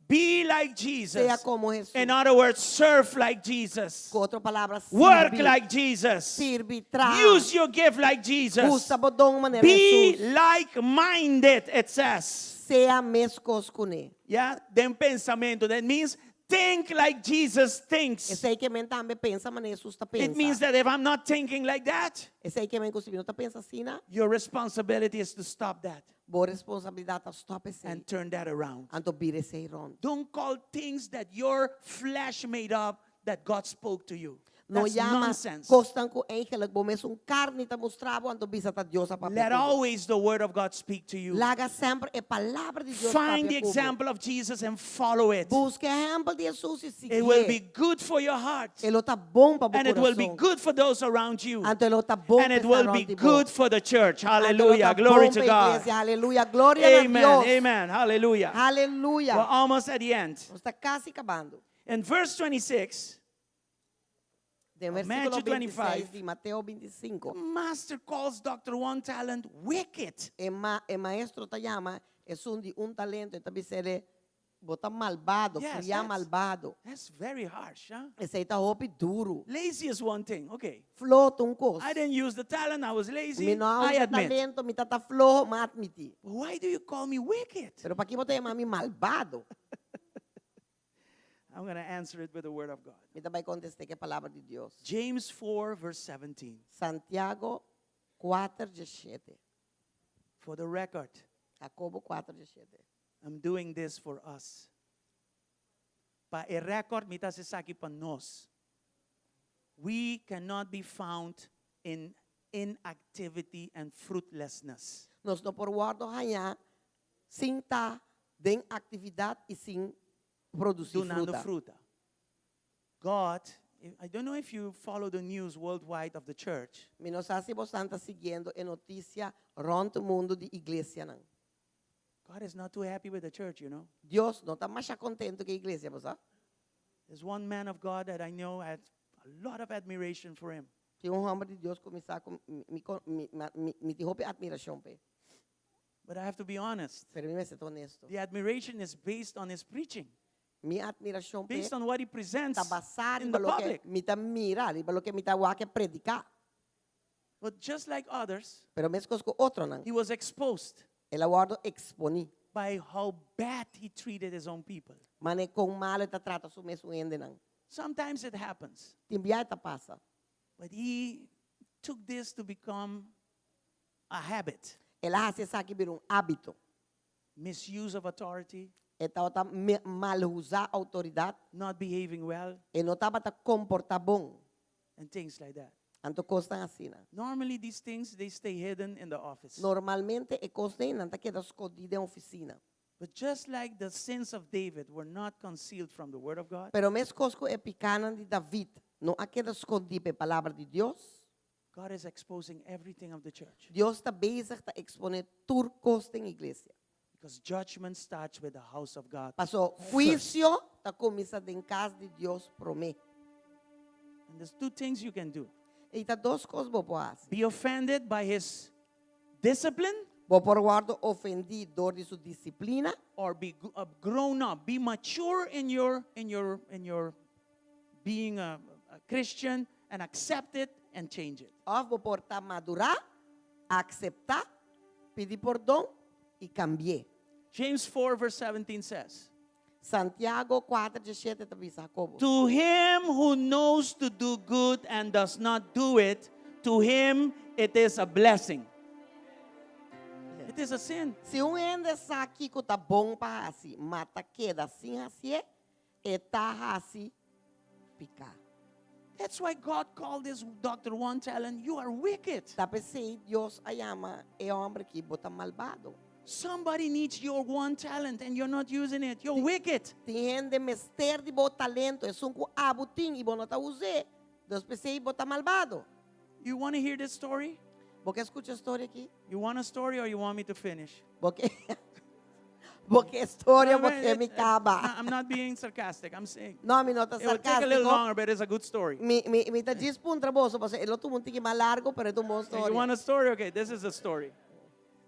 Be like Jesus. Sea como Jesús. In other words, serve like Jesus. Ku otro palabra, Work sirbi. like Jesus. Sirbi, traha. Use your gift like Jesus. Usa bo don manera Be Jesús. like-minded, it says. Sea meskos kuné. Yeah, den pensamentu. That means think like Jesus thinks. Esei ke men tambe pensa manera Jesús ta It means pensa. that if I'm not thinking like that, Esei ke men ku si mi no ta pensa asina, your responsibility is to stop that bo responsabilidat ta stòp esei. and turn that around. Anto bira esei rònt. Don't call things that your flesh made up that God spoke to you. No That's yama nonsense. kosnan ku eigenlijk bo mesun karni ta mustra bo anto bisa ta Dios a papia Let ku bo. always the word of God speak to you. Laga semper e palabra di Dios Find the papia ku bo. example of Jesus and follow it. Buska e ehèmpel di Hesus i It will be siguié. good for your heart. E lo ta bon pa bo And it will be kurason. good for those around you. Anto e lo ta bon And pa it esnan will rònt be di bo. good for the church. Anto e lo Hallelujah. ta Glory bon to pa God. iglesia. Aleluya. Gloria na Amen. Dios. Amen. Hallelujah. Aleluya. We're almost at the end. Nos ta kasi kabando. In verse 26, Den Of versíkulo Matthew 26 25. di Mateo 25. the master calls Dr. One Talent wicked. E, ma, e maestro ta yama esun di un talento, e ta bis'é, bo ta malbado, Yes, kriá malbado. That's very harsh, huh? Esei ta hopi duru. Lazy is one thing. Okay. Floho ta un kos. I didn't use the talent. I was lazy. Mi no a I usa admit. talento, mi tabata floho, m'a atmití. But why do you call me wicked? Pero pakiko bo ta yama mi malbado? I'm going to answer it with the word of God. Mi ta bai kontest'é ku e palabra di Dios. James 4, verse 17. Santiago 4, 17. For the record. Jacobo 4, 17. I'm doing this for us. Pa e record mi ta hasi esaki pa nos. We cannot be found in inactivity and fruitlessness. Nos no por wòrdu hañá sin ta den aktividat i sin produsí Dunando fruta. fruta. God, I don't know if you follow the news worldwide of the church. Mi no sa si boso ta siguiendo e notisia rònt mundu di iglesianan. God is not too happy with the church. Dios no ta masha kontentu ku e iglesia, bo sa? There's one man of God that I know I had a lot of admiration for him. Tin un hòmber di Dios ku mi sa ku mi mi mi mi mi tin hopi atmirashon p'e. But I have to be honest. Pero mi mester ta honesto. The admiration is based on his preaching. Mi atmirashon p'e Based on what he presents ta basá in riba the loke public. mi ta mira, riba loke mi ta wak e prediká. But just like others, Pero meskos ku otronan, he was exposed el a wòrdu eksponí. by how bad he treated his own people. Mane kon malu e ta trata su mesun hendenan. Sometimes it happens. Tin bia e ta pasa. But he took this to become a habit. El a hasi esaki bira un hábito. Misuse of authority. E tabata malusá outoridat. Not behaving well. E no tabata komportá bon. And things like that. Anto kosnan asina. Normally these things they stay hidden in the office. Normalmente e kosnan nan ta keda skondí den ofisina. But just like the sins of David were not concealed from the word of God. Pero meskos ku e pikánan di David no a keda skondí pa e palabra di Dios. God is exposing everything of the church. Dios ta bezig ta eksponé tur kos den iglesia. Because judgment starts with the house of God. Paso first. huisio ta kuminsá den kas di Dios promé. And there's two things you can do. I ta dos kos bo por hasi. Be offended by his discipline. Bo por wòrdu ofendí dor di su disiplina. Or be grown up, be mature in your in your in your being a, a Christian and accept it and change it. Òf bo por ta madurá, akseptá, pidi pordon i kambi'é. James 4 verse 17 says. Santiago 4 17 ta bisa Jacobo. To him who knows to do good and does not do it, to him it is a blessing. It is a sin. Si un hende sa kiko ta bon pa hasi, ma ta keda sin hasié, e ta hasi piká. That's why God called this Dr. One Talent, you are wicked. Ta p'esei Dios a yama e hòmber akí, bo ta malbado. Somebody needs your one talent and you're not using it. You're wicked. Tin hende mester di bo talento, esun ku abo tin i bo no ta us'é. Dus p'esei bo ta malbado. You want to hear this story? Bo ke skucha e storia akí? You want a story or you want me to finish? Bo ke Bo ke storia, bo ke mi kaba. I'm not being sarcastic. I'm saying. No, mi no ta It will take a little sarkástiko. longer, but it's a good story. Mi, mi, mi ta djis puntra boso, pasobra e lo tuma un tiki mas largu, pero e ta un bon You storia. want a story? Okay, this is a story.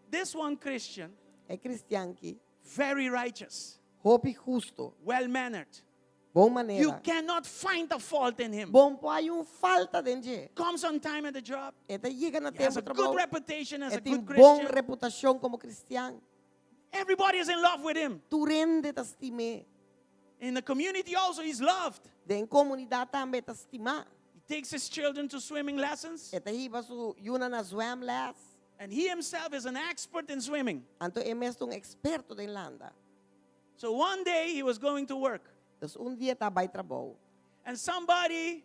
This one Christian, E kristian ki. very righteous. Hopi hustu. Well mannered. Bon manera. You cannot find a fault in him. Bo n' por haña un falta den dje. Comes on time at the job. E ta yega na He has tempu a good trabou. reputation as E a tin good bon Christian. reputashon komo kristian. Everybody is in love with him. Tur hende ta stim'é. In the community also he's loved. Den komunidat tambe e ta stimá. He takes his children to swimming lessons. E ta hiba su yunan na zwemles. And he himself is an expert in swimming. Anto e mes ta un eksperto den landa. So one day he was going to work. Dus un dia e ta bai trabou. And somebody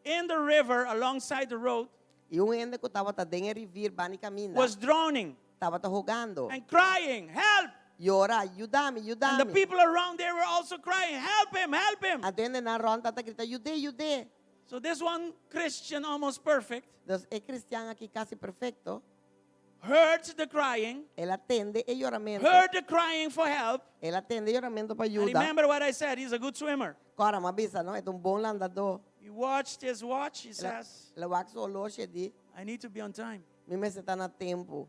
in the river alongside the road I un hende ku tabata den e rivier band'i kaminda. was drowning. Tabata hogando. And crying, help! Yora, yuda mi, yuda mi. And the people around there were also crying, help him, help him! Anto hendenan rònt tabata grita, yud'é, yud'é. So this one Christian, almost perfect, Dus e kristian aki kasi perfekto. Heard the crying. El a tende e yoramentu. Heard the crying for help. El a tende e yoramentu pa And yuda. remember what I said, he's a good swimmer. Kòrda m'a bisa, no? E ta un bon landadó. He watched his watch, he says, El a wak su oloshi, e di. I need to be on time. Mi mester ta na tempu.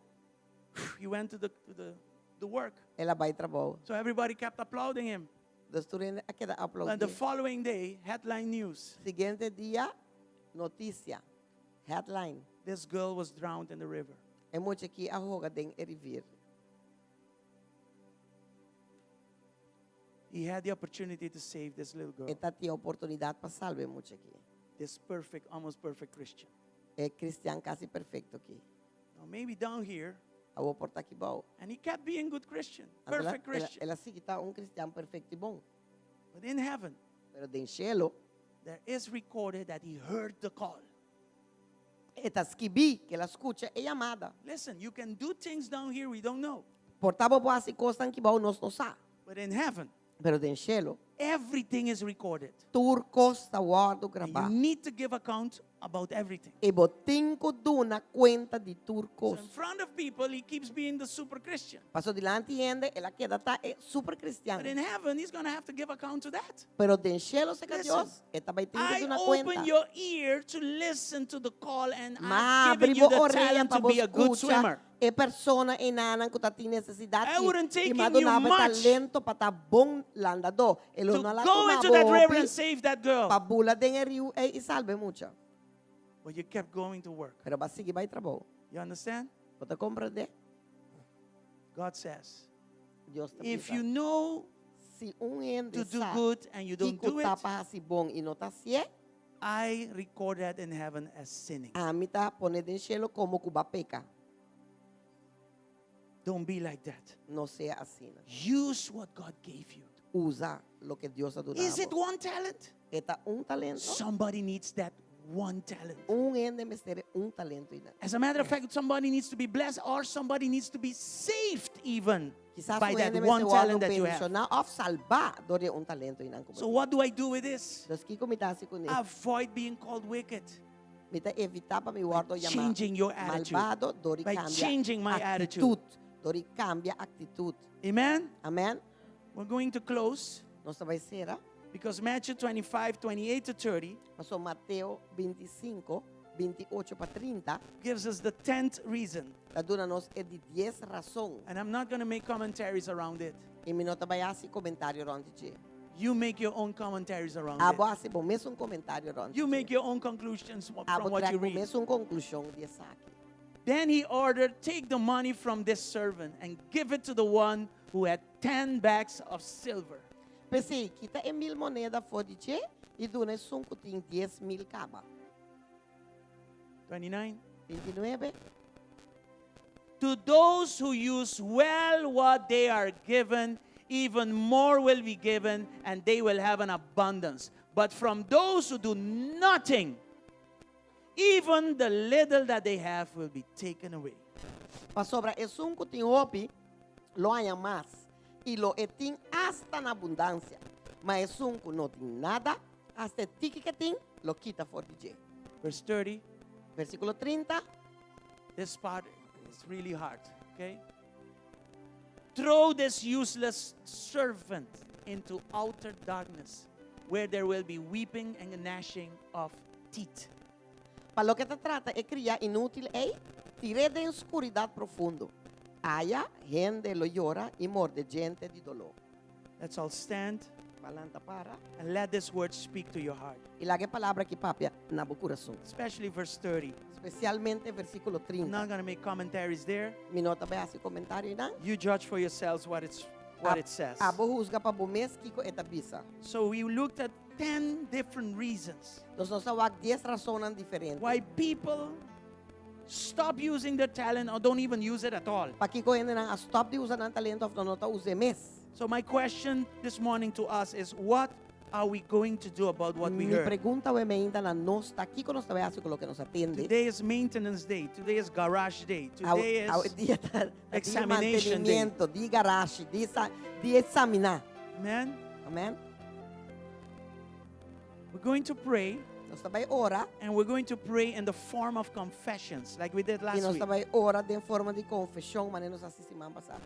He went to the, to the, the work. El a bai trabou. So everybody kept applauding him. Dus tur hende a keda And the aplaudí. following day, headline news. Siguiente dia, notisia. Headline. This girl was drowned in the river. E mucha akí a hoga den e rivier. He had the opportunity to save this little girl. E tabatin oportunidat pa salba e mucha akí. This perfect, almost perfect Christian. E kristian kasi perfekto akí. Now maybe down here, Awor por ta akibou. And he kept being good Christian, Anto el a- perfect el a- Christian. El a sigui ta un kristian perfekto i bon. But in heaven, Pero den shelu, there is recorded that he heard the call. e ta skibí ku el a skucha e yamada. Listen, you can do things down here we don't know. Por ta bo por hasi kosnan akibou nos no sa. But in heaven, Pero den shelu, everything is recorded. tur kos ta wòrdu And grabá. you need to give account about everything. I bo tin ku duna kuenta di tur So kos. in front of people, he keeps being the super Christian. Paso dilanti hende, el a keda ta e super kristian. But in heaven, he's going to have to give account to that. Pero den shelu serka Listen, Dios, e ta bai tin ku I duna open kuenta. your ear to listen to the call, and Ma I've given abri you bo the orea talent pa to bo be a good skucha swimmer. e persona einan ku ta tin nesesidat I wouldn't i take m'a in you duna bo much talento pa ta bon landadó. E lo To no la go tuma into bo that river hopi and save that girl. pa bula den e riu ei i salba e mucha. But you kept going to work. Pero b'a sigui bai trabou. You understand? Bo ta komprendé? God says, Dios ta if bisa. you know Si un hende to do sa good and you don't kiko do ta it, pa hasi bon i no ta hasié, I record that in heaven as sinning. ami ta pon'é den shelu komo ku b'a peka. Don't be like that. No sea asina. Use what God gave you. Usa loke Dios a duna Is it bo. one talent? E ta un talento? Somebody needs that one talent. Un hende mester un talento einan. As a matter of fact, somebody needs to be blessed or somebody needs to be saved even Kisas by un that hende one mester wòrdu talent that you have. bendishoná òf salbá dor di un talento einan ku bo So tin. what do I do with this? Dus kiko mi ta hasi kuné? Avoid being called wicked. Mi ta evitá pa mi wòrdu yamá changing your attitude. malbado dor di By kambia changing my attitude. aktitut. Dor di kambia aktitut. Amen? Amèn? We're going to close Nos ta bai sera. because Matthew 25, 28 to 30 Paso Mateo 25, 28 pa 30 gives us the 10th reason. ta duna nos e di 10 rason. And I'm not going to make commentaries around it. I mi no ta bai hasi komentario rònt di dje. You make your own commentaries around Abo it. hasi bo mesun komentario rònt You di dje. make your own conclusions from Abo what trek you bo read. mesun konklushon di esaki. Then he ordered, Take the money from this servant and give it to the one who had 10 bags of silver. P'esei, kita e mil moneda for di dje i duna esun ku tin 10,000 kaba. 29. 29. To those who use well what they are given, even more will be given, and they will have an abundance. But from those who do nothing, even the little that they have will be taken away. Pasobra esun ku tin hopi, lo haña mas, i lo e tin asta na abundansia. Ma esun ku no tin nada, asta e tiki ku e tin, lo kita for di dje. Verse 30. Versíkulo 30. This part is really hard, okay? Throw this useless servant into outer darkness, where there will be weeping and gnashing of teeth. Pa loke ta trata e kriá inútil ei, tir'é den skuridat profundo. Aya hende lo yora i morde djente di doló. Let's all stand. Ban lanta para. And let this word speak to your heart. I laga e palabra aki papia na bo kurason. Especially verse 30. Spesialmente versíkulo I'm 30. not going to make commentaries there. Mi no ta bai hasi komentario einan. You judge for yourselves what it's what it says. Abo husga pa bo mes kiko e ta bisa. So we looked at 10 different reasons Nos nos a wak 10 rasonnan diferente. why people stop using their talent or don't even use it at all. Pakiko hendenan a stop di usa nan talento of nan no ta us'é mes. So my question this morning to us is what are we going to do about what we Mi heard? pregunta awe mainta na nos ta kiko nos ta bai hasi ku loke nos a tende. Today is maintenance day. Today is garage day. Today Awe is dia ta di examination day. mantenimiento, di garage, di sa, di examiná. Amen. Amen. We're going to pray. Nos ta bai ora. And we're going to pray in the form of confessions, like we did I last nos week. ta bai ora den forma di konfeshon, manera nos a hasi siman pasá.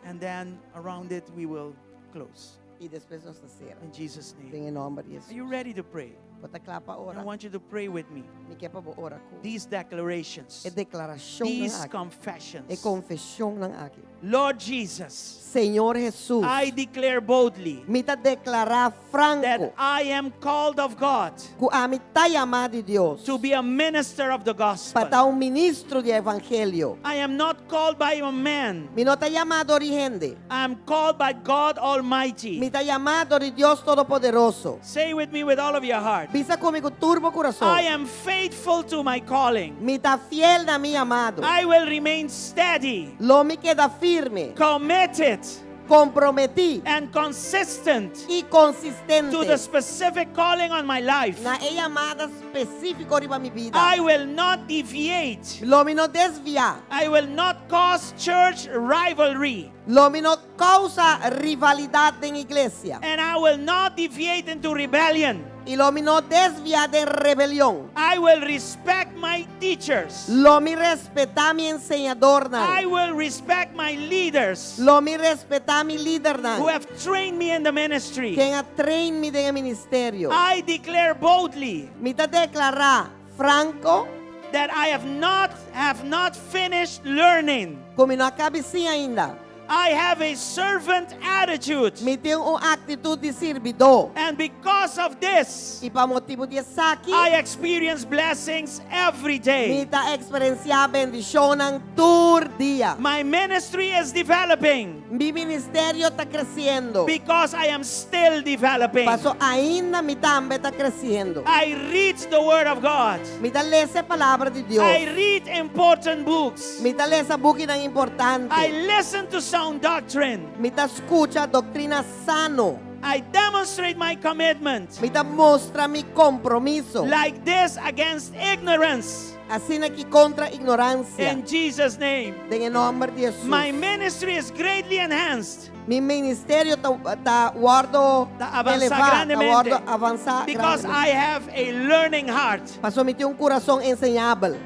And then around it, we will close. I despues nos ta sera. In Jesus' name. Den e nòmber di Are you Hesus. ready to pray? Bo ta kla pa I ora. want you to pray with me. Mi ke pa bo ora ku. These declarations, E deklarashonnan these aki. confessions. E konfeshonnan aki. Lord Jesus, Señor Hesus, I declare boldly mi ta deklará franko that I am called of God ku ami ta yamá di Dios to be a minister of the pa gospel. ta un ministro di evangelio. I am not called by a man. Mi no ta yamá dor di hende. I am called by God Almighty. Mi ta yamá dor di Dios Todopoderoso. Say with me with all of your heart. Bisa ku mi ku tur bo kurason. I am faithful to my calling. Mi ta fiel na mi yamado. I will remain steady, Lo mi keda firme, committed, komprometí and consistent i konsistente to the specific calling on my life. na e yamada spesífiko riba mi bida. I will not deviate. Lo mi no desviá. I will not cause church rivalry. Lo mi no kousa rivalidat den iglesia. And I will not deviate into rebellion. I lo mi no desviá den rebelion. I will respect my teachers. Lo mi respetá mi enseñadornan. I will respect my leaders Lo mi respetá mi lidernan. who have trained me in the ministry. Ken a train mi den e ministerio. I declare boldly Mi ta deklará franko that I have not finished learning. ku mi no a kaba di siña ainda. I have a servant attitude. Mi tin un aktitut di sirbidó. And because of this, I pa motibu di esaki, I experience blessings every day. mi ta eksperensiá bendishonnan tur dia. My ministry is developing Mi ministerio ta kresiendo. because I am still developing. Paso ainda mi tambe ta kresiendo. I read the Word of God. Mi ta lesa e palabra di Dios. I read important books. Mi ta lesa bukinan importante. I listen to sound doctrine. Mi ta skucha doktrina sano. I demonstrate my commitment Mi ta mustra mi kompromiso. like this against ignorance. Asina aki kontra ignoransia. In Jesus' name. Den nòmber di Hesus. My ministry is greatly enhanced Mi ministerio ta ta wòrdu Ta avansá elevá, ta grandemente. wòrdu avansá Because grandemente. I have a learning heart. Paso mi tin un kurason enseñabel.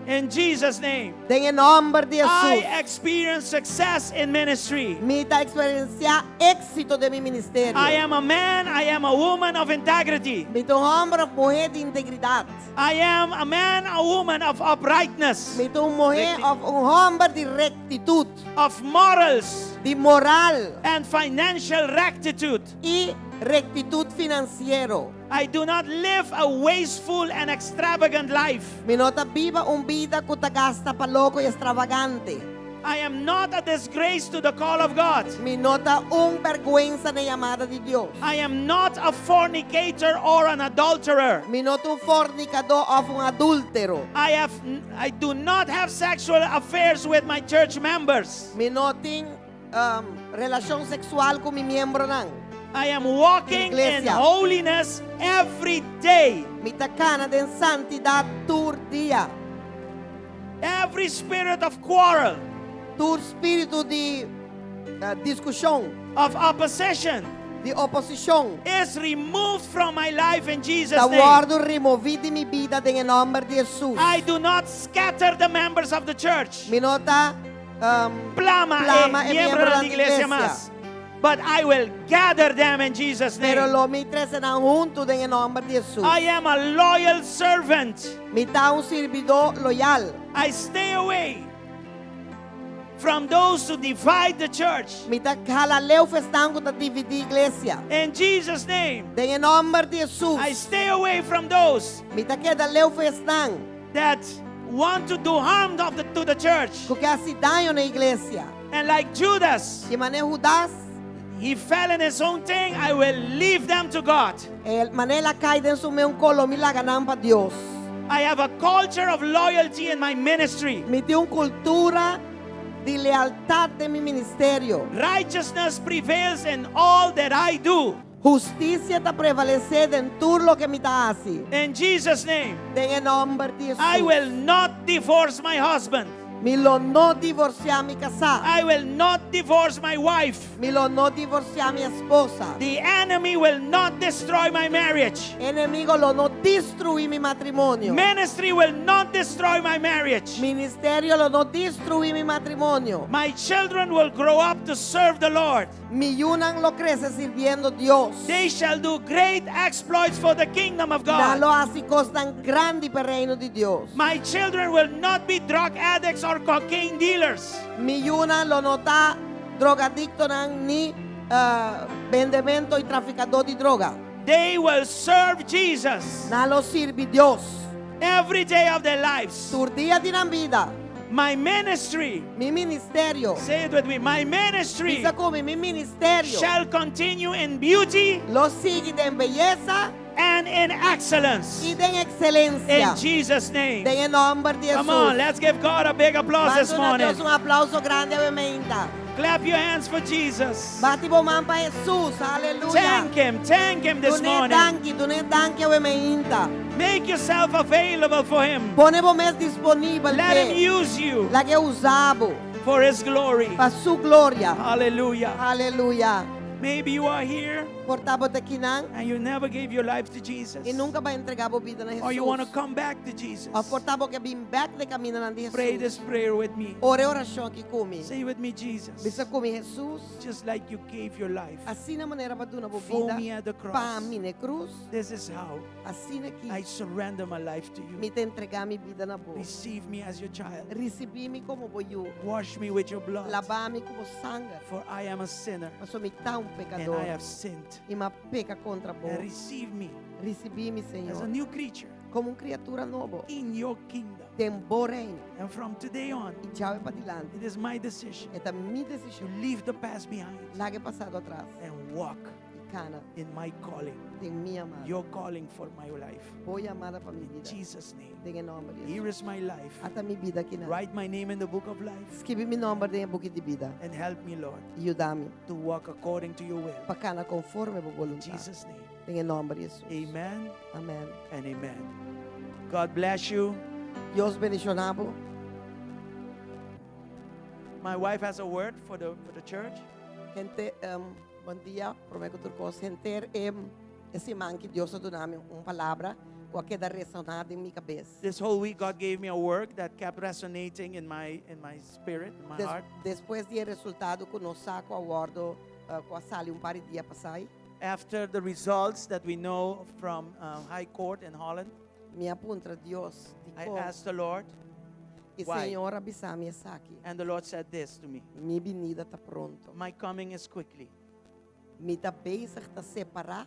In Jesus' name. Den nòmber di I Hesus. experience success in ministry. Mi ta eksperensiá éksito den mi ministerio. I am a man, I am a woman of integrity. Mi ta un hòmber òf muhé di integridat. I am a man, a woman of uprightness, Mi ta un muhé òf un hòmber di rektitut, of morals, di moral and financial rectitude. i rektitut finansiero. I do not live a wasteful and extravagant life. Mi no ta biba un bida ku ta gasta pa loko i ekstravagante. I am not a disgrace to the call of God. Mi no ta un bèrgwensa na yamada di Dios. I am not a fornicator or an adulterer. Mi no ta un fornikadó òf un adúltero. I do not have sexual affairs with my church members. Mi no tin relashon seksual ku mi miembronan. I am walking in Iglesia. holiness every day. Mi ta kana den santidat tur dia. Every spirit of quarrel, Tur spiritu di diskushon, of opposition di oposishon. is removed from my life in Jesus' Ta name. wòrdu remové di mi bida den nòmber di Hesus. I do not scatter the members of the church. Mi no ta Plama, plama e e miembro miembro di iglesia iglesia. mas. But I will gather them in Jesus' Pero name. lo mi trese nan huntu den nòmber di Hesus. I am a loyal servant. Mi ta un sirbidó loyal. I stay away from those who divide the church. Mi ta hala leu for esnan ku ta dividí iglesia. In Jesus' name, Den nòmber di Hesus. I stay away from those Mi ta keda leu for esnan that want to do harm to the church. ku ke hasi daño na iglesia. And like Judas, I manera Judas, he fell in his own thing. I will leave them to God. el manera el a kai den su mes kos, lo mi laga nan pa Dios. I have a culture of loyalty in my ministry. Mi tin un kultura di lealtat den mi ministerio. Righteousness prevails in all that I do. Hustisia ta prevalesé den tur loke mi ta hasi. In Jesus' name, Den nòmber di Hesus. I will not divorce my husband. Mi lo no divorsiá mi kasá. I will not divorce my wife. Mi lo no divorsiá mi esposa. The enemy will not destroy my marriage. Enemigu lo no destruí mi matrimonio. Ministry will not destroy my marriage. Ministerio lo no destruí mi matrimonio. My children will grow up to serve the Lord. Mi yunan lo krese sirbiendo Dios. They shall do great exploits for the kingdom of Nan God. lo hasi kosnan grandi pa reino di Dios. My children will not be drug addicts or cocaine dealers. Mi yunan lo no ta drogadiktonan ni bendementu i trafikadó di droga. They will serve Jesus Nan lo sirbi Dios. Every day of their lives. Tur dia di nan bida. My ministry, Mi ministerio. Say it with me, my ministry Bisa ku mi, mi ministerio. Shall continue in beauty Lo sigui den beyesa and And in excellence. I den ekselensia. In Jesus' name. Den nòmber di Come Hesus. on, let's give God a big applause this Ban duna morning. Dios un aplouso grandi awe mainta. Clap your hands for Jesus. Bati bo man pa Hesus. Aleluya. Thank him this Dun'é morning. danki, dun'é danki awe mainta. Make yourself available for him. Pone bo mes disponibel Let him p'e. use you Lag'é usa bo for his glory. pa su gloria. Hallelujah. Aleluya. Maybe you are here Por ta bo ta akinan and you never gave your life to Jesus. i nunka bo a entregá bo bida na Or you want to Hesus. come back to Jesus. Òf por ta bo ke bin bèk den kamindanan di Pray Hesus. this prayer with me. Ora e orashon aki ku mi. Say with me, Jesus. Bisa ku mi Hesus. Just like you gave your life Asina manera bo a duna bo for bida me at the pa cross. mi na krus. This is how Asina I aki surrender my life to mi you. ta entregá mi bida na bo. Receive me as your child. Risibí mi komo bo yu. Wash me with your blood. Laba mi ku bo sanger. For I am a sinner Paso mi ta un and pekadó. I have sinned. I m'a peka kontra bo. And receive me Risibí mi, as a Señor, new creature komo un kriatura nobo. in your kingdom. Den bo reino. And from today on, I djawe padilanti. it is my decision E ta mi to desishon. leave the past behind Laga pasado atras. and walk I kana in my calling, den mi yamada. your calling for my life. Bo yamada pa mi In bida. Jesus' name. Den nòmber di Here Hesus. is my life. Ata mi bida akinan. Write my name in the book of life Skirbi mi nòmber den buki di bida. and help me, Lord, I yuda mi to walk according to your will. pa kana konforme bo In boluntat. Jesus' name. Den nòmber di Hesus. Amen Amèn. and amen. God bless you. Dios bendishoná bo. My wife has a word for the for the church. Hende, um, bon dia, promé ku tur kos. Hende, um, e siman aki Dios a duna mi un palabra ku a keda resoná den mi kabes. This whole week, God gave me a word that kept resonating in my in my spirit, in my Des, heart. despues di e resultado ku nos sa ku a wòrdu, uh, ku a sali un par di dia pasá, After the results that we know from High Court in Holland, mi a puntra Dios di I kon. asked the Lord, I why? Señor a bisa mi esaki. and the Lord said this to me: Mi binida ta pronto. My coming is quickly. Mi ta bezig ta separá.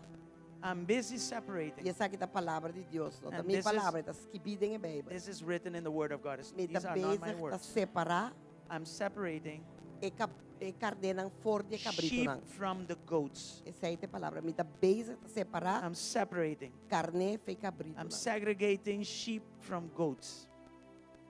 I'm busy separating. I esaki ta palabra di Dios. No ta And mi this is- palabra, ta skibí den Beibel. This is written in the Word of God. It's- Mi ta These are not my bezig ta words. separá I'm separating e kap e karnénan for di e sheep kabritonan. from the goats. Esei ta e palabra. Mi ta bezig ta separá I'm separating. karné for di I'm kabritonan. segregating sheep from goats.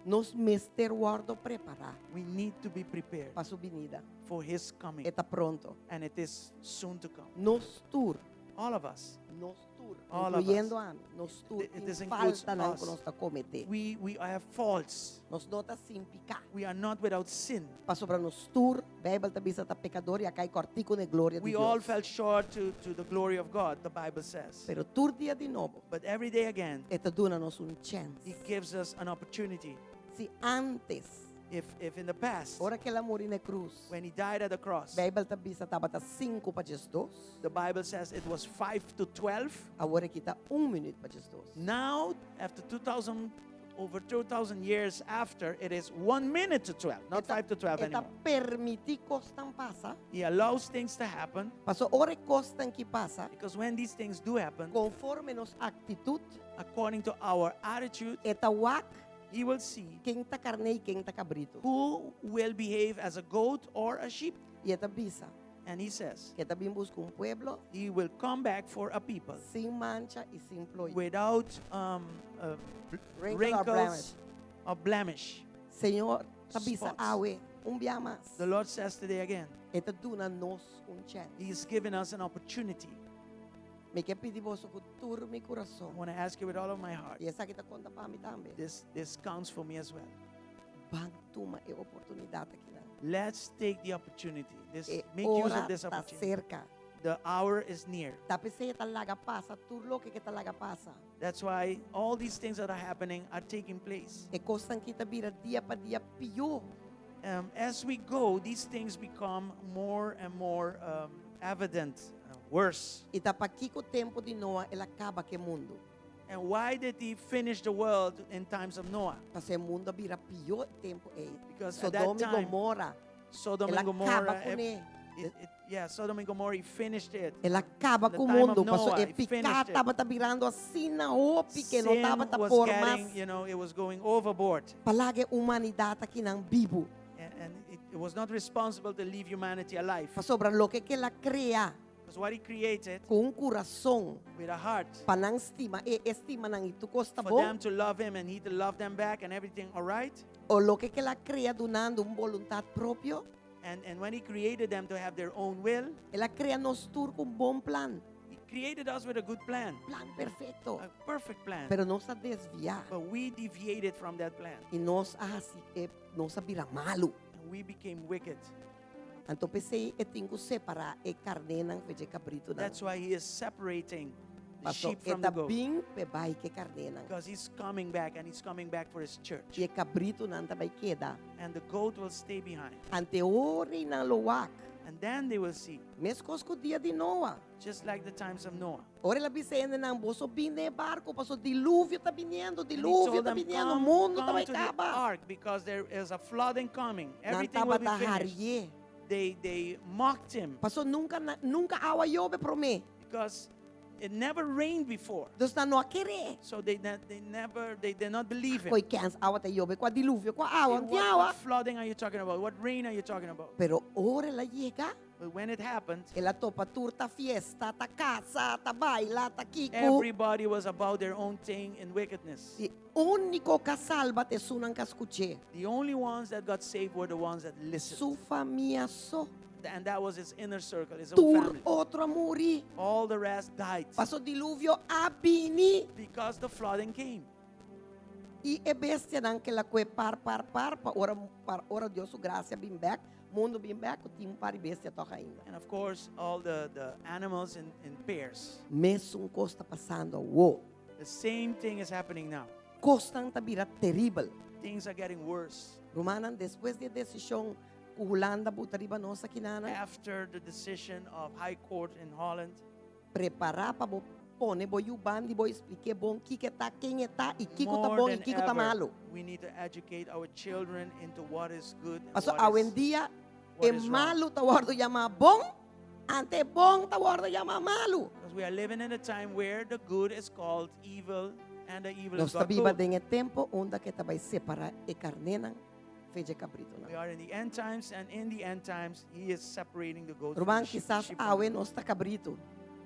Nos mester wòrdu prepará We need to be prepared pa su binida. for His coming, E ta pronto. and it is soon to come. Nos tur, All of us. nos tur, All of inkluyendo us. ami, nos tur It- This includes faltanan us. ku nos ta kometé. We have faults. Nos no ta sin piká. We are not without sin. Pasobra nos tur, Beibel ta bisa ta pekadó i a kai kòrtiku na gloria di We all Dios. fell short to, to the glory of God, the Bible says. Pero tur dia di nobo, But every day again, E ta duna nos un chèns. He gives us an opportunity. Si antes, If, if in the past, ora ku el a muri na krus, when He died at the cross, Beibel ta bisa tabata 5 pa 12, the Bible says it was 5 to 12. awor aki ta 1 minüt pa 12. Now, after 2,000, over 2,000 years after, it is 1 minute to 12, not E ta 5 to 12 E ta anymore. permití kosnan pasa. He allows things to happen Paso ora kosnan aki pasa, because when these things do happen, konforme nos aktitut, according to our attitude, e ta wak he will see ken ta karné i ken ta kabritu. who will behave as a goat or a sheep. I e ta bisa And he says, ku e ta bin buska un pueblo he will come back for a people sin mancha i sin ploi. without um, uh, Wrinkle or wrinkles or blemish. Señor, ta bisa Spots. awe un bia mas. The Lord says today again, E ta duna nos un chèns. He's given us an opportunity. Mi ke pidi boso ku tur mi I kurason. want to ask you with all of my heart. I esaki ta konta pa mi tambe. This, this counts for me as well. Ban tuma e oportunidat akinan. Let's take the opportunity. This, E make use ora of this ta opportunity. serka. The hour is near. Ta p'esei e ta laga pasa, tur loke ku e ta laga pasa. That's why all these things that are happening are taking place. E kosnan aki ta bira dia pa dia pió. Um, as we go, these things become more and more um, evident, worse. I ta pakiko tempu di Noa el a kaba ku mundu. And why did he finish the world in times of Noah? Pasobra mundu a bira pió tempu ei. Because at that Sodoma i time, Gomorra, Sodom el a and kaba Gomorrah, kuné. it, it, yeah, Sodom and Gomorrah, he finished it. El a kaba The ku time of mundu. Paso Noah, e he piká finished it. tabata birando asina hopi ku no Sin tabata was por getting, mas. you know, it was going overboard. Pa laga humanidat akinan bibu. And, and it, it was not responsible to leave humanity alive. Pasobra loke ku el a krea. Because what he created Ku un kurason with a heart pa nan stima e, e stima nan i tur kos ta for bon, them to love him and he to love them back and everything all right. o loke ku el a krea dunando un boluntat propio, And, and when he created them to have their own will, el a krea nos tur ku un bon plan, he created us with a good plan, plan perfekto. a perfect plan. Pero nos a desviá But we deviated from that plan i nos a hasi, e, nos a bira malu. and we became wicked. Anto p'esei e tin ku separá e karnénan for dje kabritunan. That's why he is separating the Paso sheep e from the ta goat. bin p'e bai ku e karnénan. Because he's coming back and he's coming back for his church. I e kabritunan ta bai keda. And the goat will stay behind. Anto e ora ei nan lo wak. And then they will see, Meskos ku dia di Noa. just like the times of Noah. Ora el a bisa e hendenan, boso bin den e barko, paso diluvio ta biniendo, And he diluvio told ta them, biniendo, come, mundu ta come bai to the kaba. ark because there is a flooding coming. Nan Everything will be tabata finished. harié. They mocked him Paso nunka nunka awa a yobe promé. because it never rained before. Dus nan no a keré. So they, they never, they did not believe him. Koi kens awa ta yobe, kua diluvio, kua awa, Say, no tin what, awa. what flooding are you talking about? What rain are you talking about? Pero ora el a yega, But when it happened, el a topa tur ta fiesta, ta kasa, ta baila, ta kiko. everybody was about their own thing in wickedness. E úniko ku a salba ta esunnan ku a skuch'é. The only ones that got saved were the ones that listened. Su famia so. And that was his inner circle, his own Tur family. otro a muri. All the rest died. Paso diluvio a bini. Because the flooding came. I e bestianan ku el a kue par par par pa ora pa ora Dios su grasia bin bèk, mundu bin bèk, tin un par di bestia tòg ainda. And of course, all the, the animals in, in pairs. Mesun kos ta pasando awor. The same thing is happening now. Kosnan ta bira teribel. Things are getting worse. Rumannan, despues di e desishon ku Hulanda a buta riba nos akinan, After the decision of High Court in Holland, prepará pa bo pone bo yu banda i bo eksplik'é bon kiko e ta, ken e ta i kiko ta more bon i than kiko ta ever, malu. we need to educate our children into what is good and Paso what awe is, en dia what e is wrong. malu ta wòrdu yamá bon, anto e bon ta wòrdu yamá malu. Because we are living in a time where the good is called evil and the evil Nos is ta called biba good. den e tempu unda ku e ta bai separá e karnénan for di e kabritunan. We are in the end times, and in the end times, he is separating the goat from Ruman, the sheep, kisas sheep from awe the nos ta kabritu.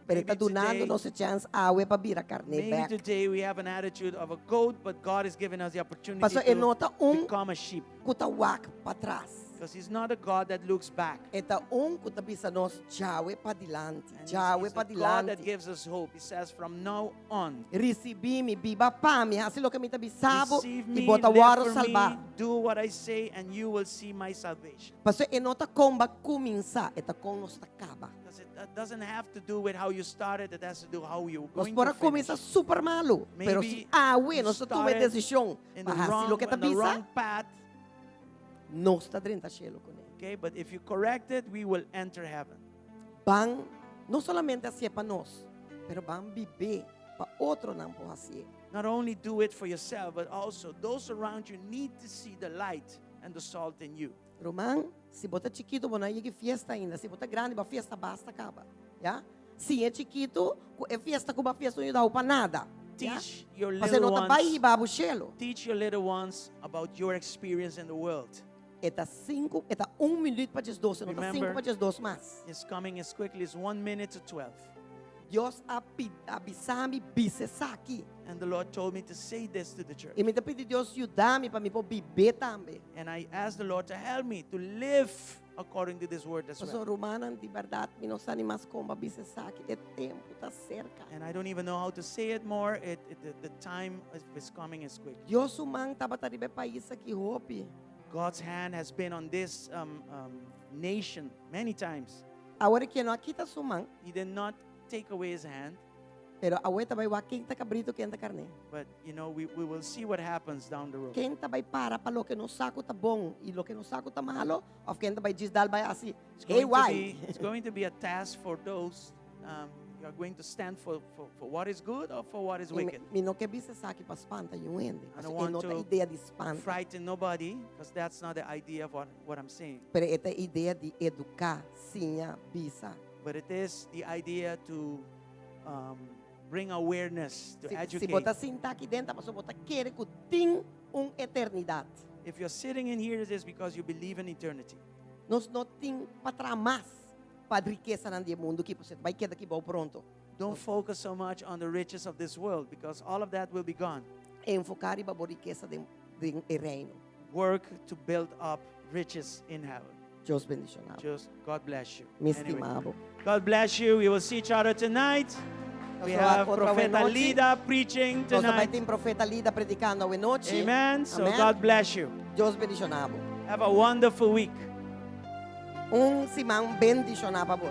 Pero Maybe ta dunando today- nos e chèns awe pa bira karné Maybe bèk. today we have an attitude of a goat, but God is giving us the opportunity Paso e to no ta un become a sheep. ku ta wak patras. Because he's not a God that looks back. E ta un ku ta bisa nos djawe padilanti, And he's, djawe he's a God that padilanti. gives us hope. He says, from now on, Risibí mi, biba pa mi, hasi loke mi ta bisa bo receive i me, bo ta live wòrdu for salbá. me, do what I say, and you will see my salvation. Paso e no ta kon bo a kuminsá, e ta kon nos ta kaba. Because it uh, doesn't have to do with how you started, it has to do how you're Nos going por to a kuminsá finish. super malu, pero Maybe si awe you nos ta tuma e started desishon In the pa hasi wrong, loke ta on the bisa, wrong path, nos ta drenta shelu kuné. okay? But if you correct it, we will enter heaven. Ban no solamente hasié pa nos, pero ban bib'é pa otronan por hasié. Not only do it for yourself, but also those around you need to see the light and the salt in you. Ruman, si bo ta chikitu, bo no a yega fiesta ainda. Si bo ta grandi, bo a fiesta basta kaba. Ya? Si e chikitu, e fiesta ku bo a fiesta no yuda pa nada. Ya? Teach your Pasobra little no ta bai ones. hiba bo shelu. Teach your little ones about your experience in the world. E ta sinku, e ta un minüt pa diesdos, no ta sinku Remember- pa diesdos mas. It's coming as quickly as 1 minute to 12. Dios a pi, a bisa mi bisa esaki. And the Lord told me to say this to the church. I mi ta pidi Dios yuda mi pa mi por bib'é tambe. And I asked the Lord to help me to live according to this word as Paso well. rumannan di bèrdat, mi no sa ni mas kon pa bisa esaki. E tempu ta serka. And I don't even know how to say it more. It, it, the, the time is, is coming as quick. Dios su man tabata riba e pais aki hopi. God's hand has been on this um, um, nation many times. Awor ku e no a kita su man, He did not take away his hand, pero awor ta bai wak ken ta kabritu, ken ta karné. but you know, we, we will see what happens down the road. Ken ta bai para pa loke nos sa ku ta bon i loke nos sa ku ta malu, òf ken ta bai djis dal bai hasi, It's hey going, to why? be, it's going to be a task for those um, who are going to stand for, for, for what is good or for what is Mi, wicked. mi no ke bisa esaki pa spanta niun hende. I don't E want no ta to idea di spanta. Frighten nobody, because that's not the idea of what, what I'm saying. Pero e ta idea di eduká, siña, bisa. But it is the idea to um, bring awareness, to Si, si educate. bo ta sintá aki den, ta pasobra bo ta kere ku tin un eternidat. If you're sitting in here, it is because you believe in eternity. Nos no tin pa traha mas. Pa rikesanan di mundu aki, pasobra bai keda aki bon pronto. Don't focus so much on the riches of this world because all of that will be gone. Enfoká riba bo rikesa den den e reino. Work to build up riches in heaven. Dios bendishoná bo. Just God bless you. Mi Anyway, stima bo. God bless you. We will see each other tonight. We have Profeta Lida preaching Nos tambe tonight. tin Profeta Lida predikando awe nochi. Amen. So Amen. God bless you. Dios bendishoná bo. Have a wonderful week. Un siman bendishoná pa bo.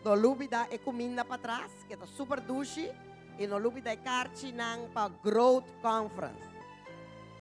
No lubidá e kuminda patras, ku ta super dushi, i no lubidá e karchinan pa Growth Conference.